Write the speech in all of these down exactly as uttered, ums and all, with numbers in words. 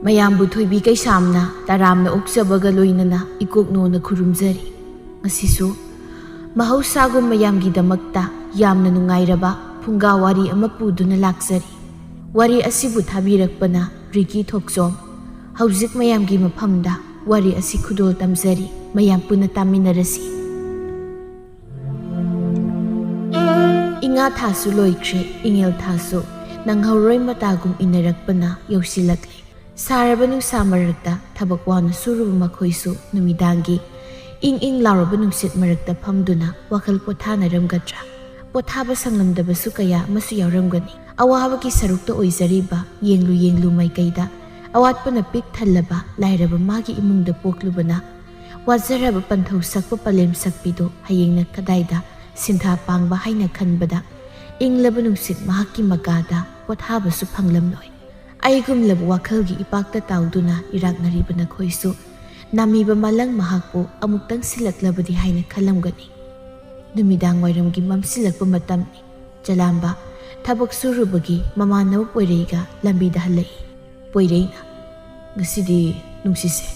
ꯃꯌꯥꯝꯕꯨ ꯊꯣꯏꯕꯤ ꯀꯩꯁꯥꯝꯅ ꯇꯔꯥꯝꯅ ꯑꯣꯛꯆꯕꯒ ꯂꯣꯏꯅꯅ ꯏꯀꯣꯛꯅꯣꯅ ꯈꯨꯔꯨꯝꯖꯔꯤ꯫ ꯉꯁꯤꯁꯨ ꯃꯍꯧꯁꯥꯒꯨꯝ ꯃꯌꯥꯝꯒꯤꯗꯃꯛꯇ ꯌꯥꯝꯅ ꯅꯨꯡꯉꯥꯏꯔꯕ ꯐꯨꯡꯒꯥ ꯋꯥꯔꯤ ꯑꯃ ꯄꯨꯗꯨꯅ ꯂꯥꯛꯆꯔꯤ꯫ ꯋꯥꯔꯤ ꯑꯁꯤꯕꯨ ꯊꯥꯕꯤꯔꯛꯄꯅ ꯔꯤꯀꯤ ꯊꯣꯛꯆꯣꯝ꯫ ꯍꯧꯖꯤꯛ ꯃꯌꯥꯝꯒꯤ ꯃꯐꯝꯗ ꯋꯥꯔꯤ ꯑꯁꯤ ꯈꯨꯗꯣꯜ ꯇꯝꯖꯔꯤ꯫ ꯃꯌꯥꯝ ꯄꯨꯟꯅ ꯇꯥꯃꯤꯟꯅꯔꯁꯤ꯫ ꯏꯉꯥ ꯊꯥꯁꯨ ꯂꯣꯏꯈ꯭ꯔꯦ, ꯏꯉꯦꯜ ꯊꯥꯁꯨ ꯅꯪꯍꯧꯔꯣꯏ ꯃꯇꯥꯒꯨꯝ ꯏꯟꯅꯔꯛꯄꯅ ꯌꯧꯁꯤꯜꯂꯛꯂꯦ꯫ ꯁꯥꯔꯕ ꯅꯨꯡꯁꯥ ꯃꯔꯛꯇ ꯊꯕꯛ ꯋꯥꯅ ꯁꯨꯔꯨꯕ ꯃꯈꯣꯏꯁꯨ ꯅꯨꯃꯤꯗꯥꯡꯒꯤ ꯏꯪ ꯏꯪ ꯂꯥꯎꯔꯕ ꯅꯨꯡꯁꯤꯠ ꯃꯔꯛꯇ ꯐꯝꯗꯨꯅ ꯋꯥꯈꯜ ꯄꯣꯊꯥꯅꯔꯝꯒꯗ꯭ꯔꯥ? ꯄꯣꯊꯥꯕ ꯁꯪꯂꯝꯗꯕꯁꯨ ꯀꯌꯥ ꯑꯃꯁꯨ ꯌꯥꯎꯔꯝꯒꯅꯤ꯫ ꯑꯋꯥꯕꯒꯤ ꯁꯔꯨꯛꯇ ꯑꯣꯏꯖꯔꯤꯕ ꯌꯦꯡꯂꯨ ꯌꯦꯡꯂꯨ ꯃꯥꯏꯀꯩꯗ ꯑꯋꯥꯠꯄꯅ ꯄꯤꯛ ꯊꯜꯂꯕ ꯂꯥꯏꯔꯕ ꯃꯥꯒꯤ ꯏꯃꯨꯡꯗ ꯄꯣꯛꯂꯨꯕꯅ ꯋꯥꯖꯔꯕ ꯄꯟꯊꯧ ꯁꯛꯄ ꯄꯂꯦꯝ ꯁꯛꯄꯤꯗꯨ ꯍꯌꯦꯡꯅ ꯀꯗꯥꯏꯗ ꯁꯤꯟꯊꯥ ꯄꯥꯡꯕ ꯍꯥꯏꯅ ꯈꯟꯕꯗ ꯏꯪꯂꯕ ꯅꯨꯡꯁꯤꯠ ꯃꯍꯥꯛꯀꯤ ꯃꯀꯥꯗ ꯄꯣꯊꯥꯕꯁꯨ ꯐꯪꯂꯝꯂꯣꯏ꯫ ꯑꯩꯒꯨꯝꯂꯕ ꯋꯥꯈꯜꯒꯤ ꯏꯄꯥꯛꯇ ꯇꯥꯎꯗꯨꯅ ꯏꯔꯥꯛꯅꯔꯤꯕ ꯅꯈꯣꯏꯁꯨ ꯅꯥꯃꯤꯕ ꯃꯥꯂꯪ ꯃꯍꯥꯛꯄꯨ ꯑꯃꯨꯛꯇꯪ ꯁꯤꯜꯂꯛꯂꯕꯗꯤ ꯍꯥꯏꯅ ꯈꯜꯂꯝꯒꯅꯤ꯫ ꯅꯨꯃꯤꯗꯥꯡ ꯋꯥꯏꯔꯝꯒꯤ ꯃꯝꯁꯤꯜꯂꯛꯄ ꯃꯇꯝꯅꯤ꯫ ꯆꯂꯥꯝꯕ ꯊꯕꯛ ꯁꯨꯔꯨꯕꯒꯤ ꯃꯃꯥꯟꯅꯕ ꯄꯣꯏꯔꯩꯒ ꯂꯝꯕꯤꯗ ꯍꯜꯂꯛꯏ꯫ ꯄꯣꯏꯔꯩꯅ, "ꯉꯁꯤꯗꯤ ꯅꯨꯡꯁꯤꯠꯁꯦ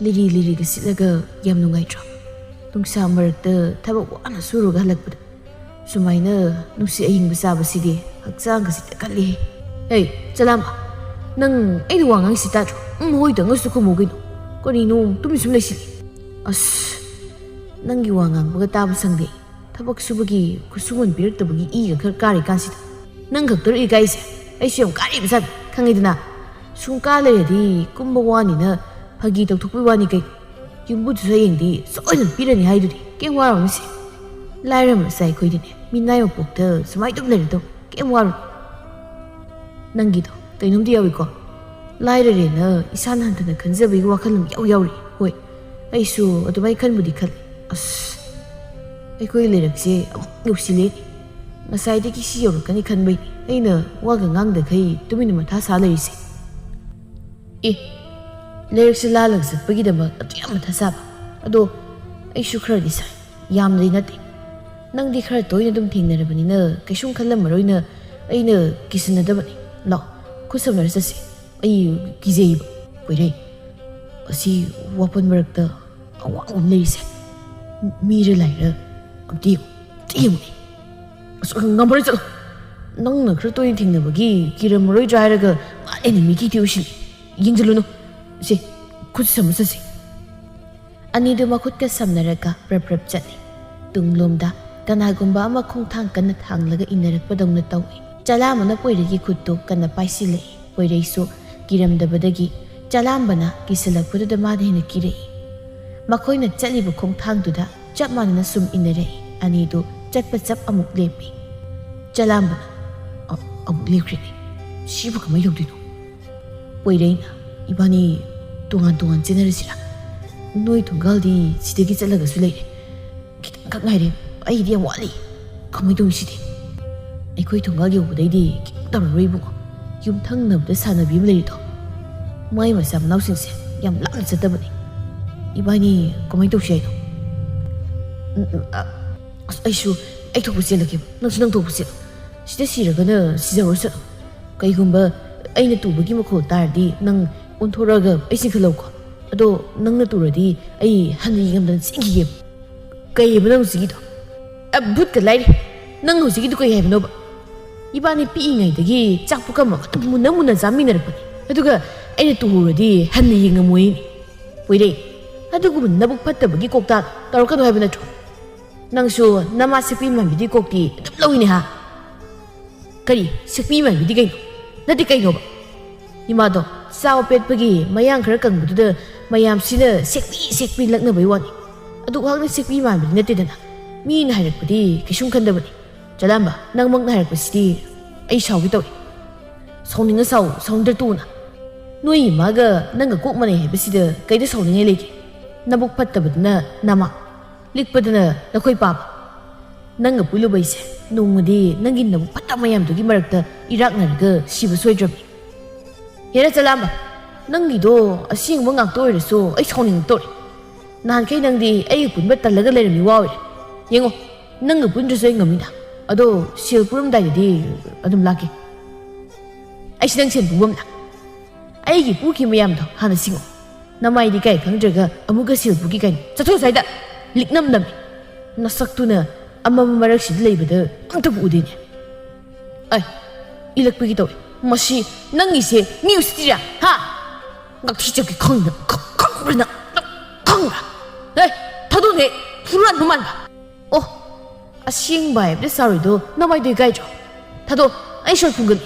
ꯂꯤꯔꯤ ꯂꯤꯔꯤꯒ ꯁꯤꯠꯂꯒ ꯌꯥꯝ ꯅꯨꯡꯉꯥꯏꯇ꯭ꯔꯣ? ꯅꯨꯡꯁꯥ ꯃꯔꯛꯇ ꯊꯕꯛ ꯋꯥꯅ ꯁꯨꯔꯒ ꯍꯜꯂꯛꯄꯗ ꯁꯨꯃꯥꯏꯅ ꯅꯨꯡꯁꯤꯠ ꯑꯏꯪꯕ ꯆꯥꯕꯁꯤꯗꯤ ꯍꯛꯆꯥꯡꯒꯁꯤ ꯇꯦꯛꯈꯠꯂꯤ꯫ ꯍꯦ, ꯆꯂꯥꯝꯕ, ꯅꯪ ꯑꯩꯅ ꯋꯥ ꯉꯥꯡꯉꯤꯁꯤ ꯇꯥꯗ꯭ꯔꯣ? ꯎꯝ, ꯍꯣꯏꯗ, ꯉꯁꯨ ꯈꯨꯝꯃꯨ ꯀꯩꯅꯣ꯫ ꯀꯔꯤꯅꯣ ꯇꯨꯃꯤꯟ ꯁꯨꯝ ꯂꯩꯁꯤꯜꯂꯤ? ꯑꯁ, ꯅꯪꯒꯤ ꯋꯥ ꯉꯥꯡꯕꯒ ꯇꯥꯕ ꯁꯪꯗꯦ꯫ ꯊꯕꯛ ꯁꯨꯕꯒꯤ ꯈꯨꯠꯁꯨꯃꯟ ꯄꯤꯔꯛꯇꯕꯒꯤ ꯏꯒ ꯈꯔ ꯀꯥꯔꯤ ꯀꯥꯟꯁꯤꯗ꯫ ꯅꯪ ꯈꯛꯇꯔꯣ ꯏꯀꯥꯏꯁꯦ? ꯑꯩꯁꯨ ꯌꯥꯝ ꯀꯥꯔꯤꯕ ꯖꯥꯠꯅꯤ, ꯈꯪꯉꯤꯗꯅ꯫ ꯁꯨꯝ ꯀꯥ ꯂꯩꯔꯗꯤ ꯀꯨꯝꯕ ꯋꯥꯅꯤꯅ ꯐꯥꯒꯤ ꯇꯧꯊꯣꯛꯄꯩ ꯋꯥꯅꯤ ꯀꯩꯅꯣ꯫ ꯌꯨꯝꯕꯨꯗꯨꯁꯨ ꯍꯌꯦꯡꯗꯤ ꯁꯣꯏꯗꯅ ꯄꯤꯔꯅꯤ ꯍꯥꯏꯗꯨꯗꯤ꯫ ꯀꯩꯝ ꯋꯥꯔꯨꯅꯨꯁꯦ꯫ ꯂꯥꯏꯔ ꯃꯆꯥ ꯑꯩꯈꯣꯏꯗꯤꯅꯦ, ꯃꯤꯅꯥꯏ ꯃꯄꯣꯛꯇ ꯁꯨꯃꯥꯏꯅ ꯑꯗꯨꯝ ꯂꯩꯔꯗꯧ꯫ ꯀꯩꯝ ꯋꯥꯔꯨꯅꯨ꯫ ꯅꯪꯒꯤꯗꯣ ꯀꯩꯅꯣꯝꯗꯤ ꯌꯥꯎꯏꯀꯣ꯫ ꯂꯥꯏꯔꯔꯦꯅ ꯏꯁꯥꯅ ꯍꯟꯊꯅ ꯈꯟꯖꯕꯒꯤ ꯋꯥꯈꯜ ꯑꯃ ꯌꯥꯎ ꯌꯥꯎꯔꯤ꯫ ꯍꯣꯏ, ꯑꯩꯁꯨ ꯑꯗꯨꯃꯥꯏꯅ ꯈꯟꯕꯨꯗꯤ ꯈꯜꯂꯤ꯫ ꯑꯁ, ꯑꯩꯈꯣꯏ ꯂꯩꯔꯛꯁꯦ ꯑꯃꯨꯛ ꯌꯧꯁꯤꯜꯂꯦ꯫ ꯉꯁꯥꯏꯗꯒꯤ ꯁꯤ ꯌꯧꯔꯛꯀꯅꯤ ꯈꯟꯕꯩ ꯑꯩꯅ ꯋꯥꯒ ꯉꯥꯡꯗꯈꯩ ꯇꯨꯃꯤꯟꯅ ꯃꯊꯥ ꯁꯥ ꯂꯩꯔꯤꯁꯦ꯫ ꯑꯦ, ꯂꯩꯔꯛꯁꯦ ꯂꯥꯜꯂꯒ ꯆꯠꯄꯒꯤꯗꯃꯛ ꯑꯗꯨ ꯌꯥꯝ ꯃꯊꯥ ꯁꯥꯕ꯫ ꯑꯗꯣ ꯑꯩꯁꯨ ꯈꯔꯗꯤ ꯁꯥꯏ, ꯌꯥꯝꯅꯗꯤ ꯅꯠꯇꯦ꯫ ꯅꯪꯗꯤ ꯈꯔ ꯇꯣꯏꯅ ꯑꯗꯨꯝ ꯊꯦꯡꯅꯔꯕꯅꯤꯅ ꯀꯩꯁꯨꯝ ꯈꯜꯂꯝꯃꯔꯣꯏꯅ ꯑꯩꯅ ꯀꯤꯁꯤꯟꯅꯗꯕꯅꯤ꯫ ꯂꯥꯛꯑꯣ, ꯈꯨꯠ ꯁꯝꯅꯔ ꯆꯠꯁꯤ꯫ ꯑꯩ ꯀꯤꯖꯩꯕ꯫ ꯄꯣꯏꯔꯩ, ꯑꯁꯤ ꯋꯥꯄꯟ ꯃꯔꯛꯇ ꯑꯋꯥꯡꯕ ꯑꯃ ꯂꯩꯔꯤꯁꯦ, ꯃꯤꯔ ꯂꯥꯏꯔ ꯑꯝꯇ ꯌꯦꯡꯉꯨ, ꯑꯝꯇ ꯌꯦꯡꯉꯨꯅꯦ꯫ ꯑꯁ, ꯉꯝꯃꯔꯣꯏ, ꯆꯠꯂꯣ꯫ ꯅꯪꯅ ꯈꯔ ꯇꯣꯏꯅ ꯊꯦꯡꯅꯕꯒꯤ ꯀꯤꯔꯝꯃꯔꯣꯏꯗ꯭ꯔꯥ ꯍꯥꯏꯔꯒ ꯃꯥꯅ ꯑꯩꯅ ꯃꯤꯀꯤ ꯊꯤꯎꯁꯤꯜꯂꯤ꯫ ꯌꯦꯡꯁꯤꯜꯂꯨꯅꯨ꯫ ꯁꯦ, ꯈꯨꯠ ꯁꯝꯃ ꯆꯠꯁꯤ꯫ ꯑꯅꯤꯗꯨ ꯃꯈꯨꯠꯀ ꯁꯝꯅꯔꯒ ꯄ꯭ꯔꯞ ꯄ꯭ꯔꯞ ꯆꯠꯂꯤ꯫ ꯇꯨꯡꯂꯣꯝꯗ ꯀꯅꯥꯒꯨꯝꯕ ꯑꯃ ꯈꯣꯡꯊꯥꯡ ꯀꯟꯅ ꯊꯥꯡꯂꯒ ꯏꯟꯅꯔꯛꯄꯗꯧꯅ ꯇꯧꯏ꯫ ꯆꯂꯥꯝꯕꯅ ꯄꯣꯏꯔꯩꯒꯤ ꯈꯨꯠꯇꯨ ꯀꯟꯅ ꯄꯥꯏꯁꯤꯜꯂꯛꯏ꯫ ꯄꯣꯏꯔꯩꯁꯨ ꯀꯤꯔꯝꯗꯕꯗꯒꯤ ꯆꯂꯥꯝꯕꯅ ꯀꯤꯁꯤꯜꯂꯛꯄꯗꯨꯗ ꯃꯥꯅ ꯍꯦꯟꯅ ꯀꯤꯔꯛꯏ꯫ ꯃꯈꯣꯏꯅ ꯆꯠꯂꯤꯕ ꯈꯣꯡꯊꯥꯡꯗꯨꯗ ꯆꯞ ꯃꯥꯟꯅꯅ ꯁꯨꯝ ꯏꯟꯅꯔꯛꯏ꯫ ꯑꯅꯤꯗꯨ ꯆꯠꯄ ꯆꯞ ꯑꯃꯨꯛ ꯂꯦꯞꯄꯤ꯫ ꯆꯂꯥꯝꯕꯅ ꯑ-, ꯑꯃꯨꯛ ꯂꯦꯞꯈ꯭ꯔꯦꯅꯦ꯫ ꯁꯤꯕꯨ ꯀꯃꯥꯏꯅ ꯇꯧꯗꯣꯏꯅꯣ? ꯄꯣꯏꯔꯩꯅ, "ꯏꯕꯥꯅꯤ ꯇꯣꯉꯥꯟ ꯇꯣꯉꯥꯟ ꯆꯦꯟꯅꯔꯁꯤꯔꯥ? ꯅꯣꯏ ꯊꯣꯡꯒꯥꯜꯗꯤ ꯁꯤꯗꯒꯤ ꯆꯠꯂꯒꯁꯨ ꯂꯩꯔꯦ꯫ ꯈꯤꯇꯪꯈꯛ ꯉꯥꯏꯔꯦ꯫ ꯑꯩꯒꯤꯗꯤ ꯌꯥꯝ ꯋꯥꯠꯂꯤ꯫ ꯀꯃꯥꯏꯅ ꯇꯧꯅꯤ ꯁꯤꯗꯤ? ꯑꯩꯈꯣꯏ ꯊꯣꯡꯒꯥꯜ ꯌꯧꯕꯗꯩꯗꯤ ꯀꯩꯝ ꯇꯧꯔꯔꯣꯏ ꯏꯕꯨꯡꯉꯣ꯫ ꯌꯨꯝꯊꯪꯅꯕꯗ ꯁꯥꯟꯅꯕꯤ ꯑꯃ ꯂꯩꯔꯤꯗꯣ, ꯃꯥꯏ ꯃꯆꯥ ꯃꯅꯥꯎꯁꯤꯡꯁꯦ ꯌꯥꯝ ꯂꯥꯞꯅ ꯆꯠꯇꯕꯅꯤ꯫ ꯏꯕꯥꯅꯤ ꯀꯃꯥꯏꯅ ꯇꯧꯁꯤ ꯍꯥꯏꯅꯣ?" ꯎꯝ, ꯎꯝ, ꯑ, ꯑꯁ, ꯑꯩꯁꯨ ꯑꯩ ꯊꯣꯛꯄ ꯆꯦꯜꯂꯒꯦ꯫ ꯅꯪꯁꯨ ꯅꯪ ꯊꯣꯛꯄ ꯆꯦꯜꯂꯣ꯫ ꯁꯤꯗ ꯁꯤꯔꯒꯅ ꯁꯤꯖꯍꯧꯔꯁꯅꯨ꯫ ꯀꯩꯒꯨꯝꯕ ꯑꯩꯅ ꯇꯨꯕꯒꯤ ꯃꯈꯣꯜ ꯇꯥꯔꯗꯤ ꯅꯪ ꯑꯣꯟꯊꯣꯔꯛꯑꯒ ꯑꯩ ꯆꯤꯡꯈꯠꯂꯧꯀꯣ꯫ ꯑꯗꯣ ꯅꯪꯅ ꯇꯨꯔꯗꯤ ꯑꯩ ꯍꯟꯅ ꯌꯦꯡꯉꯝꯗꯅ ꯆꯦꯟꯈꯤꯒꯦꯕ꯫ ꯀꯩ ꯍꯥꯏꯕ ꯅꯪ ꯍꯧꯖꯤꯛꯀꯤꯗꯣ? ꯑ, ꯚꯨꯠꯀ ꯂꯥꯏꯔꯤ꯫ ꯅꯪ ꯍꯧꯖꯤꯛꯀꯤꯗꯣ ꯀꯩ ꯍꯥꯏꯕꯅꯣꯕ? ꯏꯕꯥꯅꯤ ꯄꯤꯛꯏꯉꯩꯗꯒꯤ ꯆꯥꯛ ꯄꯨꯈꯝ ꯑꯃꯗ ꯃꯨꯟꯅ ꯃꯨꯟꯅ ꯆꯥꯃꯤꯟꯅꯔꯛꯄꯅꯤ꯫ ꯑꯗꯨꯒ ꯑꯩꯅ ꯇꯨꯍꯧꯔꯗꯤ ꯍꯟꯅ ꯌꯦꯡꯉꯝꯃꯣꯏꯅꯦ꯫ ꯄꯣꯏꯔꯩ, ꯑꯗꯨꯒꯨꯝꯕ ꯅꯕꯨꯛ ꯐꯠꯇꯕꯒꯤ ꯀꯣꯛꯇ ꯇꯧꯔꯛꯀꯅꯨ ꯍꯥꯏꯕ ꯅꯠꯇ꯭ꯔꯣ? ꯅꯪꯁꯨ ꯅꯃꯥ ꯁꯛꯄꯤ ꯃꯥꯟꯕꯤꯗꯤ ꯀꯣꯛꯇꯤ ꯑꯗꯨꯝ ꯂꯧꯏꯅꯦ ꯍꯥ? ꯀꯔꯤ ꯁꯛꯄꯤ ꯃꯥꯟꯕꯤꯗꯤ ꯀꯩꯅꯣ? ꯅꯠꯇꯦ ꯀꯩꯅꯣꯕ? ꯏꯃꯥꯗꯣ ꯆꯥꯕ ꯄꯦꯠꯄꯒꯤ ꯃꯌꯥꯡ ꯈꯔ ꯀꯪꯕꯗꯨꯗ ꯃꯌꯥꯝꯁꯤꯅ ꯁꯦꯛꯄꯤ ꯁꯦꯛꯄꯤ ꯂꯛꯅꯕꯩ ꯋꯥꯅꯤ꯫ ꯑꯗꯨꯛ ꯍꯥꯛꯅ ꯁꯦꯛꯄꯤ ꯃꯥꯟꯕꯗꯤ ꯅꯠꯇꯦꯗꯅ꯫ ꯃꯤꯅ ꯍꯥꯏꯔꯛꯄꯗꯤ ꯀꯩꯁꯨꯝ ꯈꯟꯗꯕꯅꯤ꯫ ꯆꯂꯥꯝꯕ, ꯅꯪꯃꯛꯅ ꯍꯥꯏꯔꯛꯄꯁꯤꯗꯤ ꯑꯩ ꯁꯥꯎꯒꯦ ꯇꯧꯏ꯫ ꯁꯥꯎꯅꯤꯡꯉ ꯁꯥꯎ, ꯁꯥꯎꯅꯤꯡꯗ꯭ꯔ ꯇꯣꯛꯎꯅ꯫ ꯅꯣꯏ ꯏꯃꯥꯒ ꯅꯪꯒ ꯀꯣꯛ ꯃꯥꯟꯅꯩ ꯍꯥꯏꯕꯁꯤꯗ ꯀꯩꯗ ꯁꯥꯎꯅꯤꯡꯉꯥꯏ ꯂꯩꯒꯦ? ꯅꯕꯨꯛ ꯐꯠꯇꯕꯗꯨꯅ ꯅꯃꯥ, ꯂꯤꯛꯄꯗꯨꯅ ꯅꯈꯣꯏ ꯄꯥꯕ꯫ ꯅꯪꯒ ꯄꯨꯜꯂꯨꯕꯩꯁꯦ ꯅꯣꯡꯃꯗꯤ ꯅꯪꯒꯤ ꯅꯕꯨꯛ ꯐꯠꯇ ꯃꯌꯥꯝꯗꯨꯒꯤ ꯃꯔꯛꯇ ꯏꯔꯥꯛꯅꯔꯒ ꯁꯤꯕ ꯁꯣꯏꯗ꯭ꯔꯕꯅꯤ꯫ ꯍꯦꯔꯥ ꯆꯂꯥꯝꯕ, ꯅꯪꯒꯤꯗꯣ ꯑꯁꯦꯡꯕ ꯉꯥꯛꯇ ꯑꯣꯏꯔꯁꯨ ꯑꯩ ꯁꯥꯎꯅꯤꯡꯉꯛꯇꯧꯔꯦ꯫ ꯅꯍꯥꯟꯈꯩ ꯅꯪꯗꯤ ꯑꯩꯒ ꯄꯨꯟꯕ ꯇꯜꯂꯒ ꯂꯩꯔꯝꯃꯤ ꯋꯥ ꯑꯣꯏꯔꯦ꯫ ꯌꯦꯡꯉꯣ, ꯅꯪꯒ ꯄꯨꯟꯗ꯭ꯔꯁꯨ ꯑꯩ ꯉꯝꯃꯤꯅ꯫ ꯑꯗꯣ ꯁꯦꯜ ꯄꯨꯔꯝꯗꯥꯏꯗꯗꯤ ꯑꯗꯨꯝ ꯂꯥꯛꯀꯦ꯫ ꯑꯩꯁꯤ ꯅꯪ ꯁꯦꯜ ꯄꯨꯕꯝꯂ? ꯑꯩꯒꯤ ꯄꯨꯈꯤ ꯃꯌꯥꯝꯗꯣ ꯍꯥꯟꯅ ꯁꯤꯡꯉꯣ꯫ ꯅꯃꯥꯏꯗꯤ ꯀꯥꯏ ꯈꯪꯗ꯭ꯔꯒ ꯑꯃꯨꯛꯀ ꯁꯦꯜ ꯄꯨꯈꯤ ꯀꯥꯏꯅ꯫ ꯆꯠꯊꯣꯛ ꯁ꯭ꯋꯥꯏꯗ꯫ ꯂꯤꯛꯅꯝ ꯅꯝꯃꯤ꯫ ꯅꯁꯛꯇꯨꯅ ꯑꯃꯝꯕ ꯃꯔꯛꯁꯤꯗ ꯂꯩꯕꯗ ꯑꯝꯇꯕꯨ ꯎꯗꯦꯅꯦ꯫ ꯑꯩ ꯏꯜꯂꯛꯄꯒꯤ ꯇꯧꯏ꯫ ꯃꯁꯤ ꯅꯪꯒꯤꯁꯦ ꯃꯤ ꯎꯁꯤꯠꯇ꯭ꯔꯤꯔꯥ? ꯍꯥ? ꯉꯥꯛꯊꯤ ꯆꯠꯀꯦ ꯈꯪꯗ-, ꯈ-, ꯈꯪꯕ꯭ꯔꯥ ꯅꯪ? ꯅꯪ ꯈꯪꯕ꯭ꯔꯥ? ꯍꯦ, ꯊꯥꯗꯣꯛꯅꯦ꯫ ꯍꯨꯔꯥꯟꯕ ꯃꯥꯟꯕ꯫ ꯑꯣ, ꯑꯁꯦꯡꯕ ꯍꯥꯏꯕꯗ ꯁꯥꯔꯣꯏꯗꯣ ꯅꯃꯥꯏꯗꯣ ꯏꯀꯥꯏꯗ꯭ꯔꯣ? ꯊꯥꯗꯣꯛ, ꯑꯩ ꯁꯣꯔ ꯐꯨꯝꯒꯅꯤ꯫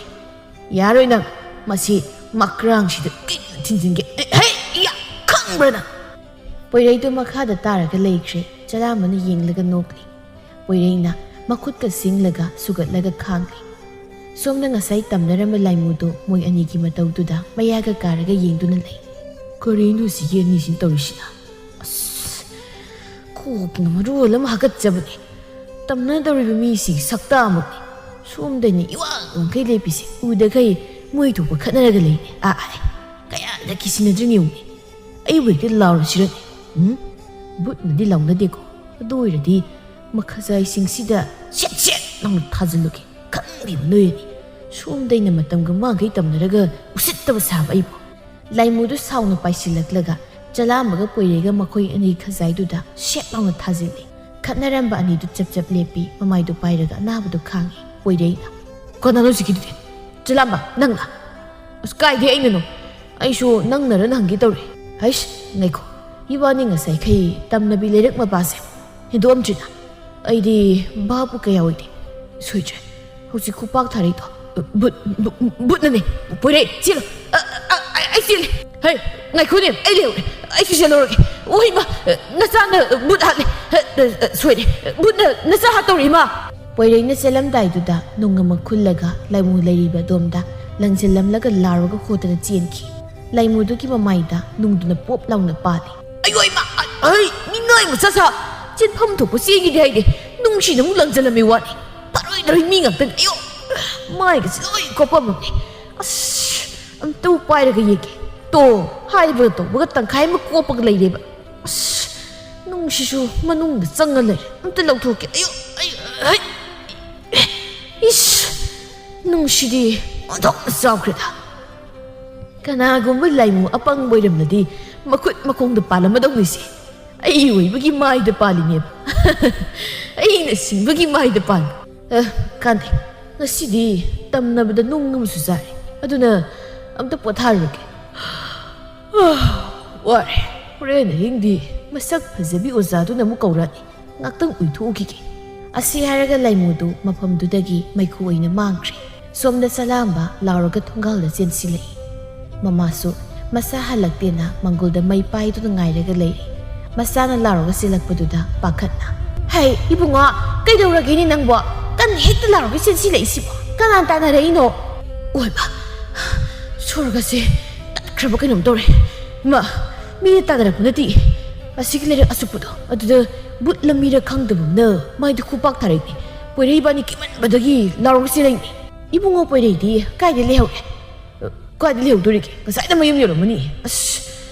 ꯌꯥꯔꯣꯏ ꯅꯪ꯫ ꯃꯁꯤ ꯃꯀ꯭ꯔꯥꯡꯁꯤꯗ ꯀꯤꯟꯅ ꯊꯤꯟꯖꯤꯟꯒꯦ꯫ ꯑꯦ, ꯍꯦ, ꯏꯌꯥ, ꯈꯪꯕ꯭ꯔꯥ ꯅꯪ? ꯄꯣꯏꯔꯩꯗꯣ ꯃꯈꯥꯗ ꯇꯥꯔꯒ ꯂꯩꯈ꯭ꯔꯦ꯫ ꯆꯂꯥꯝꯕꯅ ꯌꯦꯡꯂꯒ ꯅꯣꯛꯂꯤ꯫ ꯄꯣꯏꯔꯩꯅ ꯃꯈꯨꯠꯀ ꯁꯤꯡꯂꯒ ꯁꯨꯒꯠꯂꯒ ꯈꯥꯡꯂꯤ꯫ ꯁꯣꯝꯗ ꯉꯁꯥꯏ ꯇꯝꯅꯔꯝꯕ ꯂꯥꯏꯃꯨꯗꯣ ꯃꯣꯏ ꯑꯅꯤꯒꯤ ꯃꯇꯧꯗꯨꯗ ꯃꯌꯥꯒ ꯀꯥꯔꯒ ꯌꯦꯡꯗꯨꯅ ꯂꯩ꯫ ꯀꯔꯤꯅꯣ ꯁꯤꯒꯤ ꯑꯅꯤꯁꯤꯅ ꯇꯧꯔꯤꯁꯤꯅ? ꯑꯁ, ꯀꯣꯛꯅ ꯃꯔꯣꯜ ꯑꯃ ꯍꯥꯀꯠꯆꯕꯅꯦ꯫ ꯇꯝꯅꯗꯧꯔꯤꯕ ꯃꯤꯁꯤꯒꯤ ꯁꯛꯇꯥꯃꯛꯅꯤ꯫ ꯁꯣꯝꯗꯅꯤ ꯏꯋꯥꯡ ꯋꯥꯡꯈꯩ ꯂꯦꯞꯄꯤꯁꯦ ꯎꯗꯈꯩ ꯃꯣꯏ ꯊꯣꯛꯄ ꯈꯠꯅꯔꯒ ꯂꯩꯅꯦ꯫ ꯑꯥ, ꯑꯥ, ꯀꯌꯥꯗ ꯀꯤꯁꯤꯟꯅꯗ꯭ꯔꯤꯅꯤ ꯌꯦꯡꯉꯨꯅꯦ꯫ ꯑꯩꯕꯨ ꯍꯦꯛꯇ ꯂꯥꯎꯔꯁꯤꯔꯅꯦ? ꯎꯝ? ꯕꯨꯠꯅꯗꯤ ꯂꯥꯎꯅꯗꯦꯀꯣ꯫ ꯑꯗꯨ ꯑꯣꯏꯔꯗꯤ ꯃꯈꯖꯥꯏꯁꯤꯡꯁꯤꯗ ꯁꯦꯠ ꯁꯦꯠ ꯂꯥꯎꯅ ꯊꯥꯖꯤꯜꯂꯨꯒꯦ꯫ ꯈꯪꯗꯦꯕ ꯅꯣꯏ ꯑꯅꯤ꯫ ꯁꯣꯝꯗ ꯑꯩꯅ ꯃꯇꯝꯒ ꯃꯥꯡꯈꯩ ꯇꯝꯅꯔꯒ ꯎꯁꯤꯠꯇꯕ ꯁꯥꯕ ꯑꯩꯕꯨ꯫ ꯂꯥꯏꯃꯨꯗꯨ ꯁꯥꯎꯅ ꯄꯥꯏꯁꯤꯜꯂꯛꯂꯒ ꯆꯂꯥꯝꯕꯒ ꯄꯣꯏꯔꯩꯒ ꯃꯈꯣꯏ ꯑꯅꯤ ꯈꯖꯥꯏꯗꯨꯗ ꯁꯦꯠ ꯂꯥꯎꯅ ꯊꯥꯖꯤꯜꯂꯤ꯫ ꯈꯠꯅꯔꯝꯕ ꯑꯅꯤꯗꯨ ꯆꯞ ꯆꯞ ꯂꯦꯞꯄꯤ, ꯃꯃꯥꯏꯗꯨ ꯄꯥꯏꯔꯒ ꯑꯅꯥꯕꯗꯨ ꯈꯥꯡꯉꯤ꯫ ꯄꯣꯏꯔꯩꯅ, "ꯀꯅꯥꯅꯣ ꯍꯧꯖꯤꯛꯀꯤꯗꯨꯗꯤ? ꯆꯂꯥꯝꯕ, ꯅꯪꯂ?" "ꯑꯁ, ꯀꯥꯏꯗꯩ ꯑꯩꯅꯅꯣ? ꯑꯩꯁꯨ ꯅꯪꯅꯔꯅ ꯍꯪꯒꯦ ꯇꯧꯔꯤ꯫" "ꯍꯩꯁ, ꯉꯥꯏꯈꯣ, ꯏꯕꯥꯅꯤ ꯉꯁꯥꯏꯈꯩ ꯇꯝꯅꯕꯤ ꯂꯩꯔꯛ ꯃꯄꯥꯁꯦ ꯍꯦꯟꯗꯣꯛꯑꯝꯗ꯭ꯔꯤꯅ?" "ꯑꯩꯗꯤ ꯚꯥꯞꯄꯨ ꯀꯌꯥ ꯑꯣꯏꯗꯦ꯫ ꯁꯣꯏꯗ꯭ꯔꯦ, ꯍꯧꯖꯤꯛ ꯈꯨꯄꯥꯛ ꯊꯥꯔꯛꯏꯗꯣ ꯕꯨꯠ, ꯕꯨꯠ, ꯕꯨꯠꯅꯅꯦ꯫ ꯄꯣꯏꯔꯩ, ꯆꯦꯜꯂꯨ꯫ ꯑ, ꯑ, ꯑ, ꯑꯩ ꯆꯦꯜꯂꯦ꯫ ꯍꯦ, ꯉꯥꯏꯈꯣꯅꯦ, ꯑꯩ ꯂꯩꯍꯧꯔꯦ꯫ ꯑꯩꯁꯨ ꯆꯦꯜꯂꯧꯔꯒꯦ꯫ ꯑꯣ, ꯏꯃꯥ, ꯅꯆꯥꯅ ꯕꯨꯠ ꯍꯥꯠꯂꯦ꯫ ꯑ, ꯑ, ꯑ, ꯁꯣꯏꯔꯦ, ꯕꯨꯠꯅ ꯅꯆꯥ ꯍꯥꯠꯇꯧꯔꯦ, ꯏꯃꯥ!" ꯄꯣꯏꯔꯩꯅ ꯆꯦꯜꯂꯝꯗꯥꯏꯗꯨꯗ ꯅꯨꯡ ꯑꯃ ꯈꯨꯜꯂꯒ ꯂꯥꯏꯃꯨ ꯂꯩꯔꯤꯕ ꯑꯗꯣꯝꯗ ꯂꯪꯁꯤꯜꯂꯝꯂꯒ ꯂꯥꯎꯔꯒ ꯈꯣꯠꯇꯅ ꯆꯦꯟꯈꯤ꯫ ꯂꯥꯏꯃꯨꯗꯨꯒꯤ ꯃꯃꯥꯏꯗ ꯅꯨꯡꯗꯨꯅ ꯄꯣꯞ ꯂꯥꯎꯅ ꯄꯥꯜꯂꯤ꯫ "ꯑꯌꯣ ꯏꯃꯥ! ꯑꯩ ꯃꯤꯉꯥꯏ ꯃꯆꯥ ꯁꯥ! ꯆꯦꯟꯐꯝ ꯊꯣꯛꯄ ꯆꯦꯟꯈꯤꯗꯦ ꯍꯥꯏꯗꯦ꯫ ꯅꯨꯡꯁꯤꯅ ꯑꯃꯨꯛ ꯂꯪꯁꯤꯜꯂꯝꯃꯤ ꯋꯥꯅꯤ꯫ ꯇꯔꯣꯏ ꯇꯔꯣꯏ ꯃꯤ ꯉꯥꯛꯇꯅꯤ꯫ ꯑꯌꯣ! ꯃꯥꯏꯒꯁꯦ ꯂꯣꯏ ꯀꯣꯞꯄꯝꯃꯕꯅꯤ꯫ ꯑꯁ! ꯑꯝꯇꯕꯨ ꯄꯥꯏꯔꯒ ꯌꯦꯡꯒꯦ꯫ ꯇꯣ! ꯍꯥꯏꯕꯒ ꯇꯧꯕꯒ ꯇꯪꯈꯥꯏ ꯑꯃ ꯀꯣꯞꯄꯒ ꯂꯩꯔꯦꯕ꯫ ꯑꯁ! ꯅꯨꯡꯁꯤꯁꯨ ꯃꯅꯨꯡꯗ ꯆꯪꯉ ꯂꯩꯔꯦ꯫ ꯑꯝꯇ ꯂꯧꯊꯣꯛꯀꯦ꯫ ꯑꯌꯣ! ꯑꯌꯣ! ꯑꯩ! ꯏꯁ! ꯅꯨꯡꯁꯤꯗꯤ ꯑꯣꯟꯊꯣꯛꯅ ꯆꯥꯎꯈ꯭ꯔꯦꯗ꯫ ꯀꯅꯥꯒꯨꯝꯕ ꯂꯥꯏꯃꯨ ꯑꯄꯪꯕ ꯑꯣꯏꯔꯝꯂꯗꯤ ꯃꯈꯨꯠ ꯃꯈꯣꯡꯗ ꯄꯥꯜꯂꯝꯃꯗꯧꯅꯤꯁꯦ꯫ ꯑꯩ ꯑꯣꯏꯕꯒꯤ ꯃꯥꯏꯗ ꯄꯥꯜꯂꯤꯅꯦꯕ꯫ ꯑꯩꯅ ꯁꯤꯡꯕꯒꯤ ꯃꯥꯏꯗ ꯄꯥꯜꯂꯤ꯫ ꯑ, ꯀꯥꯟꯗꯦ꯫ ꯉꯁꯤꯗꯤ ꯇꯝꯅꯕꯗ ꯅꯨꯡ ꯑꯃꯁꯨ ꯆꯥꯔꯦ꯫ ꯑꯗꯨꯅ ꯑꯝꯇ ꯄꯣꯊꯥꯔꯨꯔꯒꯦ꯫ ꯑ, ꯋꯥꯔꯦ꯫ ꯍꯣꯔꯦꯟ ꯑꯍꯤꯡꯗꯤ ꯃꯁꯛ ꯐꯖꯕꯤ ꯑꯣꯖꯥꯗꯨꯅ ꯑꯃꯨꯛ ꯀꯧꯔꯛꯑꯅꯤ꯫ ꯉꯥꯛꯇꯪ ꯎꯏꯊꯣꯛꯎꯈꯤꯒꯦ꯫ ꯑꯁꯤ ꯍꯥꯏꯔꯒ ꯂꯥꯏꯃꯨꯗꯨ ꯃꯐꯝꯗꯨꯗꯒꯤ ꯃꯩꯈꯨ ꯑꯣꯏꯅ ꯃꯥꯡꯈ꯭ꯔꯦ꯫ ꯁꯣꯝꯗ ꯆꯂꯥꯝꯕ ꯂꯥꯎꯔꯒ ꯊꯣꯡꯒꯥꯜꯗ ꯆꯦꯟꯁꯤꯜꯂꯛꯏ꯫ ꯃꯃꯥꯁꯨ ꯃꯆꯥ ꯍꯜꯂꯛꯇꯦꯅ ꯃꯪꯒꯣꯜꯗ ꯃꯩ ꯄꯥꯏꯗꯨꯅ ꯉꯥꯏꯔꯒ ꯂꯩꯔꯤ꯫ ꯃꯆꯥꯅ ꯂꯥꯎꯔꯒ ꯆꯦꯜꯂꯛꯄꯗꯨꯗ ꯄꯥꯈꯠꯅ, "ꯍꯩ, ꯏꯕꯨꯡꯉꯣ, ꯀꯩꯗꯧꯔꯒꯦꯅꯦ ꯅꯪꯕꯣ? ꯀꯟꯅ ꯍꯦꯛꯇ ꯂꯥꯎꯔꯒ ꯆꯦꯟꯁꯤꯜꯂꯛꯏꯁꯤꯕꯣ? ꯀꯅꯥꯅ ꯇꯥꯟꯅꯔꯛꯏꯅꯣ?" ꯑꯣꯏꯕ, ꯁꯣꯔꯒꯁꯦ ꯇꯠꯈ꯭ꯔꯕ ꯀꯩꯅꯣꯝ ꯇꯧꯔꯦ꯫ ꯃꯥ, ꯃꯤꯅ ꯇꯥꯟꯅꯔꯛꯄ ꯅꯠꯇꯦ꯫ ꯑꯁꯤꯒꯤ ꯂꯩꯔꯛ ꯑꯁꯨꯛꯄꯗꯣ, ꯑꯗꯨꯗ ꯕꯨꯠ ꯂꯝꯃꯤꯔ ꯈꯪꯗꯕ ꯑꯃꯅ ꯃꯥꯏꯗ ꯈꯨꯄꯥꯛ ꯊꯥꯔꯛꯏꯅꯦ꯫ ꯄꯣꯏꯔꯩ ꯏꯕꯥꯅꯤ ꯀꯤꯃꯟꯕꯗꯒꯤ ꯂꯥꯎꯔꯒ ꯆꯦꯜꯂꯛꯏꯅꯦ꯫ ꯏꯕꯨꯡꯉꯣ ꯄꯣꯏꯔꯩꯗꯤ ꯀꯥꯏꯗ ꯂꯩꯍꯧꯔꯦ? ꯀꯥꯏꯗ ꯂꯩꯍꯧꯗꯣꯔꯤꯒꯦ? ꯉꯁꯥꯏꯗ ꯃꯌꯨꯝ ꯌꯧꯔꯝꯃꯅꯤ꯫ ꯑꯁ,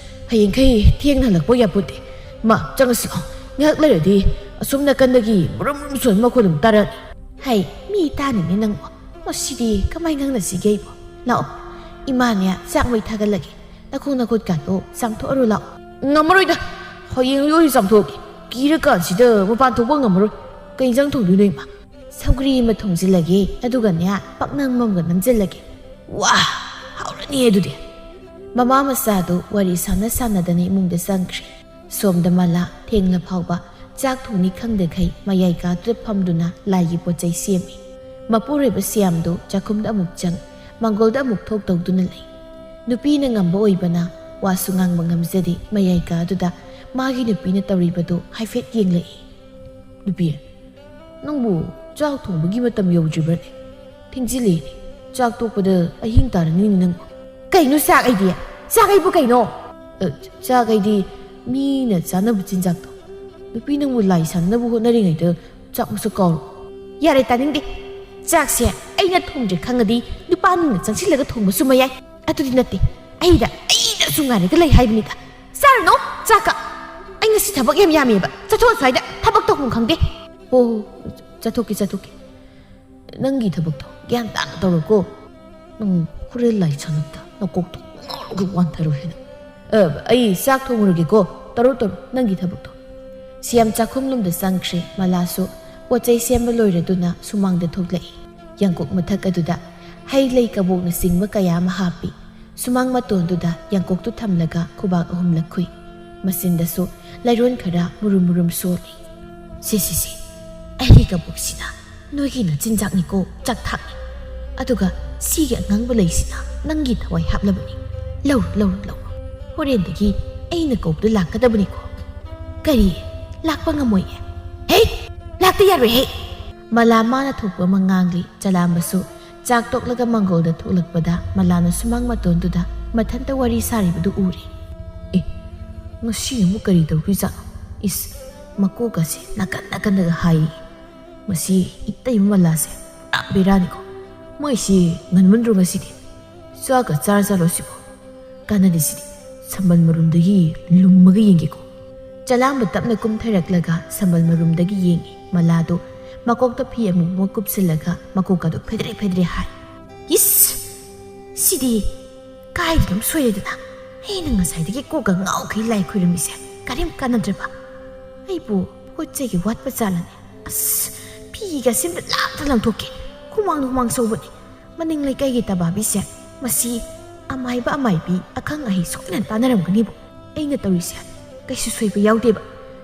ꯍꯌꯦꯡꯈꯩ ꯊꯦꯡꯅ ꯍꯜꯂꯛꯄ ꯌꯥꯄꯣꯠꯇꯦ꯫ ꯃꯥ, ꯆꯪꯉꯁꯤ ꯂꯥꯎ꯫ ꯉꯥꯏꯍꯥꯛ ꯂꯩꯔꯗꯤ ꯑꯁꯣꯝ ꯅꯥꯀꯟꯗꯒꯤ ꯕ꯭ꯔꯨꯝ ꯕ꯭ꯔꯨꯝ ꯁꯣꯟꯕ ꯃꯈꯣꯟ ꯑꯃꯨꯛ ꯇꯥꯔꯛꯑꯅꯤ꯫ ꯍꯩ, ꯃꯤ ꯇꯥꯅꯤꯅꯦ ꯅꯪꯕꯣ꯫ ꯃꯁꯤꯗꯤ ꯀꯃꯥꯏ ꯉꯥꯡꯅꯁꯤꯒꯦ ꯑꯩꯕꯣ? ꯂꯥꯛꯑꯣ, ꯏꯃꯥꯅꯦ ꯆꯥꯛ ꯃꯩ ꯊꯥꯒꯠꯂꯒꯦ꯫ ꯅꯈꯣꯡ ꯅꯈꯨꯠꯀꯥꯗꯣ ꯆꯥꯝꯊꯣꯛꯑꯔꯣ ꯂꯥꯛꯑꯣ꯫ ꯉꯝꯃꯔꯣꯏꯗ, ꯍꯌꯦꯡ ꯂꯣꯏ ꯆꯥꯝꯊꯣꯛꯑꯒꯦ꯫ ꯀꯤꯔꯀꯥꯟꯁꯤꯗ ꯃꯄꯥꯟ ꯊꯣꯛꯄ ꯉꯝꯃꯔꯣꯏ꯫ ꯀꯩ ꯏꯟꯖꯥꯡ ꯊꯣꯡꯗꯣꯏꯅꯣ ꯏꯃꯥ? ꯁꯧꯒ꯭ꯔꯤ ꯑꯃ ꯊꯣꯡꯖꯤꯜꯂꯒꯦ, ꯑꯗꯨꯒꯅꯦ ꯄꯥꯛꯅꯝ ꯑꯃꯒ ꯅꯝꯖꯤꯜꯂꯒꯦ꯫ ꯋꯥ, ꯍꯥꯎꯔꯅꯤ ꯑꯗꯨꯗꯤ꯫ ꯃꯃꯥ ꯃꯆꯥꯗꯨ ꯋꯥꯔꯤ ꯁꯥꯟꯅ ꯁꯥꯟꯅꯗꯅ ꯏꯃꯨꯡꯗ ꯆꯪꯈ꯭ꯔꯦ꯫ ꯁꯣꯝꯗ ꯃꯂꯥ ꯊꯦꯡꯂ ꯐꯥꯎꯕ ꯆꯥꯛ ꯊꯣꯡꯅꯤ ꯈꯪꯗꯈꯩ ꯃꯌꯥꯏ ꯀꯥꯗꯨꯗ ꯐꯝꯗꯨꯅ ꯂꯥꯏꯒꯤ ꯄꯣꯠ ꯆꯩ ꯁꯦꯝꯃꯤ꯫ ꯃꯄꯨꯔꯣꯏꯕ ꯁ꯭ꯌꯥꯝꯗꯨ ꯆꯥꯛꯈꯨꯝꯗ ꯑꯃꯨꯛ ꯆꯪ, ꯃꯪꯒꯣꯜꯗ ꯑꯃꯨꯛ ꯊꯣꯛ ꯇꯧꯗꯨꯅ ꯂꯩ꯫ ꯅꯨꯄꯤꯅ ꯉꯝꯕ ꯑꯣꯏꯕꯅ ꯋꯥꯁꯨ ꯉꯥꯡꯕ ꯉꯝꯖꯗꯦ꯫ ꯃꯌꯥꯏ ꯀꯥꯗꯨꯗ ꯃꯥꯒꯤ ꯅꯨꯄꯤꯅ ꯇꯧꯔꯤꯕꯗꯨ ꯍꯥꯏꯐꯦꯠ ꯌꯦꯡꯂꯛꯏ꯫ "ꯅꯨꯄꯤ, ꯅꯪꯕꯨ ꯆꯥꯛ ꯊꯣꯡꯕꯒꯤ ꯃꯇꯝ ꯌꯧꯗ꯭ꯔꯤꯕ꯭ꯔꯅꯦ? ꯊꯦꯡꯖꯤꯜꯂꯦꯅꯦ꯫ ꯆꯥꯛ ꯇꯣꯛꯄꯗ ꯑꯍꯤꯡ ꯇꯥꯔꯅꯤꯅꯦ ꯅꯪꯕꯨ꯫" "ꯀꯩꯅꯣ ꯆꯥꯛ ꯑꯩꯗꯤ? ꯆꯥꯛ ꯑꯩꯕꯨ ꯀꯩꯅꯣ?" "ꯑ, ꯆꯥꯛ ꯑꯩꯗꯤ ꯃꯤꯅ ꯆꯥꯅꯕ ꯆꯤꯟꯖꯥꯛꯇꯣ꯫ ꯅꯨꯄꯤ ꯅꯪꯕꯨ ꯂꯥꯏ ꯁꯥꯟꯅꯅꯕ ꯍꯣꯠꯅꯔꯤꯉꯩꯗ ꯆꯥꯛ ꯃꯁꯛ ꯀꯥꯎꯔꯣ꯫" "ꯌꯥꯔꯦ, ꯇꯥꯅꯤꯡꯗꯦ꯫ ꯆꯥꯛꯁꯦ ꯑꯩꯅ ꯊꯣꯡꯗ꯭ꯔꯦ ꯈꯪꯉꯗꯤ ꯅꯨꯄꯥ ꯅꯪꯅ ꯆꯪꯁꯤꯜꯂꯒ ꯊꯣꯡꯕꯁꯨ ꯃꯌꯥꯏ꯫ ꯑꯗꯨꯗꯤ ꯅꯠꯇꯦ, ꯑꯩꯗ, ꯑꯩꯗꯁꯨ ꯉꯥꯏꯔꯒ ꯂꯩ ꯍꯥꯏꯕꯅꯤꯗ꯫ ꯆꯥꯔꯨꯅꯨ ꯆꯥꯛꯀ꯫ ꯑꯩ ꯉꯁꯤ ꯊꯕꯛ ꯌꯥꯝ ꯌꯥꯝꯃꯦꯕ꯫ ꯆꯠꯊꯣꯛꯑꯣ ꯁ꯭ꯋꯥꯏꯗ, ꯊꯕꯛ ꯇꯧꯐꯝ ꯈꯪꯗꯦ꯫" "ꯍꯣ, ꯍꯣ, ꯆꯠꯊꯣꯛꯀꯦ, ꯆꯠꯊꯣꯛꯀꯦ꯫ ꯅꯪꯒꯤ ꯊꯕꯛꯇꯣ ꯒ꯭ꯌꯥꯟ ꯇꯥꯅ ꯇꯧꯔꯣꯀꯣ꯫ ꯅꯪ ꯍꯣꯔꯦꯟ ꯂꯥꯏ ꯁꯥꯟꯅꯕꯗ ꯅꯀꯣꯛꯇꯣ ꯋꯥꯟꯊꯔꯣ ꯍꯦꯟꯅ꯫ "ꯑ, ꯑꯩ ꯆꯥꯛ ꯊꯣꯡꯉꯨꯔꯒꯦꯀꯣ꯫ ꯇꯧꯔꯣ, ꯇꯧꯔꯣ, ꯅꯪꯒꯤ ꯊꯕꯛꯇꯣ꯫" ꯁꯤꯌꯥꯝ ꯆꯥꯛꯈꯨꯝꯂꯣꯝꯗ ꯆꯪꯈ꯭ꯔꯦ꯫ ꯃꯂꯥꯁꯨ ꯄꯣꯠ ꯆꯩ ꯁꯦꯝꯕ ꯂꯣꯏꯔꯗꯨꯅ ꯁꯨꯃꯥꯡꯗ ꯊꯣꯛꯂꯛꯏ꯫ ꯌꯥꯡꯀꯣꯛ ꯃꯊꯛ ꯑꯗꯨꯗ ꯍꯩ ꯂꯩ ꯀꯕꯣꯛꯅꯆꯤꯡꯕ ꯀꯌꯥ ꯑꯃ ꯍꯥꯞꯄꯤ꯫ ꯁꯨꯃꯥꯡ ꯃꯇꯣꯟꯗꯨꯗ ꯌꯥꯡꯀꯣꯛꯇꯨ ꯊꯝꯂꯒ ꯈꯨꯕꯥꯛ ꯑꯍꯨꯝꯂꯛ ꯈꯨꯏ꯫ ꯃꯆꯤꯟꯗꯁꯨ ꯂꯩꯔꯣꯟ ꯈꯔ ꯃꯨꯔꯨꯝ ꯃꯨꯔꯨꯝ ꯁꯣꯜꯂꯤ꯫ "ꯁꯦ, ꯁꯦ, ꯁꯦ, ꯑꯩꯒꯤ ꯀꯕꯣꯛꯁꯤꯅ ꯅꯣꯏꯒꯤ ꯅꯆꯤꯟꯖꯥꯛꯅꯤꯀꯣ, ꯆꯥꯛꯊꯥꯛꯅꯤ꯫ ꯑꯗꯨꯒ ꯁꯤꯒꯤ ꯑꯉꯥꯡꯕ ꯂꯩꯁꯤꯅ ꯅꯪꯒꯤ ꯊꯋꯥꯏ ꯍꯥꯞꯂꯕꯅꯤ꯫ ꯂꯧꯔꯨ, ꯂꯧꯔꯨ, ꯂꯧꯔꯨ꯫ ꯍꯣꯔꯦꯟꯗꯒꯤ ꯑꯩꯅ ꯀꯧꯕꯗ ꯂꯥꯛꯀꯗꯕꯅꯤꯀꯣ꯫ ꯀꯔꯤ? ꯂꯥꯛꯄ ꯉꯝꯃꯣꯏꯌꯦ? ꯍꯦ! ꯂꯥꯛꯇ ꯌꯥꯔꯣꯏꯍꯦ!" ꯃꯂꯥ ꯃꯥꯅ ꯊꯣꯛꯄ ꯑꯃ ꯉꯥꯡꯂꯤ꯫ ꯆꯂꯥꯝꯕꯁꯨ ꯆꯥꯛ ꯇꯣꯛꯂꯒ ꯃꯪꯒꯣꯜꯗ ꯊꯣꯛꯂꯛꯄꯗ ꯃꯂꯥꯅ ꯁꯨꯃꯥꯡ ꯃꯇꯣꯟꯗꯨꯗ ꯃꯊꯟꯇ ꯋꯥꯔꯤ ꯁꯥꯔꯤꯕꯗꯨ ꯎꯔꯦ꯫ "ꯑꯦ, ꯉꯁꯤ ꯑꯃꯨꯛ ꯀꯔꯤ ꯇꯧꯈ꯭ꯔꯤꯖꯥꯠꯅꯣ? ꯏꯁ, ꯃꯀꯣꯛꯀꯁꯦ ꯅꯥꯀꯟ ꯅꯥꯀꯟꯗꯒ ꯍꯥꯏꯌꯦ꯫ ꯃꯁꯤ ꯏꯇꯩꯃ ꯃꯂꯥꯁꯦ ꯄꯨꯔꯥ ꯕꯦꯔꯥꯅꯤꯀꯣ꯫ ꯃꯣꯏꯁꯤ ꯉꯟꯃꯟꯗ꯭ꯔꯣ ꯉꯁꯤꯗꯤ? ꯆꯥꯛꯀ ꯆꯥꯔ ꯆꯠꯂꯣ ꯁꯤꯕꯣ꯫ ꯀꯥꯟꯅꯗꯦ ꯁꯤꯗꯤ꯫ ꯁꯝꯕꯜ ꯃꯔꯨꯝꯗꯒꯤ ꯂꯨꯝꯃꯒ ꯌꯦꯡꯒꯦꯀꯣ꯫" ꯆꯂꯥꯝꯕ ꯇꯞꯅ ꯀꯨꯝꯊꯔꯛꯂꯒ ꯁꯝꯕꯜ ꯃꯔꯨꯝꯗꯒꯤ ꯌꯦꯡꯉꯤ꯫ ꯃꯂꯥꯗꯨ ꯃꯀꯣꯛꯇ ꯐꯤ ꯑꯃꯨꯕ ꯑꯃ ꯀꯨꯞꯁꯤꯜꯂꯒ ꯃꯀꯣꯛ ꯑꯗꯨ ꯐꯦꯗ꯭ꯔꯦ ꯐꯦꯗ꯭ꯔꯦ ꯍꯥꯏ꯫ "ꯏꯁ! ꯁꯤꯗꯤ ꯀꯥꯏꯗꯅꯣꯝ ꯁꯣꯏꯔꯦꯗꯅ꯫ ꯑꯩꯅ ꯉꯁꯥꯏꯗꯒꯤ ꯀꯣꯛꯀ ꯉꯥꯎꯈꯩ ꯂꯥꯏ ꯈꯣꯏꯔꯝꯃꯤꯁꯦ ꯀꯔꯤꯝ ꯀꯥꯟꯅꯗ꯭ꯔꯕ꯫ ꯑꯩꯕꯨ ꯄꯣꯠ ꯆꯩꯒꯤ ꯋꯥꯠꯄ ꯖꯥꯠꯂꯅꯦ? ꯑꯁ, ꯐꯤꯒ ꯁꯤꯝꯇ ꯂꯥꯛꯇ ꯂꯪꯊꯣꯛꯀꯦ꯫ ꯍꯨꯃꯥꯡ ꯍꯨꯃꯥꯡ ꯁꯧꯕꯅꯦ꯫ ꯃꯅꯤꯡ ꯂꯩꯀꯥꯏꯒꯤ ꯇꯕꯥꯕꯤꯁꯦ, ꯃꯁꯤ ꯑꯃꯥꯏꯕ ꯑꯃꯥꯏꯕꯤ ꯑꯈꯪ ꯑꯍꯩ ꯁꯣꯏꯗꯅ ꯇꯥꯟꯅꯔꯝꯒꯅꯤꯕꯨ꯫ ꯑꯩꯅ ꯇꯧꯔꯤꯁꯦ ꯀꯩꯁꯨ ꯁꯣꯏꯕ ꯌꯥꯎꯗꯦꯕ꯫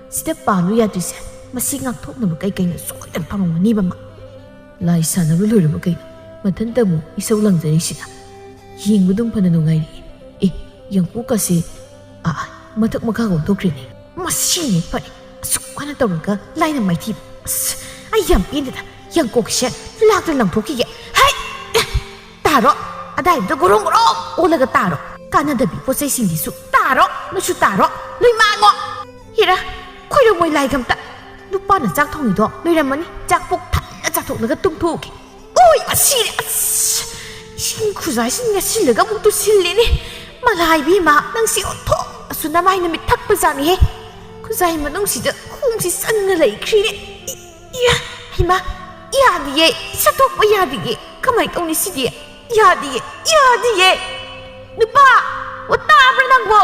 ꯁꯤꯗ ꯄꯥꯜꯂꯨ ꯌꯥꯗ꯭ꯔꯤꯁꯦ ꯃꯁꯤ ꯉꯥꯛꯊꯣꯛꯅꯕ ꯀꯩ ꯀꯩꯅꯣ ꯁꯣꯏꯗꯅ ꯐꯪꯉꯝꯒꯅꯤꯕ ꯃꯥ꯫ ꯂꯥꯏ ꯁꯥꯟꯅꯕ ꯂꯣꯏꯔꯕ ꯀꯩꯅꯣ? ꯃꯊꯟꯇ ꯑꯃꯨꯛ ꯏꯁꯧ ꯂꯥꯡꯖꯔꯤꯁꯤꯅ꯫ ꯌꯦꯡꯕ ꯑꯗꯨꯝ ꯐꯅ ꯅꯨꯡꯉꯥꯏꯔꯤꯌꯦ꯫ ꯑꯦ, ꯌꯥꯡꯀꯣꯛꯀꯁꯦ, ꯑꯥ, ꯑꯥ, ꯃꯊꯛ ꯃꯈꯥ ꯑꯣꯟꯊꯣꯛꯈ꯭ꯔꯦꯅꯦ꯫ ꯃꯁꯤꯅꯤ ꯐꯔꯦ꯫ ꯑꯁꯨꯛ ꯋꯥꯅ ꯇꯧꯔꯒ ꯂꯥꯏꯅ ꯃꯥꯏꯊꯤꯕ꯫ ꯑꯁ, ꯑꯩ ꯌꯥꯝ ꯄꯦꯟꯗꯦꯗ꯫ ꯌꯥꯡꯀꯣꯛꯁꯦ ꯂꯥꯛꯇ ꯂꯪꯊꯣꯛꯈꯤꯒꯦ꯫ ꯍꯩ! ꯇꯥꯔꯣ꯫ ꯑꯗꯥꯏꯗꯨꯗ ꯒꯣꯔꯣꯡ ꯒꯣꯔꯣꯡ ꯑꯣꯜꯂꯒ ꯇꯥꯔꯣ꯫ ꯀꯥꯟꯅꯗꯕꯤ ꯄꯣꯠ ꯆꯩꯁꯤꯡꯁꯤꯁꯨ ꯇꯥꯔꯣ꯫ ꯅꯣꯏꯁꯨ ꯇꯥꯔꯣ꯫ ꯂꯣꯏ ꯃꯥꯡꯉꯣ꯫ ꯍꯤꯔꯥ, ꯈꯣꯏꯔꯝꯃꯣꯏ ꯂꯥꯏꯒꯝꯇ꯫ ꯅꯨꯄꯥꯅ ꯆꯥꯛ ꯊꯣꯡꯉꯤꯗꯣ ꯂꯣꯏꯔꯝꯃꯅꯤ꯫ ꯆꯥꯛ ꯄꯨꯛ ꯊꯟꯅ ꯆꯥꯊꯣꯛꯂꯒ ꯇꯨꯝꯊꯣꯛꯎꯒꯦ꯫ ꯑꯣꯏ, ꯃꯁꯤꯔꯦ꯫ ꯑꯁ! ꯏꯁꯤꯡ ꯈꯨꯖꯥꯏꯁꯤꯡ ꯌꯥꯁꯤꯜꯂꯒ ꯑꯃꯨꯛ ꯇꯨꯁꯤꯜꯂꯦꯅꯦ꯫ ꯃꯂꯥ ꯏꯕꯦꯝꯃ, ꯅꯪꯁꯤ ꯑꯣꯟꯊꯣꯛꯅꯁꯨ ꯅꯃꯥꯏ ꯅꯃꯤꯠ ꯊꯛꯄꯖꯥꯠꯅꯤꯍꯦ꯫ ꯈꯨꯖꯥꯏ ꯃꯅꯨꯡꯁꯤꯗ ꯈꯣꯡꯁꯤ ꯆꯪꯉ ꯂꯩꯈ꯭ꯔꯤꯅꯦ꯫ ꯏ-, ꯏꯌꯥ, ꯍꯩꯃꯥ, ꯌꯥꯗꯤꯌꯦ, ꯁꯠꯇꯣꯛꯄ ꯌꯥꯗꯤꯌꯦ꯫ ꯀꯃꯥꯏ ꯇꯧꯅꯤ ꯁꯤꯗꯤ? ꯌꯥꯗꯤꯌꯦ, ꯌꯥꯗꯤꯌꯦ꯫ ꯅꯨꯄꯥ! ꯑꯣ, ꯇꯥꯕ꯭ꯔꯥ ꯅꯪꯕꯣ?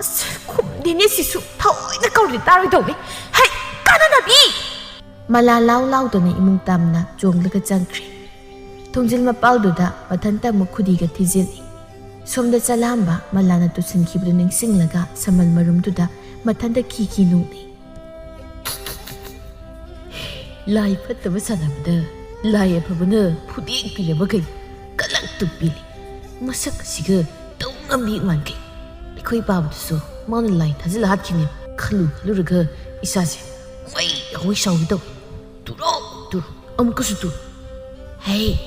ꯑꯁ, ꯈꯨꯝꯗꯦꯅꯦ ꯁꯤꯁꯨ꯫ ꯊꯑꯣꯏꯅ ꯀꯧꯔꯗꯤ ꯇꯥꯔꯣꯏꯗꯧꯅꯤ꯫ ꯍꯩ, ꯀꯥꯟꯅꯗꯕꯤ! ꯃꯂꯥ ꯂꯥꯎ ꯂꯥꯎꯗꯅ ꯏꯃꯨꯡ ꯇꯝꯅ ꯆꯣꯡꯂꯒ ꯆꯪꯈ꯭ꯔꯦ꯫ ꯊꯣꯡꯖꯤꯜ ꯃꯄꯥꯜꯗꯨꯗ ꯃꯊꯟꯇ ꯑꯃꯨꯛ ꯈꯨꯗꯤꯒ ꯊꯤꯖꯤꯜꯂꯤ꯫ ꯁꯣꯝꯗ ꯆꯂꯥꯝꯕ ꯃꯂꯥꯅ ꯇꯨꯁꯤꯟꯈꯤꯕꯗꯨ ꯅꯤꯡꯁꯤꯡꯂꯒ ꯁꯝꯕꯜ ꯃꯔꯨꯝꯗꯨꯗ ꯃꯊꯟꯇ ꯈꯤ ꯈꯤ ꯅꯣꯛꯂꯤ꯫ ꯂꯥꯏ ꯐꯠꯇꯕ ꯁꯥꯟꯅꯕꯗ ꯂꯥꯏ ꯑꯐꯕꯅ ꯐꯨꯗꯦꯛꯄꯤꯔꯕꯈꯩ ꯀꯂꯛꯇꯨ ꯄꯤꯜꯂꯤ꯫ ꯃꯁꯛ ꯑꯁꯤꯒ ꯇꯧ ꯉꯝꯕꯤ ꯃꯥꯟꯈꯩ꯫ ꯑꯩꯈꯣꯏ ꯄꯥꯕꯗꯨꯁꯨ ꯃꯥꯅ ꯂꯥꯏ ꯊꯥꯖꯤꯜꯂ ꯍꯥꯠꯈꯤꯅꯦ꯫ ꯈꯜꯂꯨ ꯈꯜꯂꯨꯔꯒ ꯏꯁꯥꯁꯦ ꯍꯣꯏ ꯍꯣꯏ ꯁꯥꯎꯒꯦ ꯇꯧꯏ꯫ ꯇꯨꯔꯣ ꯇꯨꯔꯣ ꯑꯃꯨꯛꯀꯁꯨ ꯇꯨꯔꯣ꯫ ꯍꯩ,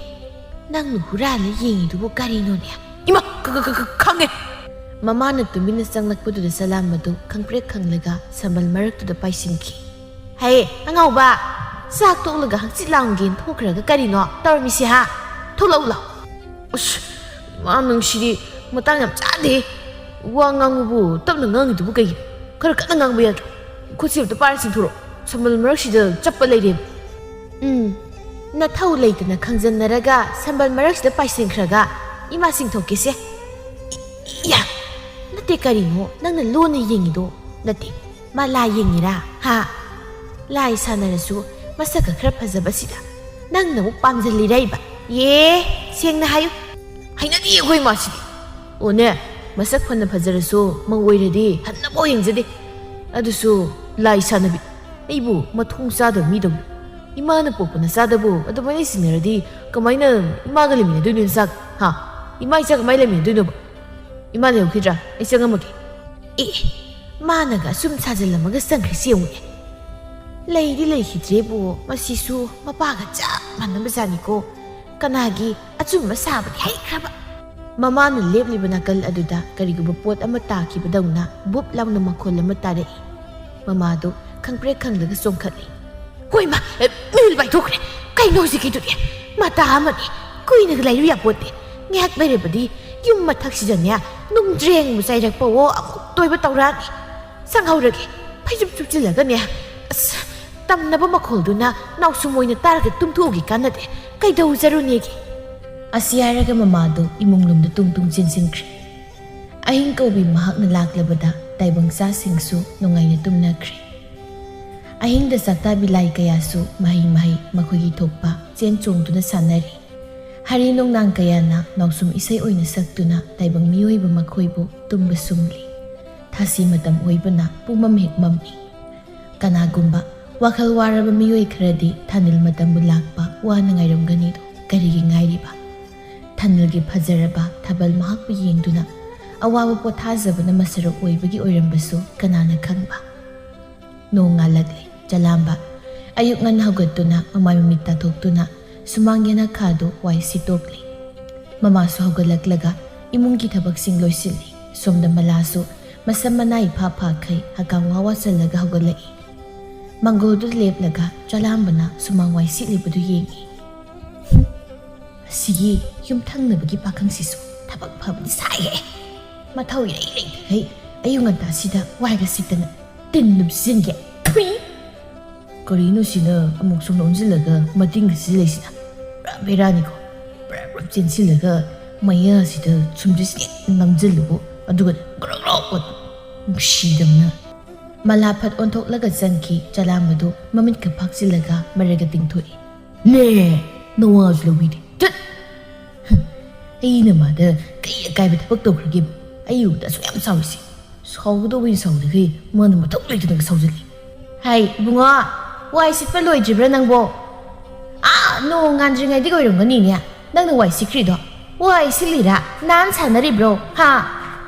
ꯅꯪꯅ ꯍꯨꯔꯥꯜꯂ ꯌꯦꯡꯉꯤꯗꯨꯕꯨ ꯀꯔꯤꯅꯣꯅꯦ? ꯏꯃꯥ! ꯈ-, ꯈ-, ꯈ-, ꯈ-, ꯈꯪꯉꯦ! ꯃꯃꯥꯅ ꯇꯨꯃꯤꯟꯅ ꯆꯪꯂꯛꯄꯗꯨꯗ ꯆꯂꯥꯝꯕꯗꯨ ꯈꯪꯄ꯭ꯔꯦꯛ ꯈꯪꯂꯒ ꯁꯝꯕꯜ ꯃꯔꯛꯇꯨꯗ ꯄꯥꯏꯁꯤꯟꯈꯤ꯫ ꯍꯩ, ꯑꯉꯥꯎꯕ! ꯆꯥꯛ ꯇꯣꯛꯂꯒ ꯍꯛꯆꯤꯠ ꯂꯥꯡꯒꯦꯅ ꯊꯣꯛꯈ꯭ꯔꯒ ꯀꯔꯤꯅꯣ ꯇꯧꯔꯝꯃꯤꯁꯦ, ꯍꯥ? ꯊꯣꯛꯂꯛꯎ ꯂꯥꯎ꯫ ꯑꯁ, ꯏꯃꯥ ꯅꯪꯁꯤꯗꯤ ꯃꯇꯥꯡ ꯌꯥꯝ ꯆꯥꯗꯦ꯫ ꯋꯥ ꯉꯥꯡꯕꯕꯨ ꯇꯞꯅ ꯉꯥꯡꯉꯤꯗꯨꯕꯨ ꯀꯩꯒꯤꯅꯣ? ꯈꯔ ꯀꯟꯅ ꯉꯥꯡꯕ ꯌꯥꯗ꯭ꯔꯣ? ꯈꯨꯠꯁꯦ ꯑꯝꯇ ꯄꯥꯏꯔ ꯆꯤꯡꯊꯣꯔꯛꯑꯣ꯫ ꯁꯝꯕꯜ ꯃꯔꯛꯁꯤꯗ ꯆꯞꯄ ꯂꯩꯔꯦꯕ꯫ ꯎꯝ, ꯅꯊꯧ ꯂꯩꯇꯅ ꯈꯪꯖꯟꯅꯔꯒ ꯁꯝꯕꯜ ꯃꯔꯛꯁꯤꯗ ꯄꯥꯏꯁꯤꯟꯈ꯭ꯔꯒ ꯏꯃꯥ ꯆꯤꯡꯊꯣꯛꯀꯦꯁꯦ꯫ ꯏ-, ꯏꯌꯥ! ꯅꯠꯇꯦ, ꯀꯔꯤꯅꯣ ꯅꯪꯅ ꯂꯣꯟꯅ ꯌꯦꯡꯉꯤꯗꯣ? ꯅꯠꯇꯦ, ꯃꯥ ꯂꯥꯏ ꯌꯦꯡꯉꯤꯔꯥ? ꯍꯥ? ꯂꯥꯏ ꯁꯥꯟꯅꯔꯁꯨ ꯃꯁꯛꯀ ꯈꯔ ꯐꯖꯕꯁꯤꯗ ꯅꯪꯅ ꯑꯃꯨꯛ ꯄꯥꯝꯖꯜꯂꯤꯔꯥ ꯏꯕ? ꯌꯦ, ꯁꯦꯡꯅ ꯍꯥꯏꯌꯨ꯫ ꯍꯩꯅꯗꯤꯌꯦ ꯑꯩꯈꯣꯏ ꯃꯥꯁꯤꯗꯤ꯫ ꯑꯣꯅꯦ, ꯃꯁꯛ ꯐꯅ ꯐꯖꯔꯁꯨ ꯃꯧ ꯑꯣꯏꯔꯗꯤ ꯍꯟꯅꯐꯥꯎ ꯌꯦꯡꯖꯗꯦ꯫ ꯑꯗꯨꯁꯨ ꯂꯥꯏ ꯁꯥꯟꯅꯕꯤ꯫ ꯑꯩꯕꯨ ꯃꯊꯣꯡ ꯆꯥꯗꯕ ꯃꯤꯗꯧꯅ꯫ ꯏꯃꯥꯅ ꯄꯣꯛꯄ ꯅꯆꯥꯗꯕꯨ ꯑꯗꯨꯃꯥꯏꯅ ꯆꯤꯡꯅꯔꯗꯤ ꯀꯃꯥꯏꯅ ꯏꯃꯥꯒ ꯂꯩꯃꯤꯟꯅꯗꯣꯏꯅꯣ ꯏꯆꯥꯒ? ꯍꯥ? ꯏꯃꯥ ꯏꯆꯥ ꯀꯃꯥꯏꯅ ꯂꯩꯃꯤꯟꯅꯗꯣꯏꯅꯣꯕ? ꯏꯃꯥ ꯂꯩꯍꯧꯈꯤꯗ꯭ꯔꯥ? ꯑꯩ ꯆꯪꯉꯝꯃꯒꯦ꯫ ꯑꯦ, ꯃꯥꯅꯒ ꯑꯁꯨꯝ ꯁꯥꯖꯤꯜꯂꯝꯃꯒ ꯆꯪꯈ꯭ꯔꯤꯁꯤ ꯌꯦꯡꯉꯨꯅꯦ꯫ ꯂꯩꯗꯤ ꯂꯩꯈꯤꯗ꯭ꯔꯦꯕꯨ, ꯃꯁꯤꯁꯨ ꯃꯄꯥꯒ ꯆꯞ ꯃꯥꯟꯅꯕꯖꯥꯠꯅꯤꯀꯣ꯫ ꯀꯅꯥꯒꯤ ꯑꯆꯨꯝꯕ ꯁꯥꯕꯗꯤ ꯍꯩꯈ꯭ꯔꯕ꯫ ꯃꯃꯥꯅ ꯂꯦꯞꯂꯤꯕ ꯅꯥꯀꯜ ꯑꯗꯨꯗ ꯀꯔꯤꯒꯨꯝꯕ ꯄꯣꯠ ꯑꯃ ꯇꯥꯈꯤꯕꯗꯧꯅ ꯕꯨꯞ ꯂꯥꯎꯅ ꯃꯈꯣꯜ ꯑꯃ ꯇꯥꯔꯛꯏ꯫ ꯃꯃꯥꯗꯨ ꯈꯪꯄ꯭ꯔꯦꯛ ꯈꯪꯂꯒ ꯆꯣꯡꯈꯠꯂꯤ꯫ ꯍꯣꯏꯃ, ꯑꯦ, ꯃꯤꯍꯨꯜ ꯄꯥꯏꯊꯣꯛꯈ꯭ꯔꯦ꯫ ꯀꯩꯅꯣ ꯍꯧꯖꯤꯛꯀꯤꯗꯨꯗꯤ? ꯃꯇꯥ ꯑꯃꯅꯤ꯫ ꯀꯨꯏꯅꯒ ꯂꯩꯔꯨ ꯌꯥꯄꯣꯠꯇꯦ꯫ ꯉꯥꯏꯍꯥꯛ ꯂꯩꯔꯕꯗꯤ ꯌꯨꯝ ꯃꯊꯛꯁꯤꯗꯅꯦ ꯅꯨꯡꯖ꯭ꯔꯦꯡꯕꯨ ꯆꯥꯏꯔꯛꯄꯋꯣ ꯑꯃꯨꯛ ꯇꯣꯏꯕ ꯇꯧꯔꯛꯑꯅꯤ꯫ ꯁꯪꯍꯧꯔꯒꯦ꯫ ꯐꯩꯖꯨꯞ ꯆꯨꯞꯆꯤꯜꯂꯒꯅꯦ꯫ ꯑꯁ, ꯇꯝꯅꯕ ꯃꯈꯣꯜꯗꯨꯅ ꯅꯥꯎꯁꯨꯝ ꯑꯣꯏꯅ ꯇꯥꯔꯒ ꯇꯨꯝꯊꯣꯛꯎꯒꯦ ꯀꯥꯟꯅꯗꯦ꯫ ꯀꯩꯗꯧꯖꯔꯨꯅꯦꯒꯦ? ꯑꯁꯤ ꯍꯥꯏꯔꯒ ꯃꯃꯥꯗꯨ ꯏꯃꯨꯡ ꯂꯣꯝꯗ ꯇꯨꯡ ꯇꯨꯡ ꯆꯦꯟꯁꯤꯟꯈ꯭ꯔꯦ꯫ ꯑꯍꯤꯡ ꯀꯧꯕꯤ ꯃꯍꯥꯛꯅ ꯂꯥꯛꯂꯕꯗ ꯇꯥꯏꯕꯪꯆꯥꯁꯤꯡꯁꯨ ꯅꯨꯡꯉꯥꯏꯅ ꯇꯨꯝꯅꯈ꯭ꯔꯦ꯫ ꯑꯍꯤꯡꯗ ꯆꯥꯛꯇꯥꯕꯤ ꯂꯥꯏ ꯀꯌꯥꯁꯨ ꯃꯍꯩ ꯃꯍꯩ ꯃꯈꯣꯏꯒꯤ ꯊꯣꯛꯄ ꯆꯦꯟ ꯆꯣꯡꯗꯨꯅ ꯁꯥꯟꯅꯔꯤ꯫ ꯍꯔꯤ ꯅꯣꯡꯅꯥꯡ ꯀꯌꯥꯅ ꯅꯥꯎꯁꯨꯝ ꯏꯁꯩ ꯑꯣꯏꯅ ꯁꯛꯇꯨꯅ ꯇꯥꯏꯕꯪ ꯃꯤꯑꯣꯏꯕ ꯃꯈꯣꯏꯕꯨ ꯇꯨꯝꯕ ꯁꯨꯝꯂꯤ꯫ ꯊꯥꯁꯤ ꯃꯇꯝ ꯑꯣꯏꯕꯅ ꯄꯨꯝꯃꯝ ꯍꯦꯛ ꯃꯝꯃꯤ꯫ ꯀꯅꯥꯒꯨꯝꯕ ꯋꯥꯈꯜ ꯋꯥꯔꯕ ꯃꯤꯑꯣꯏ ꯈꯔꯗꯤ ꯊꯥꯅꯤꯜ ꯃꯇꯝꯕꯨ ꯂꯥꯛꯄ ꯋꯥꯅ ꯉꯥꯏꯔꯝꯒꯅꯤꯗꯣ ꯀꯔꯤꯒꯤ ꯉꯥꯏꯔꯤꯕ? ꯊꯥꯅꯤꯜꯒꯤ ꯐꯖꯔꯕ ꯊꯥꯕꯜ ꯃꯍꯥꯛꯄꯨ ꯌꯦꯡꯗꯨꯅ ꯑꯋꯥꯕ ꯄꯣꯊꯥꯖꯕꯅ ꯃꯁꯔꯨꯛ ꯑꯣꯏꯕꯒꯤ ꯑꯣꯏꯔꯝꯕꯁꯨ ꯀꯅꯥꯅ ꯈꯪꯕ? ꯅꯣꯡ ꯉꯥꯜꯂꯛꯂꯦ꯫ ꯆꯂꯥꯝꯕ ꯑꯌꯨꯛ ꯉꯟꯅ ꯍꯧꯒꯠꯇꯨꯅ ꯃꯃꯥꯏ ꯃꯃꯤꯠ ꯇꯥꯊꯣꯛꯇꯨꯅ ꯁꯨꯃꯥꯡ ꯌꯦꯅꯈꯥꯗꯨ ꯋꯥꯏ ꯁꯤꯠꯇꯣꯛꯂꯤ꯫ ꯃꯃꯥꯁꯨ ꯍꯧꯒꯠꯂꯛꯂꯒ ꯏꯃꯨꯡꯒꯤ ꯊꯕꯛꯁꯤꯡ ꯂꯣꯏꯁꯤꯜꯂꯤ꯫ ꯁꯣꯝꯗ ꯃꯂꯥꯁꯨ ꯃꯁꯝ ꯃꯅꯥ ꯏꯐꯥ ꯐꯥꯈꯩ ꯍꯀꯥꯝ ꯋꯥ ꯋꯥ ꯆꯜꯂꯒ ꯍꯧꯒꯠꯂꯛꯏ꯫ ꯃꯪꯒꯣꯜꯗꯨꯗ ꯂꯦꯞꯂꯒ ꯆꯂꯥꯝꯕꯅ ꯁꯨꯃꯥꯡ ꯋꯥꯏ ꯁꯤꯠꯂꯤꯕꯗꯨ ꯌꯦꯡꯏ꯫ "ꯑꯁꯤꯒꯤ ꯌꯨꯝꯊꯪꯅꯕꯒꯤ ꯄꯥꯈꯪꯁꯤꯁꯨ ꯊꯕꯛ ꯐꯕꯗꯤ ꯁꯥꯏꯍꯦ꯫ ꯃꯊꯧ ꯏꯔꯩ ꯂꯩꯇꯈꯩ ꯑꯌꯨꯛ ꯉꯟꯇꯥꯁꯤꯗ ꯋꯥꯏꯒ ꯁꯤꯠꯇꯅ ꯇꯤꯟ ꯑꯗꯨꯝ ꯁꯤꯖꯤꯟꯒꯦ꯫ ꯊꯨꯏ!" ꯀꯔꯤꯅꯣ ꯁꯤꯅ ꯑꯃꯨꯛ ꯁꯣꯝꯗ ꯑꯣꯟꯁꯤꯜꯂꯒ ꯃꯇꯤꯡꯒ ꯁꯤꯖꯤꯜꯂꯛꯏꯁꯤꯅ? ꯄꯨꯔꯥ ꯕꯦꯔꯥꯅꯤꯀꯣ꯫ ꯄꯨꯔꯥ ꯄꯨꯔꯥ ꯆꯦꯟꯁꯤꯜꯂꯒ ꯃꯌꯥꯁꯤꯗ ꯁꯨꯝꯁꯤꯠ ꯅꯝꯁꯤꯜꯂꯨꯕꯨ, ꯑꯗꯨꯒ ꯒ꯭ꯔꯣꯛ ꯒ꯭ꯔꯣꯛ ꯑꯣꯠ-, ꯅꯨꯡꯁꯤꯗꯕꯅ꯫ ꯃꯂꯥ ꯐꯠ ꯑꯣꯟꯊꯣꯛꯂꯒ ꯆꯪꯈꯤ꯫ ꯆꯂꯥꯝꯕꯗꯨ ꯃꯃꯤꯠꯀ ꯐꯥꯛꯆꯤꯜꯂꯒ ꯃꯔꯩꯒ ꯇꯤꯡꯊꯣꯛꯏ꯫ "ꯅꯦ, ꯅꯋꯥꯁꯨ ꯂꯧꯕꯤꯗꯦ꯫ ꯇꯠ!" "ꯍꯝ, ꯑꯩꯅ ꯃꯥꯗ ꯀꯩ ꯑꯀꯥꯏꯕ ꯊꯕꯛ ꯇꯧꯈ꯭ꯔꯒꯦꯕ? ꯑꯩ ꯎꯕꯗ ꯑꯁꯨꯛ ꯌꯥꯝ ꯁꯥꯎꯔꯤꯁꯦ꯫ ꯁꯥꯎꯒꯗꯧꯕꯩ ꯁꯥꯎꯗꯈꯩ ꯃꯥꯅ ꯃꯊꯧ ꯂꯩꯇꯅꯒ ꯁꯥꯎꯖꯜꯂꯤ꯫" "ꯍꯥꯏ, ꯏꯕꯨꯡꯉꯣ, ꯋꯥꯏ ꯁꯤꯠꯄ ꯂꯣꯏꯗ꯭ꯔꯤꯕ꯭ꯔꯥ ꯅꯪꯕꯣ?" "ꯑꯥ, ꯅꯣꯡ ꯉꯥꯟꯗ꯭ꯔꯤꯉꯩꯗꯒꯤ ꯑꯣꯏꯔꯝꯒꯅꯤꯅꯦ ꯅꯪꯅ ꯋꯥꯏ ꯁꯤꯠꯈ꯭ꯔꯤꯗꯣ꯫ ꯋꯥꯏ ꯁꯤꯠꯂꯤꯔꯥ? ꯅꯥꯟ ꯁꯥꯟꯅꯔꯤꯕ꯭ꯔꯣ? ꯍꯥ?"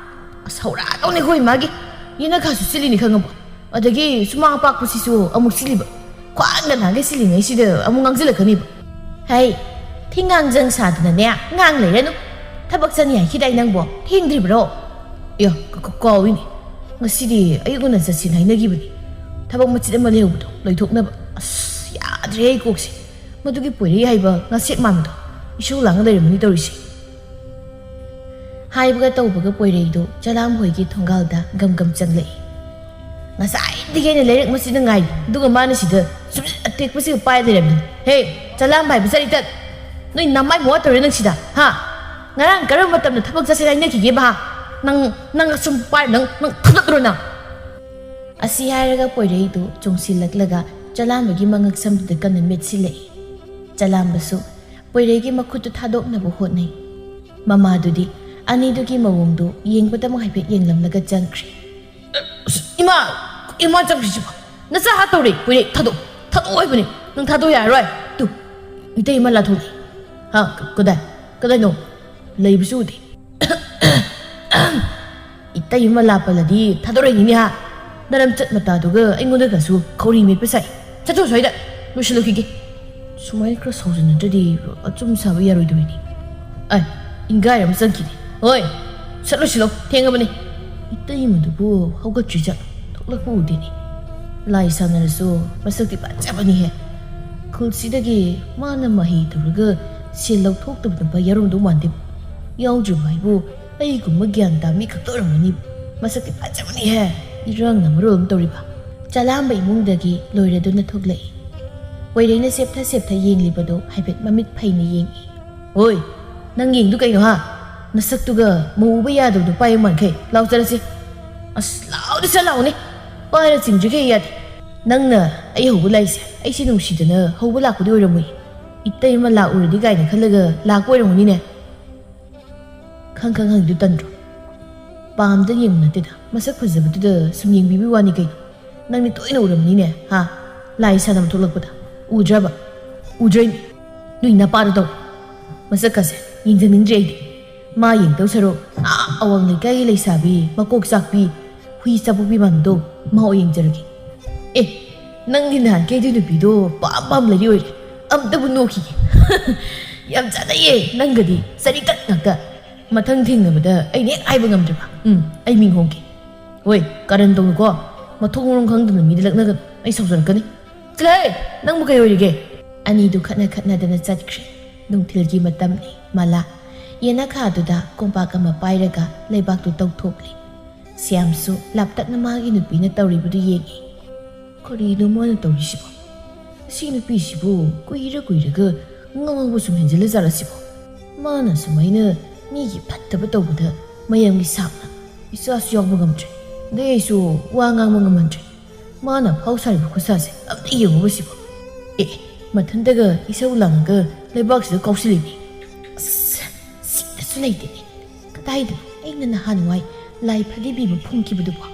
"ꯁꯧꯔꯥꯗꯧꯅꯦ ꯑꯩꯈꯣꯏ ꯏꯃꯥꯒꯤ꯫ ꯌꯦꯅꯈꯥꯁꯨ ꯁꯤꯠꯂꯤꯅꯤ ꯈꯪꯉꯕꯣ? ꯑꯗꯒꯤ ꯁꯨꯃꯥꯡ ꯑꯄꯥꯛꯄꯁꯤꯁꯨ ꯑꯃꯨꯛ ꯁꯤꯠꯂꯤꯕ꯫ ꯈ꯭ꯋꯥꯡꯗ ꯅꯍꯥꯟꯒꯩ ꯁꯤꯜꯂꯤꯉꯩꯁꯤꯗ ꯑꯃꯨꯛ ꯉꯥꯡꯁꯤꯜꯂꯛꯀꯅꯤꯕ꯫ ꯍꯩ, ꯊꯤꯡꯉꯥꯡꯖꯪ ꯁꯥꯗꯅꯅꯦ, ꯉꯥꯡ ꯂꯩꯔꯅꯨ꯫ ꯊꯕꯛ ꯆꯠꯅꯤ ꯍꯥꯏꯈꯤꯗꯥꯏ ꯅꯪꯕꯣ? ꯊꯦꯡꯗ꯭ꯔꯤꯕ꯭ꯔꯣ?" "ꯑꯦ, ꯀ-, ꯀ-, ꯀꯥꯎꯏꯅꯦ꯫ ꯉꯁꯤꯗꯤ ꯑꯌꯨꯛ ꯉꯟꯅ ꯆꯠꯁꯦꯅ ꯍꯥꯏꯅꯈꯤꯕꯅꯤ꯫ ꯊꯕꯛ ꯃꯆꯤꯠ ꯑꯃ ꯂꯩꯍꯧꯕꯗꯣ ꯂꯣꯏꯊꯣꯛꯅꯕ꯫ ꯑꯁ, ꯌꯥꯗ꯭ꯔꯦ ꯑꯩ ꯀꯣꯛꯁꯦ꯫ ꯃꯗꯨꯒꯤ ꯄꯣꯏꯔꯩ ꯍꯥꯏꯕ ꯉꯥꯁꯦꯛ ꯃꯥꯟꯕꯗꯣ ꯏꯁꯧ ꯂꯥꯡꯉ ꯂꯩꯔꯝꯃꯅꯤ ꯇꯧꯔꯤꯁꯦ꯫" ꯍꯥꯏꯕꯒ ꯇꯧꯕꯒ ꯄꯣꯏꯔꯩꯗꯨ ꯆꯂꯥꯝ ꯍꯣꯏꯒꯤ ꯊꯣꯡꯒꯥꯜꯗ ꯒꯝ ꯒꯝ ꯆꯪꯂꯛꯏ꯫ "ꯉꯁꯥꯏꯗꯒꯤ ꯑꯩꯅ ꯂꯩꯔꯛ ꯃꯁꯤꯗ ꯉꯥꯏꯔꯤ, ꯑꯗꯨꯒ ꯃꯥꯅ ꯁꯤꯗ ꯁꯨꯝ ꯑꯇꯦꯛꯄꯁꯤꯒ ꯄꯥꯏ ꯂꯩꯔꯝꯃꯤ꯫ ꯍꯦ, ꯆꯂꯥꯝ ꯄꯥꯏꯕ ꯆꯠꯂꯤꯇꯠ! ꯅꯣꯏ ꯅꯃꯥꯏ ꯃꯣꯠ ꯇꯧꯔꯦ ꯅꯪ ꯁꯤꯗ, ꯍꯥ? ꯉꯔꯥꯡ ꯀꯔꯝꯕ ꯃꯇꯝꯗ ꯊꯕꯛ ꯆꯠꯁꯦꯅ ꯍꯥꯏꯅꯈꯤꯒꯦꯕ, ꯍꯥ?" ꯅꯪ, ꯅꯪ ꯑꯁꯨꯝ ꯄꯥꯏ, ꯅꯪ, ꯅꯪ ꯊꯥꯗꯣꯛꯇ꯭ꯔꯣ ꯅꯪ? ꯑꯁꯤ ꯍꯥꯏꯔꯒ ꯄꯣꯏꯔꯩꯗꯨ ꯆꯣꯡꯁꯤꯜꯂꯛꯂꯒ ꯆꯂꯥꯝꯕꯒꯤ ꯃꯉꯛ ꯁꯝꯗꯨꯗ ꯀꯟꯅ ꯃꯦꯠꯁꯤꯜꯂꯛꯏ꯫ ꯆꯂꯥꯝꯕꯁꯨ ꯄꯣꯏꯔꯩꯒꯤ ꯃꯈꯨꯠꯇꯨ ꯊꯥꯗꯣꯛꯅꯕ ꯍꯣꯠꯅꯩ꯫ ꯃꯃꯥꯗꯨꯗꯤ ꯑꯅꯤꯗꯨꯒꯤ ꯃꯑꯣꯡꯗꯨ ꯌꯦꯡꯕꯗꯃꯛ ꯍꯥꯏꯐꯦꯠ ꯌꯦꯡꯂꯝꯂꯒ ꯆꯪꯈ꯭ꯔꯦ꯫ ꯑꯁ, ꯏꯃꯥ! ꯏꯃꯥ ꯆꯪꯈ꯭ꯔꯤꯁꯤꯕꯣ! ꯅꯆꯥ ꯍꯥꯠꯇꯧꯔꯦ! ꯄꯣꯏꯔꯩ, ꯊꯥꯗꯣꯛ! ꯊꯥꯗꯣꯛꯑꯣ ꯍꯥꯏꯕꯅꯦ! ꯅꯪ ꯊꯥꯗꯣꯛ ꯌꯥꯔꯔꯣꯏ! ꯇꯨ, ꯏꯇꯩ ꯏꯃꯥ ꯂꯥꯊꯣꯛꯂꯛꯏ꯫ ꯍꯥ? ꯀ-, ꯀꯗꯥꯏ? ꯀꯗꯥꯏꯅꯣ? ꯂꯩꯕꯁꯨ ꯎꯗꯦ꯫ ꯏꯇꯩ ꯑꯃ ꯂꯥꯞꯄꯜꯂꯗꯤ ꯊꯥꯗꯣꯔꯛꯏꯅꯤꯅꯦ ꯍꯥ꯫ ꯅꯔꯝꯆꯠ ꯃꯇꯥꯗꯨꯒ ꯑꯩꯉꯣꯟꯗꯒꯁꯨ ꯈꯧꯔꯤ ꯃꯦꯠꯄ ꯁꯥꯏ꯫ ꯆꯠꯊꯣꯛ ꯁ꯭ꯋꯥꯏꯗ, ꯂꯣꯏꯁꯤꯜꯂꯨꯈꯤꯒꯦ꯫ ꯁꯨꯃꯥꯏꯅ ꯈꯔ ꯁꯥꯎꯖꯟꯅꯗ꯭ꯔꯗꯤ ꯑꯆꯨꯝ ꯁꯥꯕ ꯌꯥꯔꯣꯏꯗꯧꯔꯤꯅꯤ꯫ ꯑꯩ, ꯏꯪꯒꯥꯏ ꯑꯃ ꯆꯪꯈꯤꯅꯤ꯫ ꯍꯣꯏ, ꯁꯠ ꯂꯣꯏꯁꯤꯜꯂꯣ, ꯊꯦꯡꯉꯕꯅꯤ꯫ ꯏꯇꯩꯃꯗꯨꯕꯨ ꯍꯧꯒꯠꯇ꯭ꯔꯤꯖꯥꯠ, ꯊꯣꯛꯂꯛꯄ ꯎꯗꯦꯅꯦ꯫ ꯂꯥꯏ ꯁꯥꯟꯅꯔꯁꯨ ꯃꯁꯛꯇꯤ ꯐꯖꯕꯅꯤꯍꯦ꯫ ꯈꯨꯜꯁꯤꯗꯒꯤ ꯃꯥꯅ ꯃꯍꯩ ꯇꯧꯔꯒ ꯁꯦꯜ ꯂꯧꯊꯣꯛꯇꯕ ꯅꯨꯄꯥ ꯌꯥꯎꯔꯝꯗꯧ ꯃꯥꯟꯗꯦꯕꯨ꯫ ꯌꯥꯎꯗ꯭ꯔꯤꯕ ꯍꯥꯏꯕꯨ ꯑꯩꯒꯨꯝꯕ ꯒ꯭ꯌꯥꯟ ꯇꯥꯕ ꯃꯤ ꯈꯛꯇ ꯑꯣꯏꯔꯝꯒꯅꯤ꯫ ꯃꯁꯛꯇꯤ ꯐꯖꯕꯅꯤꯍꯦ, ꯏꯔꯥꯡꯅ ꯃꯔꯣꯜ ꯑꯃ ꯇꯧꯔꯤꯕ꯫ ꯆꯂꯥꯝꯕ ꯏꯃꯨꯡꯗꯒꯤ ꯂꯣꯏꯔꯗꯨꯅ ꯊꯣꯛꯂꯛꯏ꯫ ꯄꯣꯏꯔꯩꯅ ꯁꯦꯞꯊ ꯁꯦꯞꯊ ꯌꯦꯡꯂꯤꯕꯗꯨ ꯍꯥꯏꯐꯦꯠ ꯃꯃꯤꯠ ꯐꯩꯅ ꯌꯦꯡꯏ꯫ ꯍꯣꯏ, ꯅꯪ ꯌꯦꯡꯗꯨ ꯀꯩꯅꯣ ꯍꯥ? ꯅꯁꯛꯇꯨꯒ ꯃꯧ ꯎꯕ ꯌꯥꯗꯕ ꯅꯨꯄꯥ ꯑꯃ ꯃꯥꯟꯈꯩ꯫ ꯂꯥꯎ ꯆꯠꯂꯁꯤ꯫ ꯑꯁ, ꯂꯥꯎꯗꯤ ꯁꯠ ꯂꯥꯎꯅꯦ꯫ ꯄꯥꯏꯔ ꯆꯤꯡꯗ꯭ꯔꯤꯈꯩ ꯌꯥꯗꯦ꯫ ꯅꯪꯅ ꯑꯩ ꯍꯧꯕ ꯂꯥꯛꯏꯁꯦ ꯑꯩꯁꯦ ꯅꯨꯡꯁꯤꯗꯅ ꯍꯧꯕ ꯂꯥꯛꯄꯗꯤ ꯑꯣꯏꯔꯝꯃꯣꯏ꯫ ꯏꯇꯩꯃ ꯂꯥꯛꯎꯔꯗꯤ ꯀꯥꯏꯅ ꯈꯜꯂꯒ ꯂꯥꯛꯄ ꯑꯣꯏꯔꯝꯒꯅꯤꯅꯦ꯫ ꯈꯪ ꯈꯪ ꯍꯪꯉꯤꯗꯨ ꯇꯟꯗ꯭ꯔꯣ? ꯄꯥꯝꯗ ꯌꯦꯡꯕ ꯅꯠꯇꯦꯗ, ꯃꯁꯛ ꯐꯖꯕꯗꯨꯗ ꯁꯨꯝ ꯌꯦꯡꯕꯤꯕꯒꯤ ꯋꯥꯅꯤ ꯀꯩꯅꯣ꯫ ꯅꯪꯗꯤ ꯇꯣꯏꯅ ꯎꯔꯝꯅꯤꯅꯦ ꯍꯥ? ꯂꯥꯏ ꯁꯥꯟꯅꯕ ꯊꯣꯛꯂꯛꯄꯗ꯫ ꯎꯗ꯭ꯔꯕ? ꯎꯗ꯭ꯔꯦ꯫ ꯅꯣꯏ ꯅꯄꯥꯗꯣ ꯇꯧ꯫ ꯃꯁꯛꯀꯁꯦ ꯌꯦꯡꯖꯅꯤꯡꯗ꯭ꯔꯦ ꯑꯩꯗꯤ꯫ ꯃꯥ ꯌꯦꯡꯗꯧ ꯁꯔꯨꯛ ꯑꯥ ꯑꯋꯥꯡ ꯂꯩꯀꯥꯏꯒꯤ ꯂꯩꯁꯥꯕꯤ ꯃꯀꯣꯛ ꯆꯥꯛꯄꯤ ꯍꯨꯏ ꯆꯥꯄꯣꯛꯄꯤ ꯃꯥꯟꯕꯗꯣ ꯃꯥ ꯑꯣꯏ ꯌꯦꯡꯖꯔꯒꯦ꯫ ꯑꯦ, ꯅꯪꯗꯤ ꯅꯍꯥꯟꯈꯩ ꯑꯗꯨ ꯅꯨꯄꯤꯗꯣ ꯄꯥꯝ ꯄꯥꯝ ꯂꯩꯔꯤ ꯑꯣꯏꯔꯦ꯫ ꯑꯝꯇꯕꯨ ꯅꯣꯛꯈꯤꯒꯦ꯫ ꯌꯥꯝ ꯆꯥꯟꯅꯩꯌꯦ ꯅꯪꯒꯗꯤ, ꯆꯔꯤꯇꯠ ꯉꯥꯛꯇ꯫ ꯃꯊꯪ ꯊꯦꯡꯅꯕꯗ ꯑꯩꯅ ꯍꯦꯛ ꯍꯥꯏꯕ ꯉꯝꯗ꯭ꯔꯕ꯫ ꯎꯝ, ꯑꯩ ꯃꯤꯡ ꯍꯣꯡꯒꯦ꯫ ꯍꯣꯏ, ꯀꯥꯔꯟ ꯇꯧꯅꯨꯀꯣ꯫ ꯃꯊꯣꯡ ꯃꯔꯝ ꯈꯪꯗꯅ ꯃꯤꯗ ꯂꯛꯅꯒꯅꯨ꯫ ꯑꯩ ꯁꯥꯎꯖꯔꯛꯀꯅꯤ꯫ ꯆꯠꯂꯍꯦ! ꯅꯪꯕꯨ ꯀꯩ ꯑꯣꯏꯔꯤꯒꯦ? ꯑꯅꯤꯗꯨ ꯈꯠꯅ ꯈꯠꯅꯗꯅ ꯆꯠꯈ꯭ꯔꯦ꯫ ꯅꯨꯡꯊꯤꯜꯒꯤ ꯃꯇꯝꯅꯤ꯫ ꯃꯂꯥ ꯌꯦꯅꯈꯥꯗꯨꯗ ꯀꯣꯝꯄꯥꯛ ꯑꯃ ꯄꯥꯏꯔꯒ ꯂꯩꯕꯥꯛꯇꯨ ꯇꯧꯊꯣꯛꯂꯤ꯫ ꯁ꯭ꯌꯥꯝꯁꯨ ꯂꯥꯞꯇꯛꯅ ꯃꯥꯒꯤ ꯅꯨꯄꯤꯅ ꯇꯧꯔꯤꯕꯗꯨ ꯌꯦꯡꯏ꯫ ꯀꯔꯤꯅꯣ ꯃꯥꯅ ꯇꯧꯔꯤꯁꯤꯕꯣ? ꯑꯁꯤ ꯅꯨꯄꯤꯁꯤꯕꯨ ꯀꯨꯏꯔ ꯀꯨꯏꯔꯒ ꯉꯥꯎꯕ ꯁꯨꯝ ꯍꯦꯟꯖꯤꯜꯂꯖꯥꯠꯂ ꯁꯤꯕꯣ? ꯃꯥꯅ ꯁꯨꯃꯥꯏꯅ ꯃꯤꯒꯤ ꯐꯠꯇꯕ ꯇꯧꯕꯗ ꯃꯌꯥꯝꯒꯤ ꯁꯥꯞꯅ ꯏꯆꯥꯁꯨ ꯌꯥꯎꯕ ꯉꯝꯗ꯭ꯔꯦ, ꯑꯗꯩ ꯑꯩꯁꯨ ꯋꯥ ꯉꯥꯡꯕ ꯉꯝꯍꯟꯗ꯭ꯔꯦ꯫ ꯃꯥꯅ ꯐꯥꯎ ꯁꯥꯔꯤꯕ ꯈꯨꯠꯁꯥꯁꯦ ꯑꯝꯇ ꯌꯦꯡꯉꯨꯕ ꯁꯤꯕꯣ꯫ ꯑꯦ, ꯃꯊꯟꯇꯒ ꯏꯁꯧ ꯂꯥꯡꯉꯒ ꯂꯩꯕꯥꯛꯁꯤꯗ ꯀꯥꯎꯁꯤꯜꯂꯤꯅꯦ꯫ ꯑꯁ, ꯁꯤꯗꯁꯨ ꯂꯩꯇꯦꯅꯦ꯫ ꯀꯗꯥꯏꯗꯅꯣ ꯑꯩꯅ ꯅꯍꯥꯟꯋꯥꯏ ꯂꯥꯏ ꯐꯗꯤ ꯄꯤꯕ ꯐꯨꯝꯈꯤꯕꯗꯨꯕꯣ?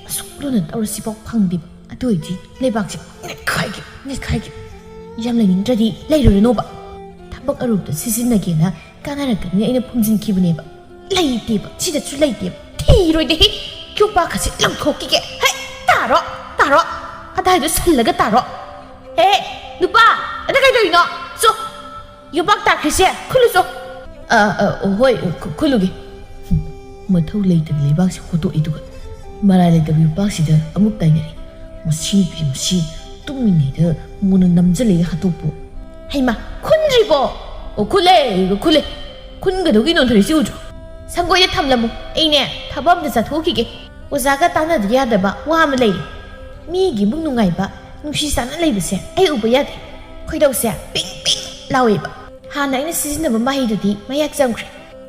ꯑꯁꯨꯛ ꯂꯨꯅ ꯇꯧꯔꯁꯤꯐꯥꯎ ꯐꯪꯗꯦꯕ꯫ ꯑꯗꯨ ꯑꯣꯏꯗꯤ ꯂꯩꯕꯥꯛꯁꯦ ꯅꯦꯠꯈꯥꯏꯒꯦ, ꯅꯦꯠꯈꯥꯏꯒꯦ꯫ ꯌꯥꯝ ꯂꯩꯅꯤꯡꯗ꯭ꯔꯗꯤ ꯂꯩꯔꯨꯔꯅꯣꯕ꯫ ꯊꯕꯛ ꯑꯔꯨꯕꯗ ꯁꯤꯖꯤꯟꯅꯒꯦꯅ ꯀꯥꯟꯅꯔꯛꯀꯅꯤ ꯑꯩꯅ ꯐꯨꯝꯖꯤꯟꯈꯤꯕꯅꯦꯕ꯫ ꯂꯩꯇꯦꯕ, ꯁꯤꯗꯁꯨ ꯂꯩꯇꯦꯕ꯫ ꯊꯤꯔꯣꯏꯗꯦꯍꯦ꯫ ꯌꯣꯄꯥꯛꯀꯁꯦ ꯂꯪꯊꯣꯛꯈꯤꯒꯦ꯫ ꯍꯦ, ꯇꯥꯔꯣ, ꯇꯥꯔꯣ꯫ ꯑꯗꯥꯏꯗꯣ ꯁꯜꯂꯒ ꯇꯥꯔꯣ꯫ ꯍꯦ, ꯅꯨꯄꯥ, ꯑꯗ ꯀꯩꯗꯧꯔꯤꯅꯣ? ꯆꯣ, ꯌꯣꯄꯥꯛ ꯇꯥꯈ꯭ꯔꯤꯁꯦ ꯈꯨꯜꯂꯨ ꯆꯣ꯫ ꯑ, ꯑ, ꯍꯣꯏ, ꯈꯨ-, ꯈꯨꯜꯂꯨꯒꯦ꯫ ꯃꯊꯧ ꯂꯩꯇꯕ ꯂꯩꯕꯥꯛꯁꯤ ꯍꯣꯠꯇꯣꯛꯏ, ꯑꯗꯨꯒ ꯃꯔꯥꯏ ꯂꯩꯇꯕ ꯌꯣꯄꯥꯛꯁꯤꯗ ꯑꯃꯨꯛ ꯇꯥꯏꯅꯔꯦ꯫ ꯃꯁꯤ ꯅꯨꯄꯤ ꯃꯁꯤ ꯇꯨꯝꯃꯤꯉꯩꯗ ꯃꯉꯣꯟꯗ ꯅꯝꯖꯜꯂꯛꯏ ꯍꯥꯠꯇꯣꯛꯄꯨ꯫ ꯍꯩꯃꯥ, ꯈꯨꯟꯗ꯭ꯔꯤꯕꯣ? ꯑꯣ, ꯈꯨꯜꯂꯦ, ꯈꯨꯜꯂꯦ꯫ ꯈꯨꯟꯒꯗꯧꯒꯤ ꯅꯣꯟꯊꯔꯤꯁꯤ ꯎꯗ꯭ꯔꯣ? ꯁꯪꯒꯣꯏꯗ ꯊꯝꯂꯝꯃꯨ꯫ ꯑꯩꯅꯦ ꯊꯕꯛ ꯑꯝꯇ ꯆꯠꯊꯣꯛꯈꯤꯒꯦ꯫ ꯑꯣꯖꯥꯒ ꯇꯥꯟꯅꯗꯕ ꯌꯥꯗꯕ ꯋꯥ ꯑꯃ ꯂꯩꯔꯦ꯫ ꯃꯤꯒꯤ ꯏꯃꯨꯡ ꯅꯨꯡꯉꯥꯏꯕ, ꯅꯨꯡꯁꯤ ꯆꯥꯟꯅ ꯂꯩꯕꯁꯦ ꯑꯩ ꯎꯕ ꯌꯥꯗꯦ꯫ ꯈꯣꯏꯗꯧꯁꯦ ꯄꯤꯡ ꯄꯤꯡ ꯂꯥꯎꯋꯦꯕ꯫ ꯍꯥꯟꯅ ꯑꯩꯅ ꯁꯤꯖꯤꯟꯅꯕ ꯃꯍꯤꯗꯨꯗꯤ ꯃꯌꯥꯛ ꯆꯪꯈ꯭ꯔꯦ꯫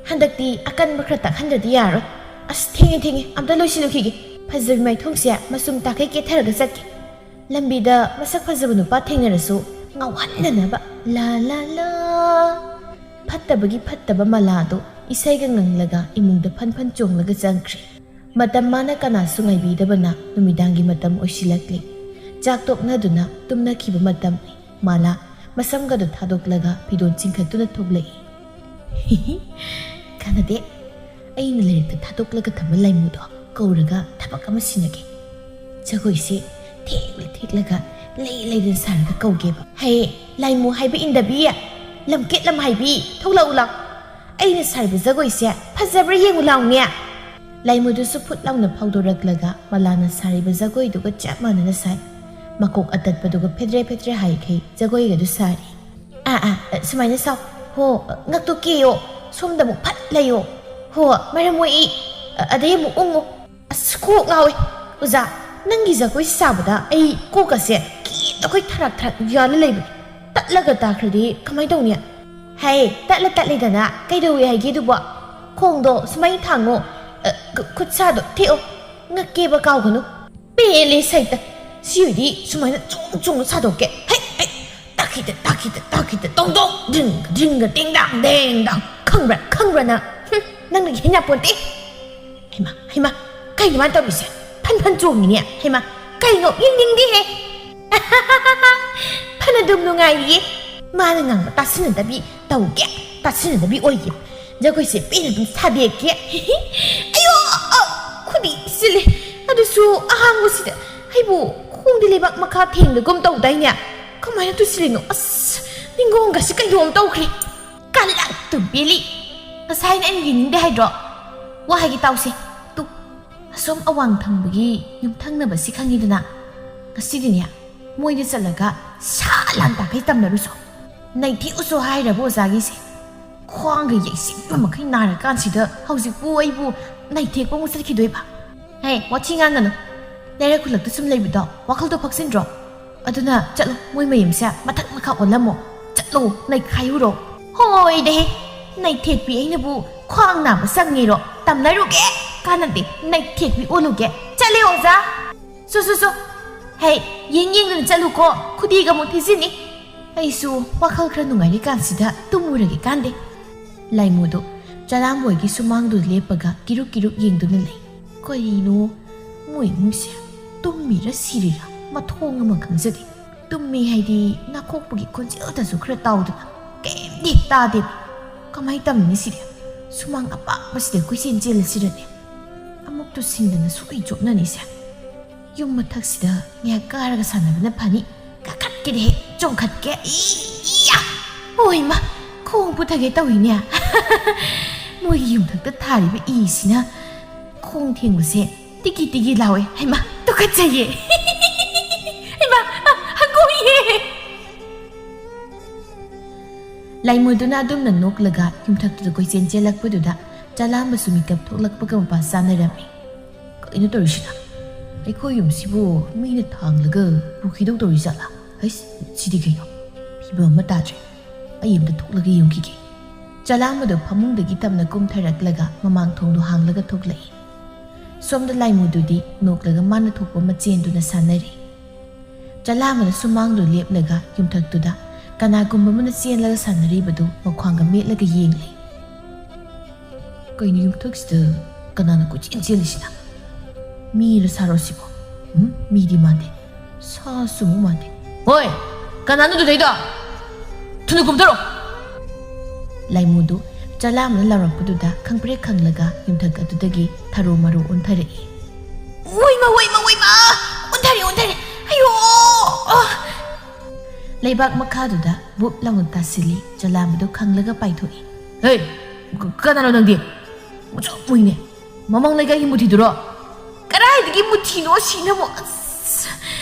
ꯍꯟꯗꯛꯇꯤ ꯑꯀꯟꯕ ꯈꯔ ꯇꯥꯛꯍꯟꯗ꯭ꯔꯗꯤ ꯌꯥꯔꯣꯏ꯫ ꯑꯁ, ꯊꯦꯡꯉꯦ, ꯊꯦꯡꯉꯦ, ꯑꯝꯇ ꯂꯣꯏꯁꯤꯜꯂꯨꯈꯤꯒꯦ꯫ ꯐꯖꯕꯤ ꯃꯥꯏꯊꯣꯡꯁꯦ ꯃꯆꯨꯝ ꯇꯥꯈꯩ ꯀꯦꯊꯔꯒ ꯆꯠꯀꯦ꯫ ꯂꯝꯕꯤꯗ ꯃꯁꯛ ꯐꯖꯕ ꯅꯨꯄꯥ ꯊꯦꯡꯅꯔꯁꯨ ꯉꯥꯎꯍꯟꯗꯅꯕ꯫ ꯂꯥ ꯂꯥ ꯂꯥ꯫ ꯐꯠꯇꯕꯒꯤ ꯐꯠꯇꯕ ꯃꯂꯥꯗꯣ ꯏꯁꯩꯒ ꯉꯪꯂꯒ ꯏꯃꯨꯡꯗ ꯐꯟ ꯐꯟ ꯆꯣꯡꯂꯒ ꯆꯪꯈ꯭ꯔꯦ꯫ ꯃꯇꯝ ꯃꯥꯅ ꯀꯅꯥꯁꯨ ꯉꯥꯏꯕꯤꯗꯕꯅ ꯅꯨꯃꯤꯗꯥꯡꯒꯤ ꯃꯇꯝ ꯑꯣꯏꯁꯤꯜꯂꯛꯂꯤ꯫ ꯆꯥꯛ ꯇꯣꯛꯅꯗꯨꯅ ꯇꯨꯝꯅꯈꯤꯕ ꯃꯇꯝꯅꯤ꯫ ꯃꯥꯂꯥ ꯃꯁꯝꯒꯗꯨ ꯊꯥꯗꯣꯛꯂꯒ ꯐꯤꯗꯣꯟ ꯆꯤꯡꯈꯠꯇꯨꯅ ꯊꯣꯛꯂꯛꯏ꯫ ꯀꯥꯟꯅꯗꯦ꯫ ꯑꯩꯅ ꯂꯩꯔꯛꯇ ꯊꯥꯗꯣꯛꯂꯒ ꯊꯝꯕ ꯂꯥꯏꯃꯨꯗꯣ ꯀꯧꯔꯒ ꯊꯕꯛ ꯑꯃ ꯁꯤꯟꯅꯒꯦ꯫ ꯖꯒꯣꯏꯁꯦ ꯊꯦꯛꯂ ꯊꯦꯛꯂꯒ ꯂꯩ ꯂꯩꯗꯅ ꯁꯥꯔꯒ ꯀꯧꯒꯦꯕ꯫ ꯍꯦ, ꯂꯥꯏꯃꯨ ꯍꯥꯏꯕ ꯏꯟꯗꯕꯤ, ꯂꯝꯀꯦꯠ ꯂꯝꯍꯥꯏꯕꯤ, ꯊꯣꯛꯂꯛꯎ ꯂꯥꯎ꯫ ꯑꯩꯅ ꯁꯥꯔꯤꯕ ꯖꯒꯣꯏꯁꯦ ꯐꯖꯕ꯭ꯔꯥ ꯌꯦꯡꯉꯨ ꯂꯥꯎꯅꯦ꯫ ꯂꯥꯏꯃꯨꯗꯨꯁꯨ ꯐꯨꯠ ꯂꯥꯎꯅ ꯐꯥꯎꯗꯣꯔꯛꯂꯒ ꯃꯂꯥꯅ ꯁꯥꯔꯤꯕ ꯖꯒꯣꯏꯗꯨꯒ ꯆꯞ ꯃꯥꯟꯅꯅ ꯁꯥꯏ꯫ ꯃꯀꯣꯛ ꯑꯇꯠꯄꯗꯨꯒ ꯐꯦꯗ꯭ꯔꯦ ꯐꯦꯗ꯭ꯔꯦ ꯍꯥꯏꯈꯩ ꯖꯒꯣꯏꯒꯗꯨ ꯁꯥꯔꯤ꯫ ꯑꯥ, ꯑꯥ, ꯁꯨꯃꯥꯏꯅ ꯁꯥꯎ꯫ ꯍꯣ, ꯉꯛꯇꯣ ꯀꯦꯌꯣ꯫ ꯁꯣꯝꯗ ꯑꯃꯨꯛ ꯐꯠ ꯂꯩꯌꯣ꯫ ꯍꯣ, ꯃꯔꯝ ꯃꯣꯛꯏ꯫ ꯑꯗꯩ ꯑꯃꯨꯛ ꯎꯪꯉꯨ꯫ ꯑꯁ, ꯀꯣꯛ ꯉꯥꯎꯋꯦ꯫ ꯑꯣꯖꯥ, ꯅꯪꯒꯤ ꯖꯒꯣꯏ ꯁꯥꯕꯗ ꯑꯩ ꯀꯣꯛꯀꯁꯦ ꯀꯦꯗꯈꯩ ꯊꯔꯥꯛ ꯊꯔꯥꯛ ꯌꯥꯜꯂ ꯂꯩꯕꯅꯦ꯫ ꯇꯠꯂꯒ ꯇꯥꯈ꯭ꯔꯗꯤ ꯀꯃꯥꯏ ꯇꯧꯅꯤ? ꯍꯥꯏ, ꯇꯠꯂ ꯇꯠꯂꯦꯗꯅ ꯀꯩꯗꯧꯋꯦ ꯍꯥꯏꯒꯦ ꯑꯗꯨꯕꯣ? ꯈꯣꯡꯗꯣ ꯁꯨꯃꯥꯏꯅ ꯊꯥꯡꯉꯣ꯫ ꯑ, ꯈꯨ-, ꯈꯨꯠꯁꯥꯗꯣ ꯊꯦꯛꯑꯣ꯫ ꯉꯛꯀꯦꯕ ꯀꯥꯎꯒꯅꯨ꯫ ꯄꯦꯜꯂꯦ ꯁꯩꯇ꯫ ꯁꯤ ꯑꯣꯏꯗꯤ ꯁꯨꯃꯥꯏꯅ ꯆꯨꯝ ꯆꯨꯝꯅ ꯁꯥꯗꯣꯛꯀꯦ꯫ ꯍꯩ, ꯍꯩ, ꯇꯥꯈꯤꯗ, ꯇꯥꯈꯤꯗ, ꯇꯥꯈꯤꯗ, ꯇꯣꯡ ꯇꯣꯡ, ꯗ꯭ꯔꯤꯡ, ꯗ꯭ꯔꯤꯡꯒ, ꯇꯦꯡ ꯇꯥꯡ, ꯗꯦꯡ ꯗꯥꯡ꯫ ꯈꯪꯕ꯭ꯔꯥ, ꯈꯪꯕ꯭ꯔꯥ ꯅꯪ? ꯍꯨꯝ, ꯅꯪꯅ ꯍꯦꯟ ꯌꯥꯄꯣꯟꯇꯦ꯫ ꯍꯩꯃꯥ, ꯍꯩꯃꯥ, ꯀꯩꯅꯣ ꯃꯥꯅ ꯇꯧꯔꯤꯁꯦ? ꯐꯟ ꯐꯟ ꯆꯣꯡꯉꯤꯅꯦ꯫ ꯍꯩꯃꯥ, ꯀꯩꯅꯣ? ꯌꯦꯡꯅꯤꯡꯗꯦꯍꯦ꯫ ꯐꯅꯗꯨꯝ ꯅꯨꯡꯉꯥꯏꯔꯤꯌꯦ꯫ ꯃꯥꯅ ꯉꯥꯡꯕ ꯇꯥꯁꯤꯟꯅꯗꯕꯤ ꯇꯧꯒꯦ, ꯇꯥꯁꯤꯟꯅꯗꯕꯤ ꯑꯣꯏꯒꯦ꯫ ꯖꯒꯣꯏꯁꯦ ꯄꯦꯟꯅ ꯑꯗꯨꯝ ꯁꯥꯕꯤꯔꯛꯀꯦ꯫ ꯑꯌꯣ! ꯑ, ꯈꯨꯗꯤ ꯁꯤꯜꯂꯦ꯫ ꯑꯗꯨꯁꯨ ꯑꯍꯥꯡꯕꯁꯤꯗ꯫ ꯑꯩꯕꯨ ꯈꯣꯡꯗꯤ ꯂꯩꯕꯥꯛ ꯃꯈꯥ ꯊꯦꯡꯗꯒꯨꯝ ꯇꯧꯗꯥꯏꯅꯦ? ꯀꯃꯥꯏꯅ ꯇꯨꯁꯤꯜꯂꯤꯅꯣ? ꯑꯁ, ꯅꯤꯡꯒꯣꯡꯒꯁꯤ ꯀꯩꯅꯣꯝ ꯇꯧꯈ꯭ꯔꯦ꯫ ꯀꯂꯛ ꯇꯨ ꯕꯦꯂꯤ! ꯉꯁꯥꯏꯅ ꯑꯩꯅ ꯌꯦꯡꯅꯤꯡꯗꯦ ꯍꯥꯏꯗ꯭ꯔꯣ? ꯋꯥ ꯍꯥꯏꯒꯦ ꯇꯥꯎꯁꯦ꯫ ꯇꯨ, ꯑꯁꯣꯝ ꯑꯋꯥꯡ ꯊꯪꯕꯒꯤ ꯌꯨꯝꯊꯪꯅꯕꯁꯤ ꯈꯪꯉꯤꯗꯅ? ꯉꯁꯤꯗꯤꯅꯦ, ꯃꯣꯏꯗ ꯆꯠꯂꯒ ꯁꯥ ꯂꯥꯟ ꯇꯥꯈꯩ ꯇꯝꯅꯔꯨꯁꯣ꯫ ꯅꯩꯊꯦꯛꯎꯁꯣ ꯍꯥꯏꯔꯕ ꯑꯣꯖꯥꯒꯤꯁꯦ꯫ ꯈ꯭ꯋꯥꯡꯒ ꯌꯩꯁꯤꯟꯕ ꯃꯈꯩ ꯅꯥꯔꯀꯥꯟꯁꯤꯗ ꯍꯧꯖꯤꯛꯄꯨ ꯑꯩꯕꯨ ꯅꯩꯊꯦꯛꯄ ꯑꯃꯨꯛ ꯆꯠꯈꯤꯗꯣꯏꯕ? ꯍꯦ, ꯋꯥꯊꯤ ꯉꯥꯡꯒꯅꯨ꯫ ꯂꯩꯔꯛ ꯈꯨꯜꯂꯛꯇ ꯁꯨꯝ ꯂꯩꯕꯗꯣ ꯋꯥꯈꯜꯗꯣ ꯐꯛꯆꯤꯟꯗ꯭ꯔꯣ? ꯑꯗꯨꯅ ꯆꯠꯂꯣ, ꯃꯣꯏ ꯃꯌꯨꯝꯁꯦ ꯃꯊꯛ ꯃꯈꯥ ꯑꯣꯜꯂꯝꯃꯣ꯫ ꯆꯠꯂꯣ, ꯅꯩꯈꯥꯏꯔꯨꯔꯣ꯫ ꯍꯣꯏꯗꯍꯦ, ꯅꯩꯊꯦꯛꯄꯤ ꯑꯩꯅꯕꯨ ꯈ꯭ꯋꯥꯡ ꯅꯥꯕ ꯆꯪꯉꯤꯔꯣ? ꯇꯝꯅꯔꯨꯒꯦ꯫ ꯀꯥꯟꯅꯗꯦ, ꯅꯩꯊꯦꯛꯄꯤ ꯑꯣꯜꯂꯨꯒꯦ꯫ ꯆꯠꯂꯦ ꯑꯣꯖꯥ꯫ ꯁꯨ, ꯁꯨ, ꯁꯨ꯫ ꯍꯩ, ꯌꯦꯡ ꯌꯦꯡꯗꯨꯅ ꯆꯠꯂꯨꯀꯣ, ꯈꯨꯗꯤꯒ ꯑꯃꯨꯛ ꯊꯤꯖꯤꯟꯅꯤ꯫ ꯑꯩꯁꯨ ꯋꯥꯈꯜ ꯈꯔ ꯅꯨꯡꯉꯥꯏꯔꯤꯀꯥꯟꯁꯤꯗ ꯇꯨꯝꯃꯨꯔꯒꯦ ꯀꯥꯟꯗꯦ꯫ ꯂꯥꯏꯃꯨꯗꯨ ꯆꯔꯥꯝꯕꯣꯏꯒꯤ ꯁꯨꯃꯥꯡꯗꯨꯗ ꯂꯦꯞꯄꯒ ꯀꯤꯔꯨꯛ ꯀꯤꯔꯨꯛ ꯌꯦꯡꯗꯨꯅ ꯂꯩ꯫ ꯀꯔꯤꯅꯣ ꯃꯣꯏ ꯏꯃꯨꯡꯁꯦ? ꯇꯨꯝꯃꯤꯔ ꯁꯤꯔꯤꯔ ꯃꯊꯣꯡ ꯑꯃ ꯈꯪꯖꯗꯦ꯫ ꯇꯨꯝꯃꯤ ꯍꯥꯏꯗꯤ ꯅꯥꯀꯣꯛꯄꯒꯤ ꯈꯣꯟꯖꯦꯜꯗꯁꯨ ꯈꯔ ꯇꯥꯎꯗꯅ ꯀꯩꯝꯇ ꯍꯦꯛ ꯇꯥꯗꯦꯕ꯫ ꯀꯃꯥꯏ ꯇꯝꯅꯤ ꯁꯤꯗꯤ? ꯁꯨꯃꯥꯡ ꯑꯄꯥꯛꯄꯁꯤꯗ ꯀꯣꯏꯆꯦꯟ ꯆꯦꯜꯂꯁꯤꯔꯅꯦ? ꯑꯃꯨꯛ ꯇꯨꯁꯤꯟꯗꯅ ꯁꯣꯏ ꯆꯣꯞꯅꯅꯤꯁꯦ꯫ ꯌꯨꯝ ꯃꯊꯛꯁꯤꯗ ꯉꯥꯏꯍꯥꯛ ꯀꯥꯔꯒ ꯁꯥꯟꯅꯕꯅ ꯐꯅꯤ꯫ ꯀꯥꯈꯠꯀꯦꯗꯦ, ꯆꯣꯡꯈꯠꯀꯦ꯫ ꯏꯌꯥ! ꯍꯣꯏ ꯃꯥ, ꯈꯣꯡ ꯄꯨꯊꯒꯦ ꯇꯧꯏꯅꯦ꯫ ꯃꯣꯏꯒꯤ ꯌꯨꯝꯊꯛꯇ ꯊꯥꯔꯤꯕ ꯏꯁꯤꯅ ꯈꯣꯡ ꯊꯦꯡꯕꯁꯦ ꯇꯤꯀꯤ ꯇꯤꯀꯤ ꯂꯥꯎꯋꯦ꯫ ꯍꯩꯃꯥ, ꯇꯨꯀꯠꯆꯩꯌꯦ꯫ ꯍꯩꯃꯥ, ꯍꯪꯒꯣꯏꯌꯦ꯫ ꯂꯥꯏꯃꯨꯗꯨꯅ ꯑꯗꯨꯝꯅ ꯅꯣꯛꯂꯒ ꯌꯨꯝꯊꯛꯇꯨꯗ ꯀꯣꯏꯆꯦꯟ ꯆꯦꯜꯂꯛꯄꯗꯨꯗ ꯆꯂꯥꯝꯕꯁꯨ ꯃꯤꯀꯞ ꯊꯣꯛꯂꯛꯄꯒ ꯃꯄꯥ ꯆꯥꯅꯔꯝꯃꯤ꯫ ꯀꯩꯅꯣ ꯇꯧꯔꯤꯁꯤꯅ? ꯑꯩꯈꯣꯏ ꯌꯨꯝꯁꯤꯕꯨ ꯃꯤꯅ ꯊꯥꯡꯂꯒ ꯄꯨꯈꯤꯗꯧ ꯇꯧꯔꯤ ꯖꯥꯠꯂꯥ? ꯍꯩꯁ, ꯁꯤꯗꯤ ꯀꯩꯅꯣ? ꯐꯤꯕꯝ ꯑꯃ ꯇꯥꯗ꯭ꯔꯦ꯫ ꯑꯩ ꯑꯝꯇ ꯊꯣꯛꯂꯒ ꯌꯦꯡꯈꯤꯒꯦ꯫ ꯆꯂꯥꯝꯕꯗꯨ ꯐꯃꯨꯡꯗꯒꯤ ꯇꯞꯅ ꯀꯨꯝꯊꯔꯛꯂꯒ ꯃꯃꯥꯡ ꯊꯣꯡꯗꯨ ꯍꯥꯡꯂꯒ ꯊꯣꯛꯂꯛꯏ꯫ ꯁꯣꯝꯗ ꯂꯥꯏꯃꯨꯗꯨꯗꯤ ꯅꯣꯛꯂꯒ ꯃꯥꯅ ꯊꯣꯛꯄ ꯑꯃ ꯆꯦꯟꯗꯨꯅ ꯁꯥꯟꯅꯔꯤ꯫ ꯆꯂꯥꯝꯕꯅ ꯁꯨꯃꯥꯡꯗꯨ ꯂꯦꯞꯂꯒ ꯌꯨꯝꯊꯛꯇꯨꯗ ꯀꯅꯥꯒꯨꯝꯕ ꯑꯃꯅ ꯆꯦꯜꯂꯒ ꯁꯥꯟꯅꯔꯤꯕꯗꯨ ꯃꯈ꯭ꯋꯥꯡꯒ ꯃꯦꯠꯂꯒ ꯌꯦꯡꯂꯤ꯫ "ꯀꯩꯅꯣ ꯌꯨꯝꯊꯛꯁꯤꯗ ꯀꯅꯥꯅ ꯀꯣꯏꯆꯦꯟ ꯆꯦꯜꯂꯤꯁꯤꯅ? ꯃꯤꯔ ꯁꯥꯔꯣ ꯁꯤꯕꯣ? ꯎꯝ, ꯃꯤꯗꯤ ꯃꯥꯟꯗꯦ, ꯁꯥꯁꯨ ꯑꯃꯨꯛ ꯃꯥꯟꯗꯦ꯫ ꯍꯣꯏ, ꯀꯅꯥꯅꯣ ꯑꯗꯨꯗꯩꯗꯣ? ꯊꯨꯅ ꯀꯨꯝꯊꯔꯣ!" ꯂꯥꯏꯃꯨꯗꯨ ꯆꯂꯥꯝꯕꯅ ꯂꯥꯎꯔꯛꯄꯗꯨꯗ ꯈꯪꯄ꯭ꯔꯦꯛ ꯈꯪꯂꯒ ꯌꯨꯝꯊꯛ ꯑꯗꯨꯗꯒꯤ ꯊꯔꯣ ꯃꯔꯣ ꯑꯣꯟꯊꯔꯛꯏ꯫ "ꯑꯣꯏꯃ, ꯑꯣꯏꯃ, ꯑꯣꯏꯃ! ꯑꯣꯟꯊꯔꯦ, ꯑꯣꯟꯊꯔꯦ! ꯑꯌꯣ!" ꯑ! ꯂꯩꯕꯥꯛ ꯃꯈꯥꯗꯨꯗ ꯕꯨꯞ ꯂꯥꯎꯅ ꯇꯥꯁꯤꯜꯂꯤ꯫ ꯆꯂꯥꯝꯕꯗꯨ ꯈꯪꯂꯒ ꯄꯥꯏꯊꯣꯛꯏ꯫ "ꯍꯦ! ꯀ-, ꯀꯅꯥꯅꯣ ꯅꯪꯗꯤ? ꯃꯨꯁꯨꯛ ꯃꯨꯏꯅꯦ꯫ ꯃꯃꯥꯡ ꯂꯩꯀꯥꯏꯒꯤ ꯃꯨꯊꯤꯗꯨꯔꯣ?" "ꯀꯗꯥꯏꯗꯒꯤ ꯃꯨꯊꯤꯅꯣ ꯁꯤꯅꯕꯣ? ꯑꯁ!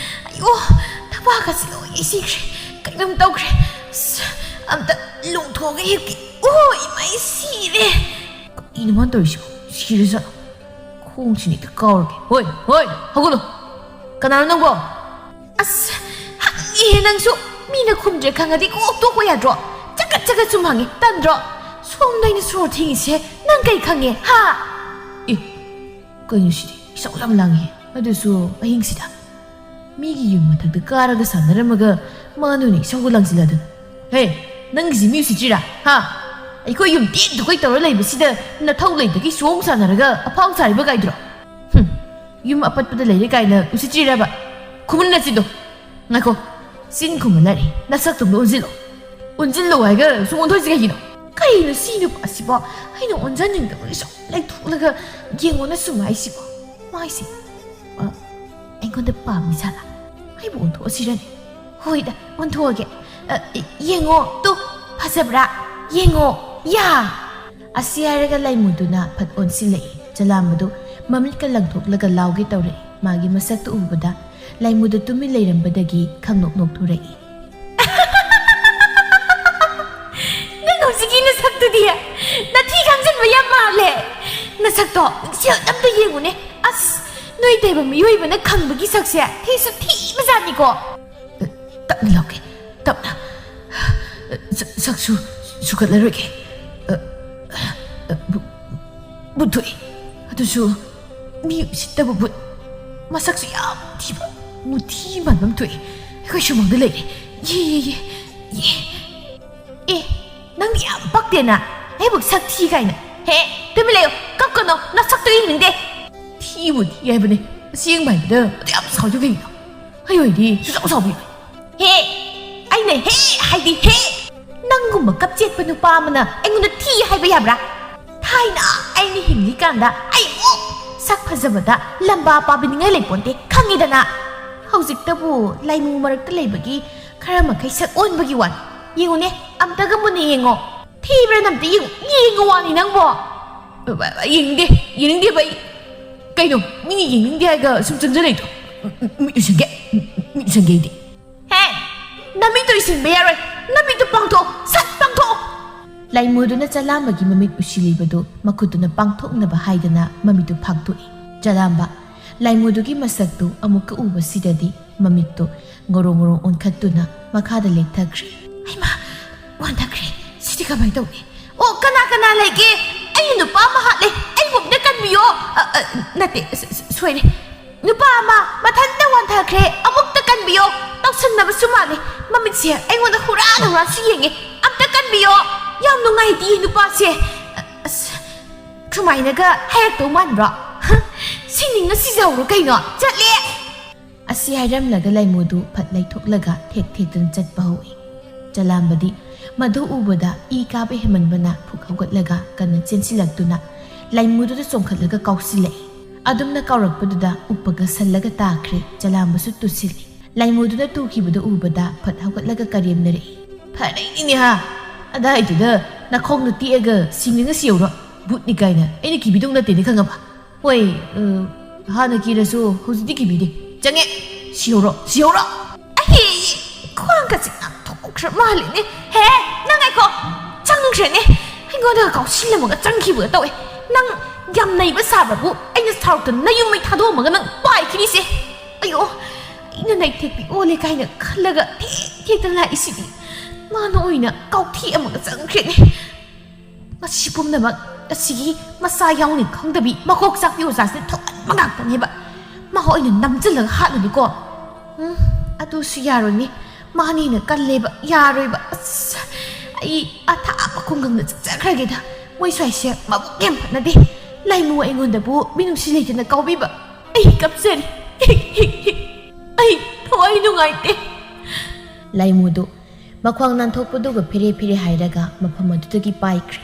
ꯑꯌꯣ! ꯊꯕꯥꯛꯀꯁꯤ ꯂꯣꯏ ꯁꯤꯈ꯭ꯔꯦ꯫ ꯀꯩꯅꯣꯝ ꯇꯧꯈ꯭ꯔꯦ꯫ ꯑꯁ! ꯑꯝꯇ ꯂꯣꯡꯊꯣꯛꯑꯒ ꯍꯤꯞꯀꯦ꯫ ꯑꯣ, ꯏꯃꯥꯏ, ꯁꯤꯔꯦ!" "ꯀꯔꯤꯅꯣ ꯃꯥꯅ ꯇꯧꯔꯤꯁꯤꯕꯣ? ꯁꯤꯔꯖꯥꯠꯂꯣ? ꯈꯣꯡꯁꯤꯅ ꯍꯦꯛꯇ ꯀꯥꯎꯔꯒꯦ꯫ ꯍꯣꯏ, ꯍꯣꯏ, ꯍꯧꯒꯠꯂꯣ! ꯀꯅꯥꯅꯣ ꯅꯪꯕꯣ?" "ꯑꯁ, ꯍꯪꯉꯤꯍꯦ ꯅꯪꯁꯨ꯫ ꯃꯤꯅ ꯈꯨꯝꯗ꯭ꯔꯦ ꯈꯪꯉꯗꯤ ꯀꯣꯛ ꯇꯣꯛꯄ ꯌꯥꯗ꯭ꯔꯣ? ꯆꯒꯠ ꯆꯒꯠ ꯁꯨꯝ ꯍꯪꯉꯤ, ꯇꯟꯗ꯭ꯔꯣ? ꯁꯣꯝꯗ ꯑꯩꯅ ꯁꯣꯔ ꯊꯤꯡꯉꯤꯁꯦ ꯅꯪ ꯀꯩ ꯈꯪꯉꯦ, ꯍꯥ?" "ꯑꯦ, ꯀꯩꯅꯣ ꯁꯤꯗꯤ? ꯏꯁꯧ ꯌꯥꯝ ꯂꯥꯡꯉꯤꯍꯦ꯫ ꯑꯗꯨꯁꯨ ꯑꯍꯤꯡꯁꯤꯗ꯫ ꯃꯤꯒꯤ ꯌꯨꯝ ꯃꯊꯛꯇ ꯀꯥꯔꯒ ꯁꯥꯟꯅꯔꯝꯃꯒ ꯃꯥꯅ ꯑꯣꯏꯅ ꯏꯁꯧꯒ ꯂꯥꯡꯁꯤꯜꯂꯗꯅ꯫ ꯍꯦ, ꯅꯪꯒꯤꯁꯤ ꯃꯤ ꯎꯁꯤꯠꯇ꯭ꯔꯤꯔꯥ? ꯍꯥ? ꯑꯩꯈꯣꯏ ꯌꯨꯝ ꯇꯦꯛ ꯇꯨꯀꯩ ꯇꯧꯔ ꯂꯩꯕꯁꯤꯗ ꯅꯊꯧ ꯂꯩꯇꯒꯩ ꯆꯣꯡ ꯁꯥꯟꯅꯔꯒ ꯑꯐꯥꯎ ꯁꯥꯔꯤꯕ ꯀꯥꯏꯗꯨꯔꯣ? ꯍꯨꯝ, ꯌꯨꯝ ꯑꯄꯠꯄꯗ ꯂꯩꯔꯦ ꯀꯥꯏꯅ ꯎꯁꯤꯠꯇ꯭ꯔꯤꯔꯕ? ꯈꯨꯃꯟ ꯅꯆꯤꯟꯗꯣ꯫ ꯉꯥꯏꯈꯣ, ꯆꯤꯟ ꯈꯨꯝꯕ ꯅꯠꯇꯦ, ꯅꯁꯛꯇꯣ ꯑꯝꯇ ꯑꯣꯟꯁꯤꯜꯂꯣ꯫ ꯑꯣꯟꯁꯤꯜꯂꯣ ꯍꯥꯏꯒ ꯁꯨꯝ ꯑꯣꯟꯊꯣꯛꯏꯁꯦ ꯀꯩꯒꯤꯅꯣ? ꯀꯩꯅꯣ ꯁꯤ ꯅꯨꯄꯥꯁꯤꯕꯣ? ꯑꯩꯅ ꯑꯣꯟꯁꯤꯟꯅꯤꯡꯗꯕꯒꯤ ꯁꯨꯝ ꯂꯩꯊꯣꯛꯂꯒ ꯌꯦꯡꯉꯣꯅ ꯁꯨꯝ ꯍꯥꯏꯁꯤꯕꯣ? ꯃꯥꯏꯁꯦ, ꯑ, ꯑꯩꯉꯣꯟꯗ ꯄꯥꯝꯃꯤ ꯖꯥꯠꯂꯥ? ꯑꯩꯕꯨ ꯑꯣꯟꯊꯣꯛꯑꯁꯤꯔꯅꯦ? ꯍꯣꯏꯗ, ꯑꯣꯟꯊꯣꯛꯑꯒꯦ꯫ ꯑ, ꯌꯦꯡꯉꯣ ꯇꯨ, ꯐꯖꯕ꯭ꯔꯥ? ꯌꯦꯡꯉꯣ, ꯌꯥ!" ꯑꯁꯤ ꯍꯥꯏꯔꯒ ꯂꯥꯏꯃꯨꯗꯨꯅ ꯐꯠ ꯑꯣꯟꯁꯤꯜꯂꯛꯏ꯫ ꯆꯂꯥꯝꯕꯗꯨ ꯃꯃꯤꯠꯀ ꯂꯪꯊꯣꯛꯂꯒ ꯂꯥꯎꯒꯦ ꯇꯧꯔꯛꯏ꯫ ꯃꯥꯒꯤ ꯃꯁꯛꯇꯨ ꯎꯕꯗ ꯂꯥꯏꯃꯨꯗ ꯇꯨꯃꯤꯟ ꯂꯩꯔꯝꯕꯗꯒꯤ ꯈꯪꯅꯣꯛ ꯅꯣꯛꯊꯣꯔꯛꯏ꯫ "ꯅꯪ ꯍꯧꯖꯤꯛꯀꯤ ꯅꯁꯛꯇꯨꯗꯤ ꯅꯊꯤ ꯈꯪꯖꯤꯟꯕ ꯌꯥꯝ ꯃꯥꯜꯂꯦ꯫ ꯅꯁꯛꯇꯣ ꯃꯤꯡꯁꯦꯜ ꯑꯝꯇ ꯌꯦꯡꯉꯨꯅꯦ꯫ ꯑꯁ, ꯅꯣꯏ ꯇꯩꯕ ꯃꯤꯑꯣꯏꯕꯅ ꯈꯪꯕꯒꯤ ꯁꯛꯁꯦ ꯊꯤꯁꯨ ꯊꯤꯕꯖꯥꯠꯅꯤꯀꯣ꯫" "ꯇꯞꯅ ꯂꯥꯎꯒꯦ, ꯇꯞꯅ꯫ ꯁ-, ꯁꯛꯁꯨ ꯁꯨꯒꯠꯂꯔꯣꯏꯒꯦ꯫ ꯕꯨꯠ ꯊꯣꯛꯑꯦ꯫ ꯑꯗꯨꯁꯨ ꯃꯤ ꯎꯁꯤꯠꯇꯕ ꯕꯨꯠ꯫ ꯃꯁꯛꯁꯨ ꯌꯥꯝ ꯊꯤꯕ, ꯃꯨꯊꯤ ꯃꯥꯟꯕ ꯑꯃ ꯊꯣꯛꯑꯦ꯫ ꯑꯩꯈꯣꯏ ꯁꯨꯃꯥꯡꯗ ꯂꯩꯔꯦ꯫ ꯌꯦ, ꯌꯦ, ꯌꯦ, ꯌꯦ꯫ ꯑꯦ, ꯅꯪꯗꯤ ꯌꯥꯝ ꯄꯛꯇꯦꯅ꯫ ꯑꯩꯕꯨ ꯁꯛ ꯊꯤ ꯀꯥꯏꯅ꯫ ꯍꯦ, ꯇꯨꯃꯤꯟ ꯂꯩꯌꯨ꯫ ꯀꯞꯀꯅꯣ, ꯅꯁꯛꯇꯣ ꯌꯦꯡꯅꯤꯡꯗꯦ꯫ ꯊꯤꯕꯨ ꯊꯤ ꯍꯥꯏꯕꯅꯦ, ꯑꯁꯦꯡꯕ ꯍꯥꯏꯕꯗ ꯑꯗꯨ ꯌꯥꯝ ꯁꯥꯎꯔꯤꯗꯣ ꯀꯩꯒꯤꯅꯣ? ꯑꯩ ꯑꯣꯏꯗꯤ ꯁꯨꯡꯁꯥꯎ ꯁꯥꯎꯕꯤꯔꯣꯏ꯫ ꯍꯦ! ꯑꯩꯅ ꯍꯦ ꯍꯥꯏꯗꯤ ꯍꯦ! ꯅꯪꯒꯨꯝꯕ ꯀꯞꯆꯦꯠꯄ ꯅꯨꯄꯥ ꯑꯃꯅ ꯑꯩꯉꯣꯟꯗ ꯊꯤ ꯍꯥꯏꯕ ꯌꯥꯕ꯭ꯔꯥ? ꯊꯥꯏꯅ ꯑꯩꯅ ꯍꯤꯡꯂꯤꯀꯥꯟꯗ ꯑꯩ ꯑꯃꯨꯛ ꯁꯛ ꯐꯖꯕꯗ ꯂꯝꯕꯥ ꯄꯥꯕꯤꯅꯤꯡꯉꯥꯏ ꯂꯩꯄꯣꯟꯇꯦ, ꯈꯪꯉꯤꯗꯅ꯫ ꯍꯧꯖꯤꯛꯇꯕꯨ ꯂꯥꯏꯃꯨ ꯃꯔꯛꯇ ꯂꯩꯕꯒꯤ ꯈꯔ ꯃꯈꯩ ꯁꯛ ꯑꯣꯟꯕꯒꯤ ꯋꯥꯅꯤ꯫ ꯌꯦꯡꯉꯨꯅꯦ, ꯑꯝꯇꯒ ꯃꯨꯟꯅ ꯌꯦꯡꯉꯣ꯫ ꯊꯤꯕ꯭ꯔꯥ ꯑꯝꯇ ꯌꯦꯡꯉꯨ, ꯌꯦꯡꯉꯨ ꯋꯥꯅꯤ ꯅꯪꯕꯣ꯫ ꯌꯦꯡꯅꯤꯡꯗꯦ, ꯌꯦꯡꯅꯤꯡꯗꯦꯕ ꯑꯩ꯫ ꯀꯩꯅꯣ, ꯃꯤꯅ ꯌꯦꯡꯅꯤꯡꯗꯦ ꯍꯥꯏꯔꯒ ꯁꯨꯝ ꯆꯪꯁꯤꯜꯂꯛꯏꯗꯣ? ꯃꯤꯠ ꯎꯏꯁꯟꯒꯦ, ꯃꯤꯠ ꯎꯏꯁꯟꯒꯦ ꯑꯩꯗꯤ꯫ ꯍꯦ! ꯅꯃꯤꯠꯇꯨ ꯎꯏꯁꯤꯟꯕ ꯌꯥꯔꯣꯏ꯫ ꯅꯃꯤꯠꯇꯨ ꯄꯥꯡꯊꯣꯛꯑꯣ꯫ ꯁꯠ ꯄꯥꯡꯊꯣꯛꯑꯣ꯫ ꯂꯥꯏꯃꯨꯗꯨꯅ ꯆꯂꯥꯝꯕꯒꯤ ꯃꯃꯤꯠ ꯎꯏꯁꯤꯜꯂꯤꯕꯗꯨ ꯃꯈꯨꯠꯇꯨꯅ ꯄꯥꯡꯊꯣꯛꯅꯕ ꯍꯥꯏꯗꯅ ꯃꯃꯤꯠꯇꯨ ꯐꯥꯛꯇꯣꯛꯏ꯫ ꯆꯂꯥꯝꯕ, ꯂꯥꯏꯃꯨꯗꯨꯒꯤ ꯃꯁꯛꯇꯨ ꯑꯃꯨꯛꯀ ꯎꯕꯁꯤꯗꯗꯤ ꯃꯃꯤꯠꯇꯨ ꯉꯣꯔꯣꯡ ꯉꯣꯔꯣꯡ ꯑꯣꯟꯈꯠꯇꯨꯅ ꯃꯈꯥꯗ ꯂꯦꯛꯊꯈ꯭ꯔꯦ꯫ ꯍꯩꯃꯥ! ꯋꯥꯟꯊꯈ꯭ꯔꯦ꯫ ꯁꯤꯗꯤ ꯀꯃꯥꯏꯅ ꯇꯧꯅꯤ? ꯑꯣ, ꯀꯅꯥ ꯀꯅꯥ ꯂꯩꯒꯦ? ꯑꯩ ꯅꯨꯄꯥ ꯑꯃ ꯍꯥꯠꯂꯦ꯫ ꯑꯩꯕꯨ ꯑꯝꯇ ꯀꯟꯕꯤꯌꯣ꯫ ꯑ, ꯑ, ꯅꯠꯇꯦ, ꯁ-, ꯁ-, ꯁꯣꯏꯔꯦ꯫ ꯅꯨꯄꯥ ꯑꯃ ꯃꯊꯟꯇ ꯋꯥꯟꯊꯈ꯭ꯔꯦ꯫ ꯑꯃꯨꯛꯇ ꯀꯟꯕꯤꯌꯣ꯫ ꯇꯧꯁꯟꯅꯕꯁꯨ ꯃꯥꯜꯂꯦ꯫ ꯃꯃꯤꯠꯁꯦ ꯑꯩꯉꯣꯟꯗ ꯍꯨꯔꯥꯟ ꯍꯨꯔꯥꯟꯁꯨ ꯌꯦꯡꯉꯦ꯫ ꯑꯝꯇ ꯀꯟꯕꯤꯌꯣ꯫ ꯌꯥꯝ ꯅꯨꯡꯉꯥꯏꯇꯤꯌꯦ ꯅꯨꯄꯥꯁꯦ꯫ ꯑꯁ, ꯁꯨꯃꯥꯏꯅꯒ ꯍꯥꯏꯔꯛꯇꯧ ꯃꯥꯟꯕ꯭ꯔꯣ? ꯁꯤꯅꯤꯡꯅ ꯁꯤꯖꯍꯧꯔꯣ ꯀꯩꯅꯣ꯫ ꯆꯠꯂꯦ꯫ ꯑꯁꯤ ꯍꯥꯏꯔꯝꯂꯒ ꯂꯥꯏꯃꯨꯗꯨ ꯐꯠ ꯂꯩꯊꯣꯛꯂꯒ ꯊꯦꯛ ꯊꯦꯛꯇꯨꯅ ꯆꯠꯄ ꯍꯧꯏ꯫ ꯆꯂꯥꯝꯕꯗꯤ ꯃꯗꯨ ꯎꯕꯗ ꯏ ꯀꯥꯕ ꯍꯦꯟꯃꯟꯕꯅ ꯐꯨꯛ ꯍꯧꯒꯠꯂꯒ ꯀꯟꯅ ꯆꯦꯟꯁꯤꯜꯂꯛꯇꯨꯅ ꯂꯥꯏꯃꯨꯗꯨꯗ ꯆꯣꯡꯈꯠꯂꯒ ꯀꯥꯎꯁꯤꯜꯂꯛꯏ꯫ ꯑꯗꯨꯝꯅ ꯀꯥꯎꯔꯛꯄꯗꯨꯗ ꯎꯞꯄꯒ ꯁꯜꯂꯒ ꯇꯥꯈ꯭ꯔꯦ꯫ ꯆꯂꯥꯝꯕꯁꯨ ꯇꯨꯁꯤꯜꯂꯤ꯫ ꯂꯥꯏꯃꯨꯗꯨꯅ ꯇꯨꯈꯤꯕꯗꯨ ꯎꯕꯗ ꯐꯠ ꯍꯧꯒꯠꯂꯒ ꯀꯔꯦꯝꯅꯔꯛꯏ꯫ "ꯐꯔꯛꯏꯅꯤꯅꯦ ꯍꯥ! ꯑꯗꯥꯏꯗꯨꯗ ꯅꯈꯣꯡꯗꯣ ꯇꯦꯛꯑꯒ ꯁꯤꯡꯂꯒ ꯁꯤꯍꯧꯔꯣ꯫ ꯕꯨꯠꯅꯤ ꯀꯥꯏꯅ ꯑꯩꯅ ꯀꯤꯕꯤꯗꯧ ꯅꯠꯇꯦꯅꯦ, ꯈꯪꯉꯕ?" "ꯍꯣꯏ, ꯑ, ꯍꯥꯟꯅ ꯀꯤꯔꯁꯨ ꯍꯧꯖꯤꯛꯇꯤ ꯀꯤꯕꯤꯗꯦ꯫ ꯆꯪꯉꯦ, ꯁꯤꯍꯧꯔꯣ, ꯁꯤꯍꯧꯔꯣ!" ꯑꯩ ꯈ꯭ꯋꯥꯡꯒꯁꯦ ꯅꯥꯟꯊꯣꯛꯈ꯭ꯔ ꯃꯥꯜꯂꯦꯅꯦ꯫ ꯍꯦ, ꯅꯪ ꯉꯥꯏꯈꯣ! ꯆꯪꯈ꯭ꯔꯦꯅꯦ꯫ ꯑꯩꯉꯣꯟꯗꯒ ꯀꯥꯎꯁꯤꯜꯂꯝꯃꯒ ꯆꯪꯈꯤꯕꯒ ꯇꯧꯋꯦ꯫ ꯅꯪ ꯌꯥꯝ ꯅꯩꯕ ꯁꯥꯕꯕꯨ ꯑꯩꯅ ꯁꯥꯎꯔꯛꯇꯅ ꯅꯌꯨꯝ ꯃꯩ ꯊꯥꯗꯣꯛꯑꯝꯃꯒ ꯅꯪ ꯄꯥꯏꯈꯤꯅꯤꯁꯦ꯫ ꯑꯌꯣ, ꯑꯩꯅ ꯅꯩꯊꯦꯛꯄꯤ ꯑꯣꯜꯂꯦ ꯀꯥꯏꯅ ꯈꯜꯂꯒ ꯊꯦꯛ ꯊꯦꯛꯇꯅ ꯂꯥꯛꯏꯁꯤꯗꯤ꯫ ꯃꯥꯅ ꯑꯣꯏꯅ ꯀꯥꯎꯊꯦꯛꯑꯝꯃꯒ ꯆꯪꯈ꯭ꯔꯦꯅꯦ꯫ ꯃꯁꯤ ꯄꯨꯝꯅꯃꯛ ꯑꯁꯤꯒꯤ ꯃꯆꯥ ꯌꯥꯎꯅꯤ ꯈꯪꯗꯕꯤ ꯃꯀꯣꯛ ꯆꯥꯛꯄꯤ ꯑꯣꯖꯥꯁꯤꯅ ꯊꯣꯛꯍꯟꯕ ꯉꯥꯛꯇꯅꯦꯕ꯫ ꯃꯥ ꯑꯣꯏꯅ ꯅꯝꯁꯤꯜꯂꯒ ꯍꯥꯠꯂꯨꯅꯤꯀꯣ꯫ ꯎꯝ, ꯑꯗꯨꯁꯨ ꯌꯥꯔꯣꯏꯅꯦ꯫ ꯃꯥꯅ ꯍꯦꯟꯅ ꯀꯜꯂꯦꯕ꯫ ꯌꯥꯔꯣꯏꯕ꯫ ꯑꯁ, ꯑꯩ ꯑꯊꯥꯞꯄ ꯈꯨꯡꯒꯪꯗ ꯆꯠꯆꯈ꯭ꯔꯒꯦꯗ꯫ ꯃꯣꯏ ꯁ꯭ꯋꯥꯏꯁꯦ ꯃꯕꯨꯛ ꯌꯥꯝ ꯐꯅꯗꯦ꯫ ꯂꯥꯏꯃꯨ ꯑꯩꯉꯣꯟꯗꯕꯨ ꯃꯤꯅꯨꯡꯁꯤ ꯂꯩꯇꯅ ꯀꯥꯎꯕꯤꯕ꯫ ꯑꯩ ꯀꯞꯆꯔꯤ꯫ ꯑꯩ ꯊꯋꯥꯏ ꯅꯨꯡꯉꯥꯏꯇꯦ꯫ ꯂꯥꯏꯃꯨꯗꯨ ꯃꯈ꯭ꯋꯥꯡ ꯅꯥꯟꯊꯣꯛꯄꯗꯨꯒ ꯐꯦꯔꯦ ꯐꯦꯔꯦ ꯍꯥꯏꯔꯒ ꯃꯐꯝ ꯑꯗꯨꯗꯒꯤ ꯄꯥꯏꯈ꯭ꯔꯦ꯫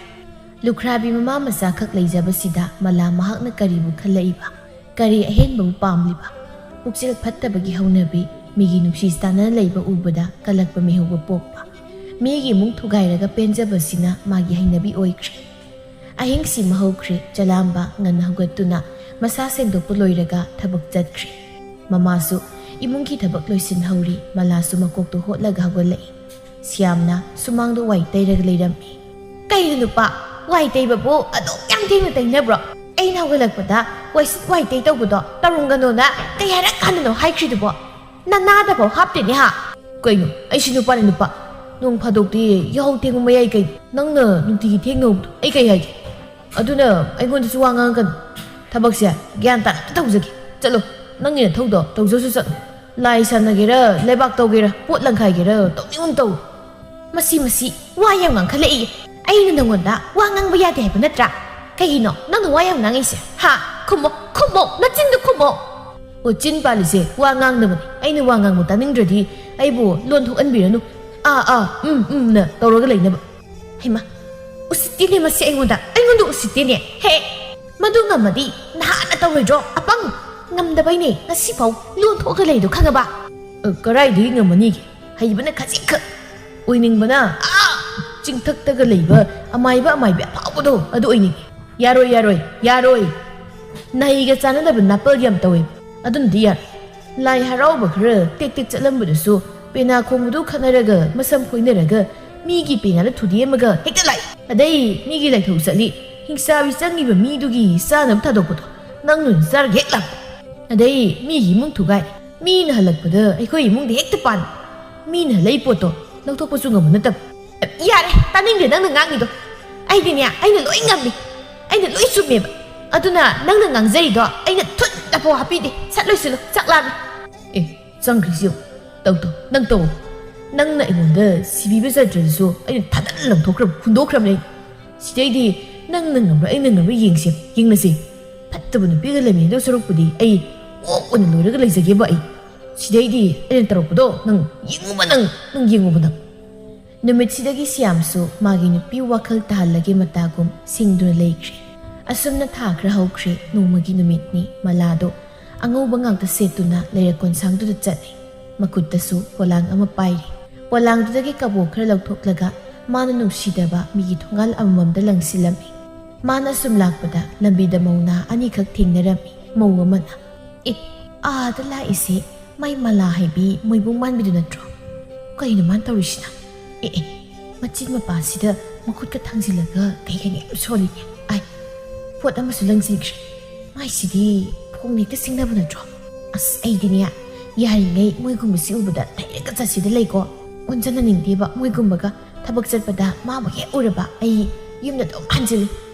ꯂꯨꯈ꯭ꯔꯥꯕꯤ ꯃꯃꯥ ꯃꯆꯥꯈꯛ ꯂꯩꯖꯕꯁꯤꯗ ꯃꯂꯥ ꯃꯍꯥꯛꯅ ꯀꯔꯤꯕꯨ ꯈꯜꯂꯛꯏꯕ? ꯀꯔꯤ ꯑꯍꯦꯟꯕꯕꯨ ꯄꯥꯝꯂꯤꯕ? ꯄꯨꯛꯆꯦꯜ ꯐꯠꯇꯕꯒꯤ ꯍꯧꯅꯕꯤ, ꯃꯤꯒꯤ ꯅꯨꯡꯁꯤ ꯆꯥꯟꯅꯅ ꯂꯩꯕ ꯎꯕꯗ ꯀꯜꯂꯛꯄ ꯃꯤꯍꯧꯕ ꯄꯣꯛꯄ꯫ ꯃꯤꯒꯤ ꯏꯃꯨꯡ ꯊꯨꯒꯥꯏꯔꯒ ꯄꯦꯟꯖꯕꯁꯤꯅ ꯃꯥꯒꯤ ꯍꯩꯅꯕꯤ ꯑꯣꯏꯈ꯭ꯔꯦ꯫ ꯑꯍꯤꯡꯁꯤꯃ ꯍꯧꯈ꯭ꯔꯦ꯫ ꯆꯂꯥꯝꯕ ꯉꯟꯅ ꯍꯧꯒꯠꯇꯨꯅ ꯃꯁꯥ ꯁꯦꯡꯗꯣꯛꯄ ꯂꯣꯏꯔꯒ ꯊꯕꯛ ꯆꯠꯈ꯭ꯔꯦ꯫ ꯃꯃꯥꯁꯨ ꯏꯃꯨꯡꯒꯤ ꯊꯕꯛ ꯂꯣꯏꯁꯤꯟꯍꯧꯔꯤ꯫ ꯃꯂꯥꯁꯨ ꯃꯀꯣꯛꯇꯣ ꯍꯣꯠꯂꯒ ꯍꯧꯒꯠꯂꯛꯏ꯫ ꯁ꯭ꯌꯥꯝꯅ ꯁꯨꯃꯥꯡꯗ ꯋꯥꯏ ꯇꯩꯔꯒ ꯂꯩꯔꯝꯃꯤ꯫ "ꯀꯩꯅꯣ ꯅꯨꯄꯥ, ꯋꯥꯏ ꯇꯩꯕꯕꯨ ꯑꯗꯨꯛ ꯌꯥꯝ ꯊꯦꯡꯅ ꯇꯩꯅꯕ꯭ꯔꯣ? ꯑꯩꯅ ꯍꯧꯒꯠꯂꯛꯄꯗ ꯋꯥꯏꯁꯤꯠ ꯋꯥꯏ ꯇꯩ ꯇꯧꯕꯗꯣ ꯇꯧꯔꯝꯒꯅꯣꯅ ꯀꯩ ꯍꯥꯏꯔꯛ ꯀꯥꯟꯗꯅꯣ ꯍꯥꯏꯈ꯭ꯔꯤꯗꯨꯕꯣ? ꯅꯅꯥꯗꯐꯥꯎ ꯍꯥꯞꯇꯦꯅꯦ ꯍꯥ?" "ꯀꯩꯅꯣ, ꯑꯩꯁꯤ ꯅꯨꯄꯥꯅꯤ ꯅꯨꯄꯥ꯫ ꯅꯣꯡ ꯐꯥꯗꯣꯛꯇꯤ ꯌꯥꯍꯧ ꯊꯦꯡꯕ ꯃꯌꯥꯏ ꯀꯩꯅꯣ꯫ ꯅꯪꯅ ꯅꯨꯡꯇꯤꯒꯤ ꯊꯦꯡꯅ ꯍꯧꯕꯗꯣ ꯑꯩ ꯀꯩ ꯍꯥꯏꯒꯦ? ꯑꯗꯨꯅ ꯑꯩꯉꯣꯟꯗꯁꯨ ꯋꯥ ꯉꯥꯡꯉꯛꯀꯅꯨ꯫ ꯊꯕꯛꯁꯦ ꯒ꯭ꯌꯥꯟ ꯇꯥꯅ ꯑꯝꯇ ꯇꯧꯖꯒꯦ꯫ ꯆꯠꯂꯣ, ꯅꯪꯒꯤ ꯅꯊꯧꯗꯣ ꯇꯧꯖꯧꯁꯨ ꯆꯠꯂꯣ꯫ ꯂꯥꯏ ꯁꯥꯟꯅꯒꯦꯔꯥ, ꯂꯩꯕꯥꯛ ꯇꯧꯒꯦꯔꯥ, ꯄꯣꯠ ꯂꯪꯈꯥꯏꯒꯦꯔꯥ, ꯇꯧꯅꯤꯡ ꯇꯧ꯫" "ꯃꯁꯤ, ꯃꯁꯤ ꯋꯥ ꯌꯥꯝ ꯉꯥꯡꯈꯠꯂꯛꯏ꯫ ꯑꯩꯅ ꯅꯪꯉꯣꯟꯗ ꯋꯥ ꯉꯥꯡꯕ ꯌꯥꯗꯦ ꯍꯥꯏꯕ ꯅꯠꯇ꯭ꯔꯥ? ꯀꯩꯒꯤꯅꯣ ꯅꯪꯅ ꯋꯥ ꯌꯥꯝ ꯉꯥꯡꯉꯤꯁꯦ? ꯍꯥ? ꯈꯨꯝꯃꯣ, ꯈꯨꯝꯃꯣ, ꯅꯆꯤꯟꯗꯣ ꯈꯨꯝꯃꯣ!" "ꯑꯣ, ꯆꯤꯟ ꯄꯥꯜꯂꯤꯁꯦ ꯋꯥ ꯉꯥꯡꯅꯕꯅꯤ꯫ ꯑꯩꯅ ꯋꯥ ꯉꯥꯡꯕ ꯇꯥꯅꯤꯡꯗ꯭ꯔꯗꯤ ꯑꯩꯕꯨ ꯂꯣꯟ ꯊꯣꯛꯍꯟꯕꯤꯔꯅꯨ꯫ ꯑꯥ, ꯑꯥ, ꯎꯝ, ꯎꯝꯅ ꯇꯧꯔꯒ ꯂꯩꯅꯕ꯫" ꯍꯩꯃꯥ, ꯎꯁꯤꯠꯇꯦꯅꯦ ꯃꯁꯤ ꯑꯩꯉꯣꯟꯗ, ꯑꯩꯉꯣꯟꯗ ꯎꯁꯤꯠꯇꯦꯅꯦ꯫ ꯍꯦ, ꯃꯗꯨ ꯉꯝꯃꯗꯤ ꯅꯍꯥꯟꯅ ꯇꯧꯔꯣꯏꯗ꯭ꯔꯣ? ꯑꯄꯪ! ꯉꯝꯗꯕꯩꯅꯦ ꯉꯁꯤꯐꯥꯎ ꯂꯣꯟ ꯊꯣꯛꯑꯒ ꯂꯩꯗꯣ, ꯈꯪꯉꯕ? ꯑ, ꯀꯔꯥꯏꯗꯒꯤ ꯉꯝꯃꯅꯤꯒꯦ? ꯍꯩꯕꯅ ꯈꯖꯤꯛꯈꯛ꯫ ꯑꯣꯏꯅꯤꯡꯕꯅ, ꯑꯥ, ꯆꯤꯡꯊꯛꯇꯒ ꯂꯩꯕ ꯑꯃꯥꯏꯕ ꯑꯃꯥꯏꯕꯤ ꯑꯐꯥꯎꯕꯗꯣ ꯑꯗꯨ ꯑꯣꯏꯅꯤꯡꯉꯤ꯫ ꯌꯥꯔꯣꯏ, ꯌꯥꯔꯣꯏ, ꯌꯥꯔꯣꯏ꯫ ꯅꯥꯍꯩꯒ ꯆꯥꯟꯅꯗꯕ ꯅꯥꯄꯜ ꯌꯥꯝ ꯇꯧꯋꯦ꯫ ꯑꯗꯨꯅꯗꯤ ꯌꯥꯔꯣꯏ꯫ ꯂꯥꯏ ꯍꯔꯥꯎꯕ ꯈꯔ ꯇꯦꯛ ꯇꯦꯛ ꯆꯠꯂꯝꯕꯗꯨꯁꯨ ꯄꯦꯅꯥ ꯈꯣꯡꯕꯗꯨ ꯈꯠꯅꯔꯒ ꯃꯁꯝ ꯐꯣꯏꯅꯔꯒ ꯃꯤꯒꯤ ꯄꯦꯅꯥꯗ ꯊꯨꯗꯦꯛꯑꯝꯃꯒ ꯍꯦꯛꯇ ꯂꯥꯛꯏ꯫ ꯑꯗꯩ ꯃꯤꯒꯤ ꯂꯥꯏꯊꯧ ꯆꯠꯂꯤ꯫ ꯍꯤꯡꯆꯥꯕꯤ ꯆꯪꯉꯤꯕ ꯃꯤꯗꯨꯒꯤ ꯆꯥꯅꯕ ꯊꯥꯗꯣꯛꯄꯗꯣ ꯅꯪ ꯅꯣꯏꯅ ꯆꯥꯔꯒ ꯍꯦꯛ ꯂꯥꯛꯄ꯫ ꯑꯗꯩ ꯃꯤꯒꯤ ꯏꯃꯨꯡ ꯊꯨꯒꯥꯏ꯫ ꯃꯤꯅ ꯍꯜꯂꯛꯄꯗ ꯑꯩꯈꯣꯏ ꯏꯃꯨꯡꯗ ꯍꯦꯛꯇ ꯄꯥꯟ꯫ ꯃꯤꯅ ꯍꯜꯂꯛꯏ ꯄꯣꯠꯇꯣ ꯂꯧꯊꯣꯛꯄꯁꯨ ꯉꯝꯕ ꯅꯠꯇꯕ꯫ ꯌꯥꯔꯦ, ꯇꯥꯅꯤꯡꯗꯦ ꯅꯪꯅ ꯉꯥꯡꯉꯤꯗꯣ꯫ ꯑꯩꯗꯤꯅꯦ, ꯑꯩꯅ ꯂꯣꯏ ꯉꯝꯃꯤ꯫ ꯑꯩꯅ ꯂꯣꯏ ꯆꯨꯝꯃꯦꯕ꯫ ꯑꯗꯨꯅ ꯅꯪꯅ ꯉꯥꯡꯖꯔꯤꯗꯣ ꯑꯩꯅ ꯊꯨꯠ ꯇꯐꯥꯎ ꯍꯥꯞꯄꯤꯗꯦ꯫ ꯁꯠ ꯂꯣꯏꯁꯤꯜꯂꯨ, ꯆꯥꯛ ꯂꯥꯝꯃꯦ꯫ ꯑꯦ, ꯆꯪꯈ꯭ꯔꯤꯁꯤ ꯌꯦꯡꯉꯨ꯫ ꯇꯧ ꯇꯧ, ꯅꯪ ꯇꯧ꯫ ꯅꯪꯅ ꯑꯩꯉꯣꯟꯗ ꯁꯤꯕꯤꯕ ꯆꯠꯇ꯭ꯔꯁꯨ ꯑꯩꯅ ꯊꯥꯗꯅ ꯂꯪꯊꯣꯛꯈ꯭ꯔꯕ, ꯍꯨꯟꯗꯣꯛꯈ꯭ꯔꯕꯅꯦ ꯑꯩ꯫ ꯁꯤꯗꯩꯗꯤ ꯅꯪꯅ ꯉꯝꯕ꯭ꯔꯥ ꯑꯩꯅ ꯉꯝꯕ꯭ꯔꯥ ꯌꯦꯡꯁꯦ, ꯌꯦꯡꯅꯁꯦ꯫ ꯐꯠꯇꯕ ꯅꯨꯄꯤꯒ ꯂꯩꯃꯤꯟꯅꯗꯧ ꯁꯔꯨꯛꯄꯨꯗꯤ ꯑꯩ ꯑꯣꯛ ꯑꯣꯏꯅ ꯂꯣꯏꯔꯒ ꯂꯩꯖꯒꯦꯕ ꯑꯩ꯫ ꯁꯤꯗꯩꯗꯤ ꯑꯩꯅ ꯇꯧꯔꯛꯄꯗꯣ ꯅꯪ ꯌꯦꯡꯉꯨꯕ ꯅꯪ, ꯅꯪ ꯌꯦꯡꯉꯨꯕ ꯅꯪ꯫ ꯅꯨꯃꯤꯠꯁꯤꯗꯒꯤ ꯁꯤꯌꯥꯝꯁꯨ ꯃꯥꯒꯤ ꯅꯨꯄꯤ ꯋꯥꯈꯜ ꯇꯥꯍꯜꯂꯒꯦ ꯃꯇꯥꯒꯨꯝ ꯁꯤꯡꯗꯨꯅ ꯂꯩꯈ꯭ꯔꯦ꯫ ꯑꯁꯨꯝꯅ ꯊꯥ ꯈꯔ ꯍꯧꯈ꯭ꯔꯦ꯫ ꯅꯣꯡꯃꯒꯤ ꯅꯨꯃꯤꯠꯅꯤ꯫ ꯃꯂꯥꯗꯣ ꯑꯉꯧꯕ ꯉꯥꯛꯇ ꯁꯦꯠꯇꯨꯅ ꯂꯩꯔꯛ ꯀꯣꯟꯁꯥꯡꯗꯨꯗ ꯆꯠꯂꯤ꯫ ꯃꯈꯨꯠꯇꯁꯨ ꯄꯣꯂꯥꯡ ꯑꯃ ꯄꯥꯏꯔꯤ꯫ ꯄꯣꯂꯥꯡꯗꯨꯗꯒꯤ ꯀꯕꯣꯛ ꯈꯔ ꯂꯧꯊꯣꯛꯂꯒ ꯃꯥꯅ ꯅꯨꯡꯁꯤꯗꯕ ꯃꯤꯒꯤ ꯊꯣꯡꯒꯥꯜ ꯑꯃꯃꯝꯗ ꯂꯪꯁꯤꯜꯂꯝꯃꯤ꯫ ꯃꯥꯅ ꯁꯨꯝ ꯂꯥꯛꯄꯗ ꯂꯝꯕꯤꯗ ꯃꯧ ꯅꯍꯥ ꯑꯅꯤꯈꯛ ꯊꯦꯡꯅꯔꯝꯃꯤ꯫ ꯃꯧ ꯑꯃꯅ, "ꯑꯦ, ꯑꯥꯗ ꯂꯥꯛꯏꯁꯦ ꯃꯥꯏ ꯃꯂꯥ ꯍꯥꯏꯕꯤ ꯃꯣꯏꯕꯨꯡ ꯃꯥꯟꯕꯤꯗꯨ ꯅꯠꯇ꯭ꯔꯣ? ꯀꯩꯅꯣ ꯃꯥꯅ ꯇꯧꯔꯤꯁꯤꯅ? ꯑꯦ ꯑꯦ, ꯃꯆꯤꯟ ꯃꯄꯥꯁꯤꯗ ꯃꯈꯨꯠꯀ ꯊꯥꯡꯖꯤꯜꯂꯒ ꯀꯩ ꯀꯩꯅꯣ ꯌꯥꯝ ꯁꯣꯜꯂꯤꯅꯦ꯫ ꯑꯥꯏ, ꯄꯣꯠ ꯑꯃꯁꯨ ꯂꯪꯁꯤꯟꯈ꯭ꯔꯦ꯫ ꯃꯥꯏꯁꯤꯗꯤ ꯐꯣꯡꯅ ꯍꯦꯛꯇ ꯁꯤꯡꯅꯕ ꯅꯠꯇ꯭ꯔꯣ? ꯑꯁ, ꯑꯩꯗꯤꯅꯦ, ꯌꯥꯔꯤꯉꯩ ꯃꯣꯏꯒꯨꯝꯕꯁꯤ ꯎꯕꯗ ꯂꯩꯔꯒ ꯆꯠꯁꯤꯗ ꯂꯩꯀꯣ꯫ ꯑꯣꯟꯖꯟꯅꯅꯤꯡꯗꯦꯕ ꯃꯣꯏꯒꯨꯝꯕꯒ꯫ ꯊꯕꯛ ꯆꯠꯄꯗ ꯃꯥꯕꯨ ꯍꯦꯛ ꯎꯔꯕ ꯑꯩ ꯌꯨꯝꯗ ꯑꯗꯨꯝ ꯍꯟꯖꯤꯜꯂꯤ꯫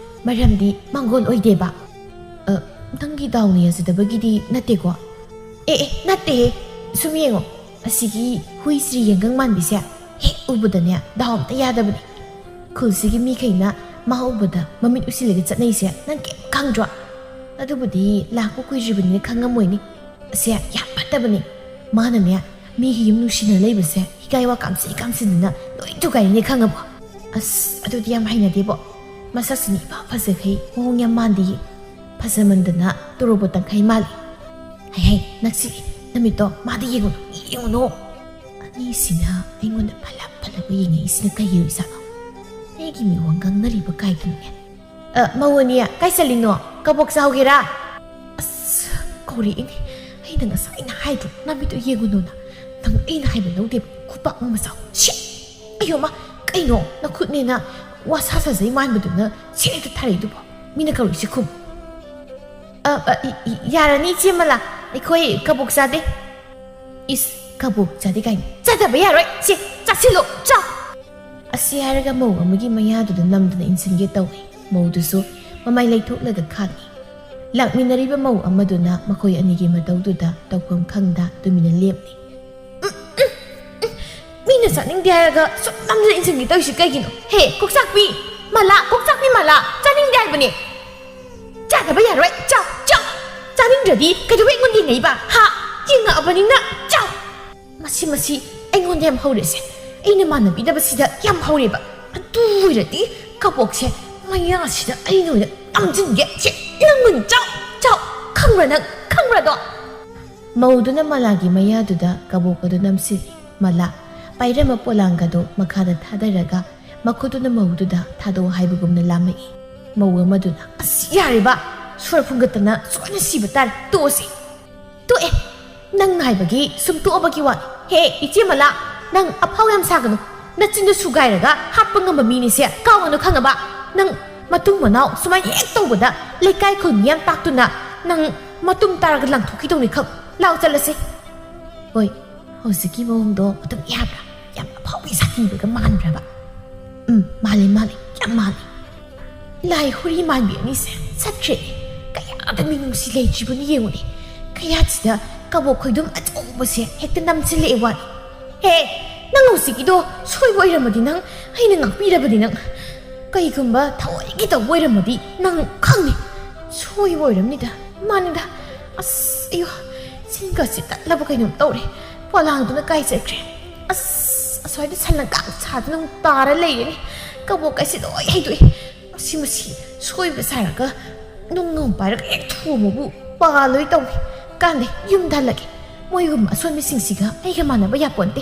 ꯃꯔꯝꯗꯤ ꯃꯥꯡꯒꯣꯜ ꯑꯣꯏꯗꯦꯕ꯫ ꯑ, ꯅꯪꯒꯤ ꯗꯥꯎꯅ ꯌꯥꯖꯗꯕꯒꯤꯗꯤ ꯅꯠꯇꯦꯀꯣ? ꯑꯦ ꯑꯦ, ꯅꯠꯇꯦꯍꯦ꯫ ꯁꯨꯝ ꯌꯦꯡꯉꯣ, ꯑꯁꯤꯒꯤ ꯍꯨꯏ ꯁ꯭ꯔꯤ ꯌꯦꯡꯒꯪ ꯃꯥꯟꯕꯤꯁꯦ ꯍꯦꯛ ꯎꯕꯗꯅꯦ ꯗꯥꯎ ꯑꯝꯇ ꯌꯥꯗꯕꯅꯦ꯫ ꯈꯨꯜꯁꯤꯒꯤ ꯃꯤꯈꯩꯅ ꯃꯥ ꯎꯕꯗ ꯃꯃꯤꯠ ꯎꯁꯤꯜꯂꯒ ꯆꯠꯅꯩꯁꯦ ꯅꯪ ꯀꯩꯝ ꯈꯪꯗ꯭ꯔꯣ? ꯑꯗꯨꯕꯨꯗꯤ ꯂꯥꯛꯄ ꯀꯨꯏꯗ꯭ꯔꯤꯕꯅꯤꯅ ꯈꯪꯉꯝꯃꯣꯏꯅꯦ꯫ ꯑꯁꯦ ꯌꯥꯝ ꯐꯠꯇꯕꯅꯦ꯫ ꯃꯥꯅꯅꯦ ꯃꯤꯒꯤ ꯌꯨꯝ ꯅꯨꯡꯁꯤꯅ ꯂꯩꯕꯁꯦ ꯍꯤꯒꯥꯏ ꯋꯥ ꯀꯥꯝꯁꯤꯟ ꯀꯥꯝꯁꯤꯟꯗꯅ ꯂꯣꯏ ꯊꯨꯒꯥꯏꯔꯤꯅꯦ, ꯈꯪꯉꯕꯣ? ꯑꯁ, ꯑꯗꯨꯗꯤ ꯌꯥꯝ ꯍꯩꯅꯗꯦꯕꯣ꯫ ꯃꯁꯛꯁꯤꯅ ꯏꯐ ꯐꯖꯈꯩ ꯃꯑꯣꯡ ꯌꯥꯝ ꯃꯥꯟꯗꯤꯌꯦ꯫ ꯐꯖꯃꯟꯗꯅ ꯇꯣꯔꯣꯕꯣꯠ ꯇꯪꯈꯥꯏ ꯃꯥꯜꯂꯤ꯫ ꯍꯩ ꯍꯩ, ꯅꯛꯁꯤꯜꯂꯤ꯫ ꯅꯃꯤꯠꯇꯣ ꯃꯥꯗ ꯌꯦꯡꯉꯨꯅꯨ, ꯌꯦꯡꯉꯨꯅꯨ꯫ ꯑꯅꯤꯁꯤꯅ ꯑꯩꯉꯣꯟꯗ ꯐꯠꯂꯞ ꯐꯠꯂꯞ ꯌꯦꯡꯉꯛꯏꯁꯤꯅ ꯀꯩꯒꯤ ꯑꯣꯏꯖꯥꯠꯅꯣ? ꯑꯩꯒꯤ ꯃꯤꯋꯥ ꯉꯥꯡꯅꯔꯤꯕ ꯀꯥꯏꯗꯅꯣꯅꯦ? ꯑ, ꯃꯧ ꯑꯅꯤ, ꯀꯥꯏ ꯆꯠꯂꯤꯅꯣ? ꯀꯕꯣꯛ ꯆꯥꯎꯒꯦꯔꯥ? ꯑꯁ, ꯀꯧꯔꯛꯏꯅꯦ꯫ ꯑꯩꯅ ꯉꯁꯥꯏꯅ ꯍꯥꯏꯗ꯭ꯔꯣ, ꯅꯃꯤꯠꯇꯣ ꯌꯦꯡꯉꯨꯅꯣꯅ? ꯅꯪ ꯑꯩꯅ ꯍꯥꯏꯕ ꯂꯧꯗꯦꯕ, ꯈꯨꯄꯥꯛ ꯑꯃ ꯆꯥꯎ꯫ ꯁꯤ! ꯑꯌꯣꯃ, ꯀꯩꯅꯣ? ꯅꯈꯨꯠꯅꯦꯅ ꯋꯥ ꯁꯥ ꯁꯥꯖꯩ ꯃꯥꯟꯕꯗꯨꯅ ꯁꯤ ꯍꯦꯛꯇ ꯊꯥꯔꯛꯏꯗꯨꯕꯣ? ꯃꯤꯅ ꯀꯧꯔꯛꯏꯁꯦ ꯈꯨꯝ꯫ ꯑ, ꯑ, ꯏ-, ꯏ-, ꯌꯥꯔꯅꯤ, ꯏꯆꯦ ꯃꯂꯥ꯫ ꯑꯩꯈꯣꯏ ꯀꯕꯣꯛ ꯆꯥꯗꯦ꯫ ꯏꯁ, ꯀꯕꯣꯛ ꯆꯥꯗꯦ ꯀꯥꯏꯅ꯫ ꯆꯥꯗꯕ ꯌꯥꯔꯣꯏ꯫ ꯁꯤ, ꯆꯥꯁꯤꯜꯂꯨ, ꯆꯥꯎ꯫ ꯑꯁꯤ ꯍꯥꯏꯔꯒ ꯃꯧ ꯑꯃꯒꯤ ꯃꯌꯥꯗꯨꯗ ꯅꯝꯗꯨꯅ ꯏꯟꯁꯤꯟꯒꯦ ꯇꯧꯏ꯫ ꯃꯧꯗꯨꯁꯨ ꯃꯃꯥꯏ ꯂꯩꯊꯣꯛꯂꯒ ꯈꯥꯡꯉꯤ꯫ ꯂꯥꯛꯃꯤꯟꯅꯔꯤꯕ ꯃꯧ ꯑꯃꯗꯨꯅ ꯃꯈꯣꯏ ꯑꯅꯤꯒꯤ ꯃꯇꯧꯗꯨꯗ ꯇꯧꯐꯝ ꯈꯪꯗ ꯇꯨꯃꯤꯟꯅ ꯂꯦꯞꯂꯤ꯫ ꯎꯝ, ꯎꯝ, ꯎꯝ꯫ ꯃꯤꯅ ꯆꯥꯅꯤꯡꯗꯦ ꯍꯥꯏꯔꯒ ꯁꯨꯝ ꯅꯝꯗꯅ ꯏꯟꯁꯤꯟꯒꯦ ꯇꯧꯔꯤꯁꯤ ꯀꯩꯒꯤꯅꯣ? ꯍꯦ, ꯀꯣꯛꯆꯥꯛꯄꯤ, ꯃꯂꯥ, ꯀꯣꯛꯆꯥꯛꯄꯤ ꯃꯂꯥ, ꯆꯥꯅꯤꯡꯗꯦ ꯍꯥꯏꯕꯅꯦ꯫ ꯆꯥꯗꯕ ꯌꯥꯔꯣꯏ, ꯆꯥꯎ, ꯆꯥꯎ꯫ ꯆꯥꯅꯤꯡꯗ꯭ꯔꯗꯤ ꯀꯩꯗꯧꯕꯩ ꯑꯩꯉꯣꯟꯗ ꯌꯦꯡꯉꯛꯏꯕ? ꯍꯥ? ꯌꯦꯡꯉꯛꯑꯕꯅꯤꯅ ꯆꯥꯎ꯫ ꯃꯁꯤ, ꯃꯁꯤ ꯑꯩꯉꯣꯟꯗ ꯌꯥꯝ ꯍꯧꯔꯦꯁꯦ꯫ ꯑꯩꯅ ꯃꯥꯟꯅꯕꯤꯗꯕꯁꯤꯗ ꯌꯥꯝ ꯍꯧꯔꯦꯕ꯫ ꯑꯗꯨ ꯑꯣꯏꯔꯗꯤ ꯀꯕꯣꯛꯁꯦ ꯃꯌꯥꯁꯤꯗ ꯑꯩꯅ ꯑꯣꯏꯅ ꯅꯝꯁꯤꯟꯒꯦ꯫ ꯁꯦ, ꯅꯪ ꯑꯣꯏꯅ ꯆꯥꯎ, ꯆꯥꯎ꯫ ꯈꯪꯕ꯭ꯔꯥ ꯅꯪ? ꯈꯪꯕ꯭ꯔꯥꯗꯣ? ꯃꯧꯗꯨꯅ ꯃꯂꯥꯒꯤ ꯃꯌꯥꯗꯨꯗ ꯀꯕꯣꯛ ꯑꯗꯨ ꯅꯝꯁꯤꯜꯂꯤ꯫ ꯃꯂꯥ, ꯄꯥꯏꯔꯝꯕ ꯄꯣꯂꯥꯡꯒꯗꯨ ꯃꯈꯥꯗ ꯊꯥꯗꯔꯒ ꯃꯈꯨꯠꯇꯨꯅ ꯃꯧꯗꯨꯗ ꯊꯥꯗꯣꯛꯑꯣ ꯍꯥꯏꯕꯒꯨꯝꯅ ꯂꯥꯝꯃꯛꯏ꯫ ꯃꯧ ꯑꯃꯗꯨꯅ, "ꯑꯁ, ꯌꯥꯔꯦꯕ, ꯁꯣꯔ ꯐꯨꯟꯒꯠꯇꯅ ꯁꯣꯏꯅ ꯁꯤꯕ ꯇꯥꯔꯦ, ꯇꯣꯛꯑꯁꯤ꯫ ꯇꯣꯛꯑꯦ, ꯅꯪ ꯍꯥꯏꯕꯒꯤ ꯁꯨꯝ ꯇꯣꯛꯑꯕꯒꯤ ꯋꯥꯅꯤ꯫ ꯍꯦ, ꯏꯆꯦ ꯃꯂꯥ, ꯅꯪ ꯑꯐꯥꯎ ꯌꯥꯝ ꯁꯥꯒꯅꯨ꯫ ꯅꯆꯤꯟꯗꯣ ꯁꯨꯒꯥꯏꯔꯒ ꯍꯥꯠꯄ ꯉꯝꯕ ꯃꯤꯅꯤꯁꯦ, ꯀꯥꯎꯒꯅꯨ ꯈꯪꯉꯕ? ꯅꯪ ꯃꯇꯨꯡ ꯃꯅꯥꯎ ꯁꯨꯃꯥꯏꯅ ꯍꯦꯛ ꯇꯧꯕꯗ ꯂꯩꯀꯥꯏ ꯈꯨꯜ ꯃꯤꯌꯥꯝ ꯇꯥꯛꯇꯨꯅ ꯅꯪ ꯃꯇꯨꯡ ꯇꯥꯔꯒ ꯂꯪꯊꯣꯛꯈꯤꯗꯧꯅꯤ ꯈꯪ꯫ ꯂꯥꯎ ꯆꯠꯂꯁꯤ꯫" ꯍꯣꯏ, ꯍꯧꯖꯤꯛꯀꯤ ꯃꯑꯣꯡꯗꯣ ꯑꯗꯨꯝ ꯌꯥꯕ꯭ꯔꯥ? ꯌꯥꯝ ꯑꯐꯥꯎꯕꯤ ꯁꯥꯊꯤꯕꯒ ꯃꯥꯟꯕ꯭ꯔꯕ? ꯎꯝ, ꯃꯥꯜꯂꯤ, ꯃꯥꯜꯂꯤ, ꯌꯥꯝ ꯃꯥꯜꯂꯤ꯫ ꯂꯥꯏ ꯍꯨꯔꯤ ꯃꯥꯟꯕꯤ ꯑꯅꯤꯁꯦ ꯆꯠꯈ꯭ꯔꯦꯅꯦ꯫ ꯀꯌꯥꯗ ꯃꯤꯅꯨꯡꯁꯤ ꯂꯩꯇ꯭ꯔꯤꯕꯅꯣ ꯌꯦꯡꯉꯨꯅꯦ꯫ ꯀꯌꯥꯁꯤꯗ ꯀꯕꯣꯛ ꯈꯣꯏꯗꯨꯝ ꯑꯆꯧꯕꯁꯦ ꯍꯦꯛꯇ ꯅꯝꯁꯤꯜꯂꯛꯑꯦ ꯋꯥꯅꯤ꯫ ꯍꯦ, ꯅꯪ ꯍꯧꯖꯤꯛꯀꯤꯗꯣ ꯁꯣꯏꯕ ꯑꯣꯏꯔꯝꯃꯗꯤ ꯅꯪ, ꯑꯩꯅ ꯉꯥꯛꯄꯤꯔꯕꯗꯤ ꯅꯪ꯫ ꯀꯩꯒꯨꯝꯕ ꯊꯑꯣꯏꯒꯤ ꯇꯧꯕ ꯑꯣꯏꯔꯝꯃꯗꯤ ꯅꯪ ꯈꯪꯅꯤ꯫ ꯁꯣꯏꯕ ꯑꯣꯏꯔꯝꯅꯤꯗ꯫ ꯃꯥꯅꯤꯗ꯫ ꯑꯁ, ꯑꯌꯣ, ꯁꯤꯡꯒꯁꯤ ꯇꯠꯂꯕ ꯀꯩꯅꯣꯝ ꯇꯧꯔꯦ꯫ ꯄꯣꯂꯥꯡꯗꯨꯅ ꯀꯥꯏ ꯆꯠꯈ꯭ꯔꯦ? ꯑꯁ, ꯑꯁ꯭ꯋꯥꯏꯗ ꯁꯟ ꯂꯪꯀꯥꯡ ꯁꯥꯗꯅ ꯑꯃꯨꯛ ꯇꯥꯔ ꯂꯩꯔꯦꯅꯦ꯫ ꯀꯕꯣꯛ ꯀꯩꯁꯦ ꯂꯣꯏ ꯍꯩꯗꯣꯛꯑꯦ꯫ ꯃꯁꯤ, ꯃꯁꯤ ꯁꯣꯏꯕ ꯁꯥꯔꯒ ꯅꯨꯡ ꯑꯃ ꯄꯥꯏꯔꯒ ꯍꯦꯛ ꯊꯣꯝꯃꯕꯨ ꯄꯥꯜꯂꯣꯏ ꯇꯧꯏ꯫ ꯀꯥꯟꯗꯦ, ꯌꯨꯝꯗ ꯍꯜꯂꯒꯦ꯫ ꯃꯣꯏꯒꯨꯝꯕ ꯑꯁꯣꯟꯕꯁꯤꯡꯁꯤꯒ ꯑꯩꯒ ꯃꯥꯟꯅꯕ ꯌꯥꯄꯣꯟꯇꯦ꯫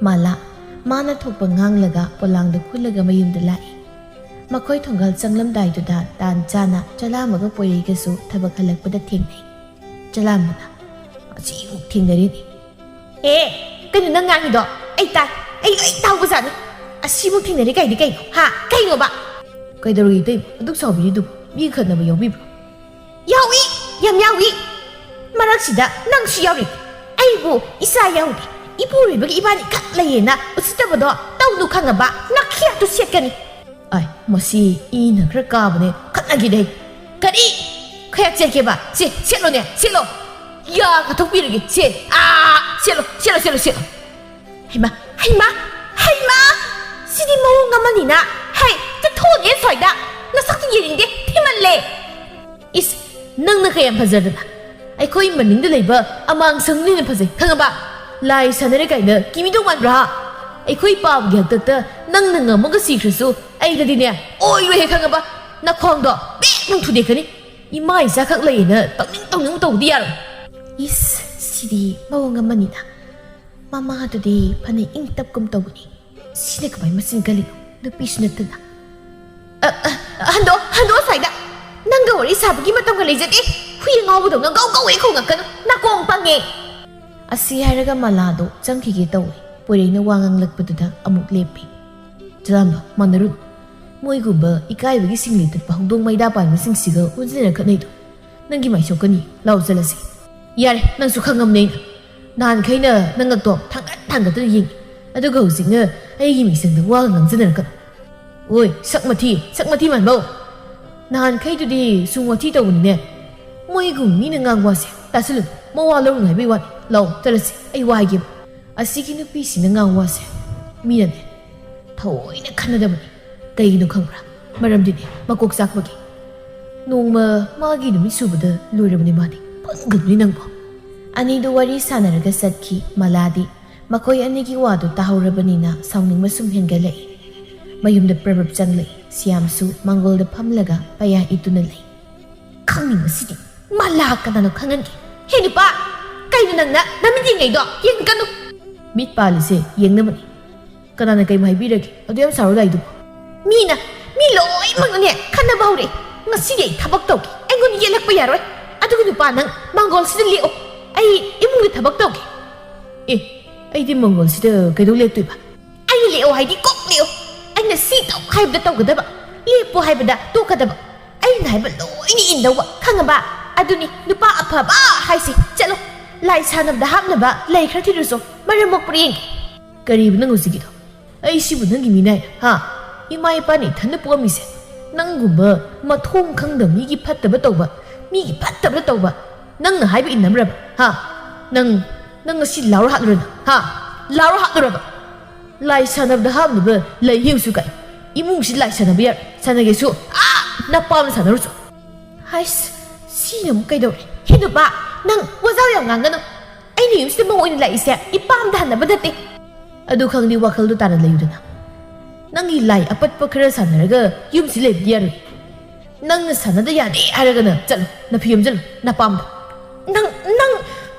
ꯃꯥꯂꯥ, ꯃꯥꯅ ꯊꯣꯛꯄ ꯉꯥꯡꯂꯒ ꯄꯣꯂꯥꯡꯗꯨ ꯈꯨꯜꯂꯒ ꯃꯌꯨꯝꯗ ꯂꯥꯛꯏ꯫ ꯃꯈꯣꯏ ꯊꯣꯡꯒꯥꯜ ꯆꯪꯂꯝꯗꯥꯏꯗꯨꯗ ꯇꯥꯟ ꯆꯥꯅ ꯆꯂꯥꯝꯕꯒ ꯄꯣꯏꯔꯩꯒꯁꯨ ꯊꯕꯛ ꯍꯜꯂꯛꯄꯗ ꯊꯦꯡꯅꯩ꯫ ꯆꯂꯥꯝꯕꯅ, "ꯑꯁꯤꯃꯨꯛ ꯊꯦꯡꯅꯔꯤꯅꯤ꯫ ꯑꯦ, ꯀꯩꯅꯣ ꯅꯪ ꯉꯥꯡꯉꯤꯗꯣ? ꯑꯩ ꯇꯥꯏ꯫ ꯑꯩ ꯂꯣꯏ ꯇꯥꯍꯧꯕꯖꯥꯠꯅꯤ꯫ ꯑꯁꯤꯃꯨꯛ ꯊꯦꯡꯅꯔꯤ ꯀꯥꯏꯗꯤ ꯀꯩꯅꯣ? ꯍꯥ? ꯀꯩꯅꯣꯕ?" "ꯀꯩꯗꯧꯔꯒꯦ ꯏꯇꯩꯃ? ꯑꯗꯨꯛ ꯁꯥꯎꯕꯤꯔꯤꯗꯨꯕꯨ? ꯃꯤ ꯈꯠꯅꯕ ꯌꯥꯎꯕꯤꯕ꯭ꯔꯣ?" "ꯌꯥꯎꯏ, ꯌꯥꯝ ꯌꯥꯎꯏ꯫ ꯃꯔꯛꯁꯤꯗ ꯅꯪꯁꯨ ꯌꯥꯎꯔꯤ꯫ ꯑꯩꯕꯨ ꯏꯆꯥ ꯌꯥꯎꯗꯦ, ꯏꯄꯨꯔꯣꯏꯕꯒꯤ ꯏꯕꯥꯅꯤ ꯈꯛ ꯂꯩꯌꯦꯅ ꯎꯁꯤꯠꯇꯕꯗꯣ ꯇꯧꯅꯨ ꯈꯪꯉꯕ? ꯅꯈꯌꯥꯠꯇꯨ ꯁꯦꯠꯀꯅꯤ꯫" ꯑꯥꯏ, ꯃꯁꯤ ꯏꯅ ꯈꯔ ꯀꯥꯕꯅꯦ, ꯈꯠꯅꯈꯤꯗꯦ꯫ ꯀꯔꯤ? ꯈꯌꯥꯛ ꯆꯦꯠꯀꯦꯕ? ꯁꯦ, ꯁꯦꯠꯂꯣꯅꯦ, ꯁꯦꯠꯂꯣ꯫ ꯌꯥ ꯀꯥꯊꯣꯛꯄꯤꯔꯒꯦ, ꯁꯦ꯫ ꯑꯥ, ꯁꯦꯠꯂꯣ, ꯁꯦꯠꯂꯣ, ꯁꯦꯠꯂꯣ, ꯁꯦꯠꯂꯣ꯫ ꯍꯩꯃꯥ, ꯍꯩꯃꯥ, ꯍꯩꯃꯥ! ꯁꯤꯗꯤ ꯃꯑꯣꯡ ꯑꯃꯅꯤꯅ꯫ ꯍꯩ, ꯆꯠꯊꯣꯛꯑꯣꯅꯦ ꯁ꯭ꯋꯥꯏꯗ꯫ ꯅꯁꯛꯇꯨ ꯌꯦꯡꯅꯤꯡꯗꯦ, ꯊꯤꯃꯜꯂꯦ꯫ ꯏꯁ, ꯅꯪꯅ ꯀꯌꯥꯝ ꯐꯖꯗꯅ꯫ ꯑꯩꯈꯣꯏ ꯃꯅꯤꯡꯗ ꯂꯩꯕ ꯑꯃꯥꯡꯁꯪꯅ ꯍꯦꯟꯅ ꯐꯖꯩ, ꯈꯪꯉꯕ? ꯂꯥꯏ ꯁꯥꯟꯅꯔꯦ ꯀꯥꯏꯅ ꯀꯤꯃꯤꯗꯧ ꯃꯥꯟꯕ꯭ꯔꯥ? ꯑꯩꯈꯣꯏ ꯄꯥꯕꯒꯤ ꯍꯥꯛꯇꯛꯇ ꯅꯪꯅ ꯉꯝꯃꯒ ꯁꯤꯈ꯭ꯔꯁꯨ ꯑꯩꯗꯗꯤꯅꯦ, ꯑꯣꯏꯔꯣꯏꯍꯦ, ꯈꯪꯉꯕ? ꯅꯈꯣꯡꯗꯣ ꯕꯦꯛ ꯅꯪ ꯊꯨꯗꯦꯛꯀꯅꯤ꯫ ꯏꯃꯥ ꯏꯆꯥꯈꯛ ꯂꯩꯌꯦꯅ ꯇꯧꯅꯤꯡ ꯇꯧꯅꯤꯡ ꯇꯧꯕꯗꯤ ꯌꯥꯔꯣꯏ꯫ ꯏꯁ, ꯁꯤꯗꯤ ꯃꯑꯣꯡ ꯑꯃꯅꯤꯅ꯫ ꯃꯃꯥꯗꯨꯗꯤ ꯐꯅ ꯏꯪ ꯇꯞꯀꯨꯝ ꯇꯧꯕꯅꯤ꯫ ꯁꯤꯅ ꯀꯃꯥꯏ ꯃꯆꯤꯟ ꯀꯜꯂꯤꯅꯣ? ꯅꯨꯄꯤꯁꯨ ꯅꯠꯇꯅ꯫ ꯑ, ꯑ, ꯍꯟꯗꯣꯛ, ꯍꯟꯗꯣꯛ ꯁ꯭ꯋꯥꯏꯗ꯫ ꯅꯪꯒ ꯋꯥꯔꯤ ꯁꯥꯕꯒꯤ ꯃꯇꯝꯒ ꯂꯩꯖꯗꯦ꯫ ꯍꯨꯏ ꯑꯉꯥꯎꯕꯗꯧꯅ ꯒꯧ ꯒꯧ ꯍꯦꯛ ꯈꯣꯡꯉꯛꯀꯅꯨ꯫ ꯅꯥꯀꯣꯡ ꯄꯪꯉꯦ꯫ ꯑꯁꯤ ꯍꯥꯏꯔꯒ ꯃꯂꯥꯗꯣ ꯆꯪꯈꯤꯒꯦ ꯇꯧꯏ꯫ ꯄꯣꯏꯔꯩꯅ ꯋꯥ ꯉꯥꯡꯂꯛꯄꯗꯨꯗ ꯑꯃꯨꯛ ꯂꯦꯞꯄꯤ꯫ ꯆꯂꯥꯝꯕ, ꯃꯥꯟꯅꯔꯨꯅꯨ꯫ ꯃꯣꯏꯒꯨꯝꯕ ꯏꯀꯥꯏꯕꯒꯤ ꯁꯤꯡꯂꯤ ꯇꯠꯄ ꯍꯧꯗꯣꯡ ꯃꯩꯗꯥ ꯄꯥꯟꯕꯁꯤꯡꯁꯤꯒ ꯑꯣꯟꯁꯤꯟꯅꯔ ꯈꯠꯅꯩꯗꯣ꯫ ꯅꯪꯒꯤ ꯃꯥꯏ ꯁꯣꯛꯀꯅꯤ꯫ ꯂꯥꯎ ꯆꯠꯂꯁꯤ꯫ ꯌꯥꯔꯦ, ꯅꯪꯁꯨ ꯈꯪꯉꯝꯅꯦ ꯑꯩꯅ꯫ ꯅꯍꯥꯟꯈꯩꯅ ꯅꯉꯛꯇꯣ ꯊꯥꯡꯒꯠ ꯊꯥꯡꯒꯠꯇꯅ ꯌꯦꯡꯉꯤ꯫ ꯑꯗꯨꯒ ꯍꯧꯖꯤꯛꯅ ꯑꯩꯒꯤ ꯃꯤꯆꯪꯗ ꯋꯥꯒ ꯉꯥꯡꯖꯟꯅꯔꯛꯀꯅꯨ꯫ ꯑꯣꯏ, ꯁꯛ ꯃꯊꯤ, ꯁꯛ ꯃꯊꯤ ꯃꯥꯟꯕꯧ꯫ ꯅꯍꯥꯟꯈꯩꯗꯨꯗꯤ ꯁꯨꯝ ꯋꯥꯊꯤ ꯇꯧꯕꯅꯤꯅꯦ꯫ ꯃꯣꯏꯒꯨꯝ ꯃꯤꯅ ꯉꯥꯡꯕ ꯋꯥꯁꯦ ꯇꯥꯁꯤꯜꯂꯨꯅꯨ, ꯃꯋꯥ ꯂꯧꯔꯨꯅꯨ ꯍꯥꯏꯕꯩ ꯋꯥꯅꯤ꯫ ꯂꯥꯎ, ꯆꯠꯂꯁꯤ, ꯑꯩ ꯋꯥ ꯍꯥꯏꯒꯦꯕ꯫ ꯑꯁꯤꯒꯤ ꯅꯨꯄꯤꯁꯤꯅ ꯉꯥꯡꯕ ꯋꯥꯁꯦ ꯃꯤꯅꯅꯦ ꯊꯑꯣꯏꯅ ꯈꯟꯅꯗꯕꯅꯤ꯫ ꯀꯩꯒꯤꯅꯣ ꯈꯪꯕ꯭ꯔꯥ? ꯃꯔꯝꯗꯤꯅꯦ, ꯃꯀꯣꯛ ꯆꯥꯛꯄꯒꯤ꯫ ꯅꯣꯡꯃ ꯃꯥꯒꯤ ꯅꯨꯃꯤꯠ ꯁꯨꯕꯗ ꯂꯣꯏꯔꯕꯅꯤ ꯃꯥꯗꯤ꯫ ꯄꯪꯒꯅꯨꯅꯦ ꯅꯪꯕꯣ꯫ ꯑꯅꯤꯗꯨ ꯋꯥꯔꯤ ꯁꯥꯟꯅꯔꯒ ꯆꯠꯈꯤ꯫ ꯃꯂꯥꯗꯤ ꯃꯈꯣꯏ ꯑꯅꯤꯒꯤ ꯋꯥꯗꯨ ꯇꯥꯍꯧꯔꯕꯅꯤꯅ ꯁꯥꯎꯅꯤꯡꯕ ꯁꯨꯝ ꯍꯦꯟꯒꯠꯂꯛꯏ꯫ ꯃꯌꯨꯝꯗ ꯄ꯭ꯔꯕꯞ ꯆꯪꯂꯛꯏ꯫ ꯁꯤꯌꯥꯝꯁꯨ ꯃꯥꯡꯒꯣꯜꯗ ꯐꯝꯂꯒ ꯄꯩꯌꯥ ꯏꯠꯇꯨꯅ ꯂꯩ꯫ ꯈꯪꯅꯤꯡꯕꯁꯤꯗꯤ ꯃꯂꯥ ꯀꯅꯥꯅꯣ ꯈꯪꯍꯟꯒꯦ꯫ ꯍꯦ ꯅꯨꯄꯥ, ꯀꯩꯅꯣ ꯅꯪꯅ ꯅꯃꯤꯠ ꯌꯦꯡꯉꯩꯗꯣ? ꯌꯦꯡꯒꯅꯨ꯫ ꯃꯤꯠ ꯄꯥꯜꯂꯤꯁꯦ ꯌꯦꯡꯅꯕꯅꯤ꯫ ꯀꯅꯥꯅ ꯀꯩꯕꯨ ꯍꯥꯏꯕꯤꯔꯒꯦ? ꯑꯗꯨ ꯌꯥꯝ ꯁꯥꯎꯔ ꯂꯥꯛꯏꯗꯨꯕꯨ? ꯃꯤꯅ, ꯃꯤ ꯂꯣꯏꯅꯃꯛꯅꯅꯦ ꯈꯟꯅꯕ ꯍꯧꯔꯛꯑꯦ꯫ ꯉꯁꯤꯗꯤ ꯑꯩ ꯊꯕꯛ ꯇꯧꯒꯦ꯫ ꯑꯩꯉꯣꯟꯗ ꯌꯦꯠꯂꯛꯄ ꯌꯥꯔꯣꯏ꯫ ꯑꯗꯨꯒ ꯅꯨꯄꯥ, ꯅꯪ ꯃꯥꯡꯒꯣꯜꯁꯤꯗ ꯂꯦꯛꯑꯣ꯫ ꯑꯩ ꯏꯃꯨꯡꯒꯤ ꯊꯕꯛ ꯇꯧꯒꯦ꯫ ꯑꯦ, ꯑꯩꯗꯤ ꯃꯥꯡꯒꯣꯜꯁꯤꯗ ꯀꯩꯗꯧ ꯂꯦꯛꯇꯣꯏꯕ? ꯑꯩꯅ ꯂꯦꯛꯑꯣ ꯍꯥꯏꯗꯤ ꯀꯣꯛ ꯂꯦꯛꯑꯣ꯫ ꯑꯩꯅ ꯁꯤ ꯇꯧ ꯍꯥꯏꯕꯗ ꯇꯧꯒꯗꯕ, ꯂꯦꯞꯄꯣ ꯍꯥꯏꯕꯗ ꯇꯣꯛꯀꯗꯕ꯫ ꯑꯩꯅ ꯍꯥꯏꯕ ꯂꯣꯏꯅ ꯏꯟꯗꯧꯕ, ꯈꯪꯉꯕ? ꯑꯗꯨꯅꯤ ꯅꯨꯄꯥ ꯑꯐꯕ ꯍꯥꯏꯁꯦ꯫ ꯆꯠꯂꯣ, ꯂꯥꯏ ꯁꯥꯟꯅꯕꯗ ꯍꯥꯞꯅꯕ ꯂꯩ ꯈꯔ ꯊꯤꯔꯨꯆꯣ꯫ ꯃꯔꯝ ꯃꯣꯛꯄ꯭ꯔꯥ ꯌꯦꯡꯒꯦ꯫ ꯀꯔꯤꯕ ꯅꯪ ꯍꯧꯖꯤꯛꯀꯤꯗꯣ? ꯑꯩ ꯁꯤꯕꯨ ꯅꯪꯒꯤ ꯃꯤꯅꯥꯏ, ꯍꯥ? ꯏꯃꯥ ꯏꯄꯥꯅ ꯏꯊꯟꯗ ꯄꯣꯛꯑꯝꯃꯤꯁꯦ ꯅꯪꯒꯨꯝꯕ ꯃꯊꯣꯡ ꯈꯪꯗꯕ ꯃꯤꯒꯤ ꯐꯠꯇꯕ ꯇꯧꯕ, ꯃꯤꯒꯤ ꯐꯠꯇꯕ ꯇꯧꯕ, ꯅꯪꯅ ꯍꯥꯏꯕ ꯏꯟꯅꯕ꯭ꯔꯕ? ꯍꯥ? ꯅꯪ, ꯅꯪ ꯉꯁꯤ ꯂꯥꯎꯔ ꯍꯥꯠꯂꯨꯔꯅ? ꯍꯥ? ꯂꯥꯎꯔ ꯍꯥꯠꯂꯨꯔꯕ? ꯂꯥꯏ ꯁꯥꯟꯅꯕꯗ ꯍꯥꯞꯅꯕ ꯂꯩ ꯍꯦꯛꯁꯨ ꯀꯥꯏ꯫ ꯏꯃꯨꯡꯁꯤ ꯂꯥꯏ ꯁꯥꯟꯅꯕ ꯌꯥꯔ ꯁꯥꯟꯅꯒꯦꯁꯨ, ꯑꯥ, ꯅꯄꯥꯝꯅ ꯁꯥꯟꯅꯔꯨꯁꯨ꯫ ꯍꯥꯏꯁ, ꯁꯤꯅ ꯑꯃꯨꯛ ꯀꯩꯗꯧꯔꯦ? ꯍꯦ ꯅꯨꯄꯥ, ꯅꯪ ꯋꯥꯖꯥꯎ ꯌꯥꯝ ꯉꯥꯡꯒꯅꯨ꯫ ꯑꯩꯅ ꯌꯨꯝꯁꯤꯗ ꯃꯧ ꯑꯣꯏꯅ ꯂꯥꯛꯏꯁꯦ ꯏꯄꯥꯝꯗ ꯍꯟꯅꯕ ꯅꯠꯇꯦ꯫ ꯑꯗꯨ ꯈꯪꯗꯦ, ꯋꯥꯈꯜꯗꯣ ꯇꯥꯅ ꯂꯩꯌꯨꯗꯅ꯫ ꯅꯪꯒꯤ ꯂꯥꯏ ꯑꯄꯠꯄ ꯈꯔ ꯁꯥꯟꯅꯔꯒ ꯌꯨꯝꯁꯤ ꯂꯩꯕꯗꯤ ꯌꯥꯔꯣꯏ꯫ ꯅꯪꯅ ꯁꯥꯟꯅꯗ ꯌꯥꯗꯦ ꯍꯥꯏꯔꯒꯅ ꯆꯠꯂꯣ, ꯅꯐꯤ ꯌꯣꯝꯖꯜꯂꯣ, ꯅꯄꯥꯝꯗ꯫ ꯅꯪ, ꯅꯪ,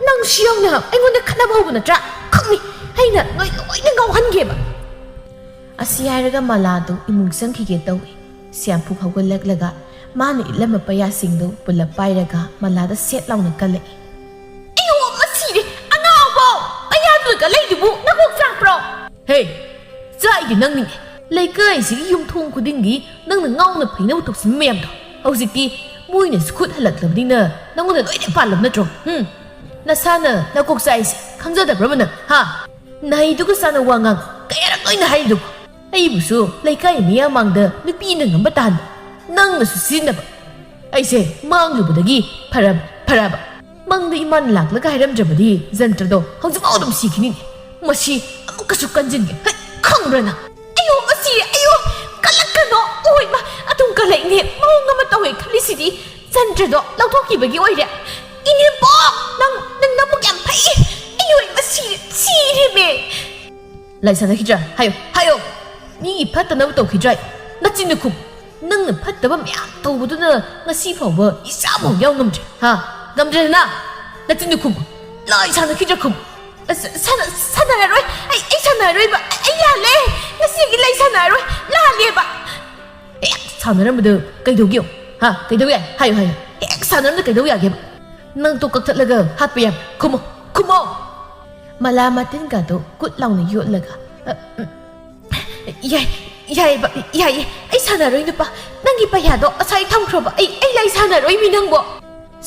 ꯅꯪ ꯁꯤ ꯌꯥꯎꯅ ꯑꯩꯉꯣꯟꯗ ꯈꯠꯅꯕ ꯍꯧꯕ ꯅꯠꯇ꯭ꯔꯥ? ꯈꯪꯅꯤ, ꯑꯩꯅ ꯅꯣꯏ ꯂꯣꯏꯅ ꯉꯥꯎꯍꯟꯒꯦꯕ꯫ ꯑꯁꯤ ꯍꯥꯏꯔꯒ ꯃꯂꯥꯗꯨ ꯏꯃꯨꯡ ꯆꯪꯈꯤꯒꯦ ꯇꯧꯏ꯫ ꯁ꯭ꯌꯥꯝꯐꯨ ꯍꯧꯒꯠꯂꯛꯂꯒ ꯃꯥꯅ ꯏꯠꯂꯝꯕ ꯄꯩꯌꯥꯁꯤꯡꯗꯨ ꯄꯨꯂꯞ ꯄꯥꯏꯔꯒ ꯃꯂꯥꯗ ꯁꯦꯠ ꯂꯥꯎꯅ ꯀꯜꯂꯛꯏ꯫ ꯑꯌꯣ, ꯃꯁꯤꯔꯦ! ꯑꯉꯥꯎꯕ! ꯄꯩꯌꯥꯗꯨꯗ ꯀꯜꯂꯛꯏꯗꯨꯕꯨ ꯅꯀꯣꯛ ꯆꯥꯛꯄ꯭ꯔꯣ? ꯍꯦ! ꯆꯥꯛꯏꯗꯤ ꯅꯪꯅꯤꯅꯦ꯫ ꯂꯩꯀꯥꯏꯁꯤꯒꯤ ꯌꯨꯝꯊꯣꯡ ꯈꯨꯗꯤꯡꯒꯤ ꯅꯪꯅ ꯉꯥꯎꯅ ꯐꯩꯅꯕ ꯇꯧꯁꯤꯟꯕ ꯃꯌꯥꯝꯗꯣ ꯍꯧꯖꯤꯛꯇꯤ ꯃꯣꯏꯅꯁꯨ ꯈꯨꯠ ꯍꯜꯂꯛꯂꯕꯅꯤꯅ ꯅꯪꯉꯣꯟꯗ ꯂꯣꯏꯅ ꯄꯥꯜꯂꯕ ꯅꯠꯇ꯭ꯔꯣ? ꯍꯨꯝ? ꯅꯁꯥꯅ ꯅꯀꯣꯛ ꯆꯥꯛꯏꯁꯦ ꯈꯪꯖꯗꯕ꯭ꯔꯕ ꯅꯪ? ꯍꯥ? ꯅꯍꯩꯗꯨꯒ ꯆꯥꯅ ꯋꯥ ꯉꯥꯡ ꯀꯌꯥꯔꯛ ꯂꯣꯏꯅ ꯍꯥꯏꯔꯤꯗꯨꯕꯨ? ꯑꯩꯕꯨꯁꯨ ꯂꯩꯀꯥꯏ ꯃꯤꯌꯥꯝ ꯃꯥꯡꯗ ꯅꯨꯄꯤꯅ ꯉꯝꯕ ꯇꯥꯍꯟꯕ, ꯅꯪꯅꯁꯨ ꯁꯤꯖꯤꯟꯅꯕ꯫ ꯑꯩꯁꯦ ꯃꯥꯡꯂꯨꯕꯗꯒꯤ ꯐꯔꯕ, ꯐꯔꯕ꯫ ꯃꯪꯗ ꯏꯃꯥꯅ ꯂꯥꯛꯂꯒ ꯍꯥꯏꯔꯝꯗ꯭ꯔꯕꯗꯤ ꯖꯟꯇ꯭ꯔꯗꯣ ꯍꯧꯖꯤꯛꯐꯥꯎ ꯑꯗꯨꯝ ꯁꯤꯈꯤꯅꯤꯅꯦ꯫ ꯃꯁꯤ ꯑꯃꯨꯛꯀꯁꯨ ꯀꯟꯖꯤꯟꯒꯦ꯫ ꯍꯩ, ꯈꯪꯕ꯭ꯔꯥ ꯅꯪ? ꯑꯌꯣ, ꯃꯁꯤ, ꯑꯌꯣ, ꯀꯜꯂꯛꯀꯅꯣ꯫ ꯑꯣꯏꯃ, ꯑꯗꯨꯝ ꯀꯜꯂꯛꯏꯅꯦ꯫ ꯃꯑꯣꯡ ꯑꯃ ꯇꯧꯋꯦ ꯈꯜꯂꯤꯁꯤꯗꯤ꯫ ꯖꯟꯇ꯭ꯔꯗꯣ ꯂꯧꯊꯣꯛꯈꯤꯕꯒꯤ ꯑꯣꯏꯔꯦ꯫ ꯏꯅꯦꯝꯕꯣꯛ, ꯅꯪ, ꯅꯪ ꯅꯕꯨꯛ ꯌꯥꯝ ꯐꯩ꯫ ꯑꯌꯣ, ꯃꯁꯤ, ꯁꯤꯔꯦꯃꯦ꯫ ꯂꯥꯏ ꯁꯥꯟꯅꯈꯤꯗ꯭ꯔꯥ? ꯍꯥꯏꯌꯣ, ꯍꯥꯏꯌꯣ꯫ ꯃꯤꯒꯤ ꯐꯠꯇꯅꯕ ꯇꯧꯈꯤꯗ꯭ꯔꯥ? ꯅꯆꯤꯟꯗꯨ ꯈꯨꯝ꯫ ꯅꯪꯅ ꯐꯠꯇꯕ ꯃꯌꯥꯝ ꯇꯧꯕꯗꯨꯅ ꯉꯁꯤ ꯐꯥꯎꯕ ꯏꯆꯥ ꯐꯥꯎ ꯌꯥꯎ ꯉꯝꯗ꯭ꯔꯦ꯫ ꯍꯥ? ꯉꯝꯗ꯭ꯔꯦꯗꯅ? ꯅꯆꯤꯟꯗꯨ ꯈꯨꯝ꯫ ꯂꯥꯏ ꯁꯥꯟꯅꯈꯤꯗ꯭ꯔꯥ ꯈꯨꯝ꯫ ꯑꯁ, ꯁꯥꯟꯅ-, ꯁꯥꯟꯅꯔꯔꯣꯏ꯫ ꯑꯩ, ꯑꯩ ꯁꯥꯟꯅꯔꯔꯣꯏꯕ꯫ ꯑꯩ ꯂꯥꯜꯂꯦ꯫ ꯉꯁꯤꯒꯤ ꯂꯩ ꯁꯥꯟꯅꯔꯔꯣꯏ꯫ ꯂꯥꯜꯂꯦꯕ꯫ ꯍꯦꯛ ꯁꯥꯟꯅꯔꯝꯕꯗ ꯀꯩꯗꯧꯒꯦ? ꯍꯥ? ꯀꯩꯗꯧ ꯌꯥꯏ? ꯍꯥꯏꯌꯨ, ꯍꯥꯏꯌꯨ꯫ ꯍꯦꯛ ꯁꯥꯟꯅꯔꯝꯕꯗ ꯀꯩꯗꯧ ꯌꯥꯒꯦꯕ? ꯅꯪ ꯇꯣ ꯀꯛꯊꯠꯂꯒ ꯍꯥꯠꯄ ꯌꯥꯕ? ꯈꯨꯝꯃꯣ, ꯈꯨꯝꯃꯣ꯫ ꯃꯂꯥ ꯃꯇꯤꯟꯒꯗꯣ ꯀꯨꯠ ꯂꯥꯎꯅ ꯌꯣꯠꯂꯒ, "ꯑ, ꯎꯝ, ꯌꯥꯏ, ꯌꯥꯏꯌꯦꯕ, ꯌꯥꯏꯌꯦ꯫ ꯑꯩ ꯁꯥꯟꯅꯔꯣꯏ, ꯅꯨꯄꯥ꯫ ꯅꯪꯒꯤ ꯄꯩꯌꯥꯗꯣ ꯑꯁꯥꯏ ꯊꯝꯈ꯭ꯔꯣꯕ꯫ ꯑꯩ, ꯑꯩ ꯂꯩ ꯁꯥꯟꯅꯔꯣꯏ, ꯃꯤ ꯅꯪꯕꯣ꯫"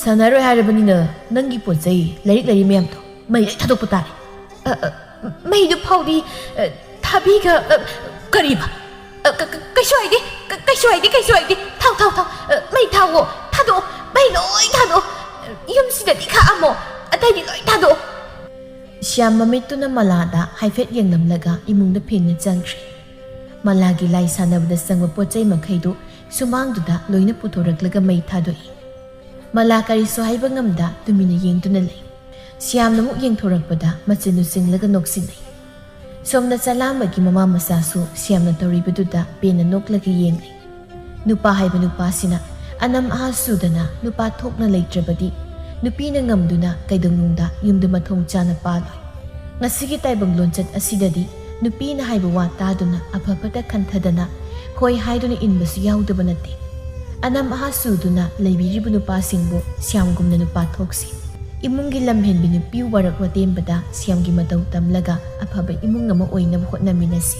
ꯁꯥꯟꯅꯔꯣꯏ ꯍꯥꯏꯔꯕꯅꯤꯅ ꯅꯪꯒꯤ ꯄꯣꯠ ꯆꯩ, ꯂꯥꯏꯔꯤꯛ ꯂꯩꯔꯤ ꯃꯌꯥꯝꯗꯣ ꯃꯩ ꯂꯣꯏ ꯊꯥꯗꯣꯛꯄ ꯇꯥꯔꯦ꯫ ꯑ, ꯑ, ꯃꯩꯗꯨ ꯐꯥꯎꯗꯤ, ꯑ, ꯊꯥꯕꯤꯒ, ꯑ, ꯀꯔꯤꯕ? "ꯀ- ꯀ- ꯀꯩꯁꯨ ꯍꯥꯏꯗꯦ, ꯀ- ꯀꯩꯁꯨ ꯍꯥꯏꯗꯦ, ꯀꯩꯁꯨ ꯍꯥꯏꯗꯦ꯫ ꯊꯥꯎ, ꯊꯥꯎ, ꯊꯥꯎ꯫ ꯑ, ꯃꯩ ꯊꯥꯎꯑꯣ, ꯊꯥꯗꯣꯛꯑꯣ, ꯃꯩ ꯂꯣꯏ ꯊꯥꯗꯣꯛꯑꯣ꯫ ꯑ, ꯌꯨꯝꯁꯤꯗꯗꯤ ꯈꯥꯛꯑꯝꯃꯣ, ꯑꯇꯩꯗꯤ ꯂꯣꯏ ꯊꯥꯗꯣꯛꯑꯣ"꯫ ꯁ꯭ꯌꯥꯝ ꯃꯃꯤꯠꯇꯨꯅ ꯃꯂꯥꯗ ꯍꯥꯏꯐꯦꯠ ꯌꯦꯡꯂꯝꯂꯒ ꯏꯃꯨꯡꯗ ꯐꯦꯡꯅ ꯆꯪꯈ꯭ꯔꯦ꯫ ꯃꯂꯥꯒꯤ ꯂꯥꯏ ꯁꯥꯟꯅꯕꯗ ꯆꯪꯕ ꯄꯣꯠ ꯆꯩ ꯃꯈꯩꯗꯨ ꯁꯨꯃꯥꯡꯗꯨꯗ ꯂꯣꯏꯅ ꯄꯨꯊꯣꯔꯛꯂꯒ ꯃꯩ ꯊꯥꯗꯣꯛꯏ꯫ ꯃꯂꯥ ꯀꯔꯤꯁꯨ ꯍꯥꯏꯕ ꯉꯝꯗ ꯇꯨꯃꯤꯟꯅ ꯌꯦꯡꯗꯨꯅ ꯂꯩ꯫ ꯁ꯭ꯌꯥꯝꯅ ꯑꯃꯨꯛ ꯌꯦꯡꯊꯣꯔꯛꯄꯗ ꯃꯆꯤꯟ ꯎꯆꯤꯡꯂꯒ ꯅꯣꯛꯁꯤꯟꯅꯩ꯫ ꯁꯣꯝꯗ ꯆꯂꯥꯝꯕꯒꯤ ꯃꯃꯥ ꯃꯆꯥꯁꯨ ꯁ꯭ꯌꯥꯝꯅ ꯇꯧꯔꯤꯕꯗꯨꯗ ꯄꯦꯟꯅ ꯅꯣꯛꯂꯒ ꯌꯦꯡꯂꯤ꯫ ꯅꯨꯄꯥ ꯍꯥꯏꯕ ꯅꯨꯄꯥꯁꯤꯅ ꯑꯅꯝ ꯑꯍꯥ ꯁꯨꯗꯅ ꯅꯨꯄꯥ ꯊꯣꯛꯅ ꯂꯩꯇ꯭ꯔꯕꯗꯤ ꯅꯨꯄꯤꯅ ꯉꯝꯗꯨꯅ ꯀꯩꯗꯧꯅꯨꯡꯗ ꯌꯨꯝꯗ ꯃꯊꯣꯡ ꯆꯥꯅ ꯄꯥꯜꯂꯣꯏ꯫ ꯉꯁꯤꯒꯤ ꯇꯥꯏꯕꯪ ꯂꯣꯟꯆꯠ ꯑꯁꯤꯗꯗꯤ ꯅꯨꯄꯤꯅ ꯍꯥꯏꯕ ꯋꯥ ꯇꯥꯗꯨꯅ ꯑꯐ ꯐꯠꯇ ꯈꯟꯊꯗꯅ ꯍꯣꯏ ꯍꯥꯏꯗꯨꯅ ꯏꯟꯕꯁꯨ ꯌꯥꯎꯗꯕ ꯅꯠꯇꯦ꯫ ꯑꯅꯝ ꯑꯍꯥ ꯁꯨꯗꯨꯅ ꯂꯩꯕꯤꯔꯤꯕ ꯅꯨꯄꯥꯁꯤꯡꯕꯨ ꯁ꯭ꯌꯥꯝꯒꯨꯝꯅ ꯅꯨꯄꯥ ꯊꯣꯛꯁꯤ꯫ ꯏꯃꯨꯡꯒꯤ ꯂꯝꯍꯦꯟꯕꯤ ꯅꯨꯄꯤ ꯋꯥꯔꯛ ꯋꯥꯇꯦꯝꯕꯗ ꯁ꯭ꯌꯥꯝꯒꯤ ꯃꯇꯧ ꯇꯝꯂꯒ ꯑꯐꯕ ꯏꯃꯨꯡ ꯑꯃ ꯑꯣꯏꯅꯕ ꯍꯣꯠꯅꯃꯤꯟꯅꯁꯤ꯫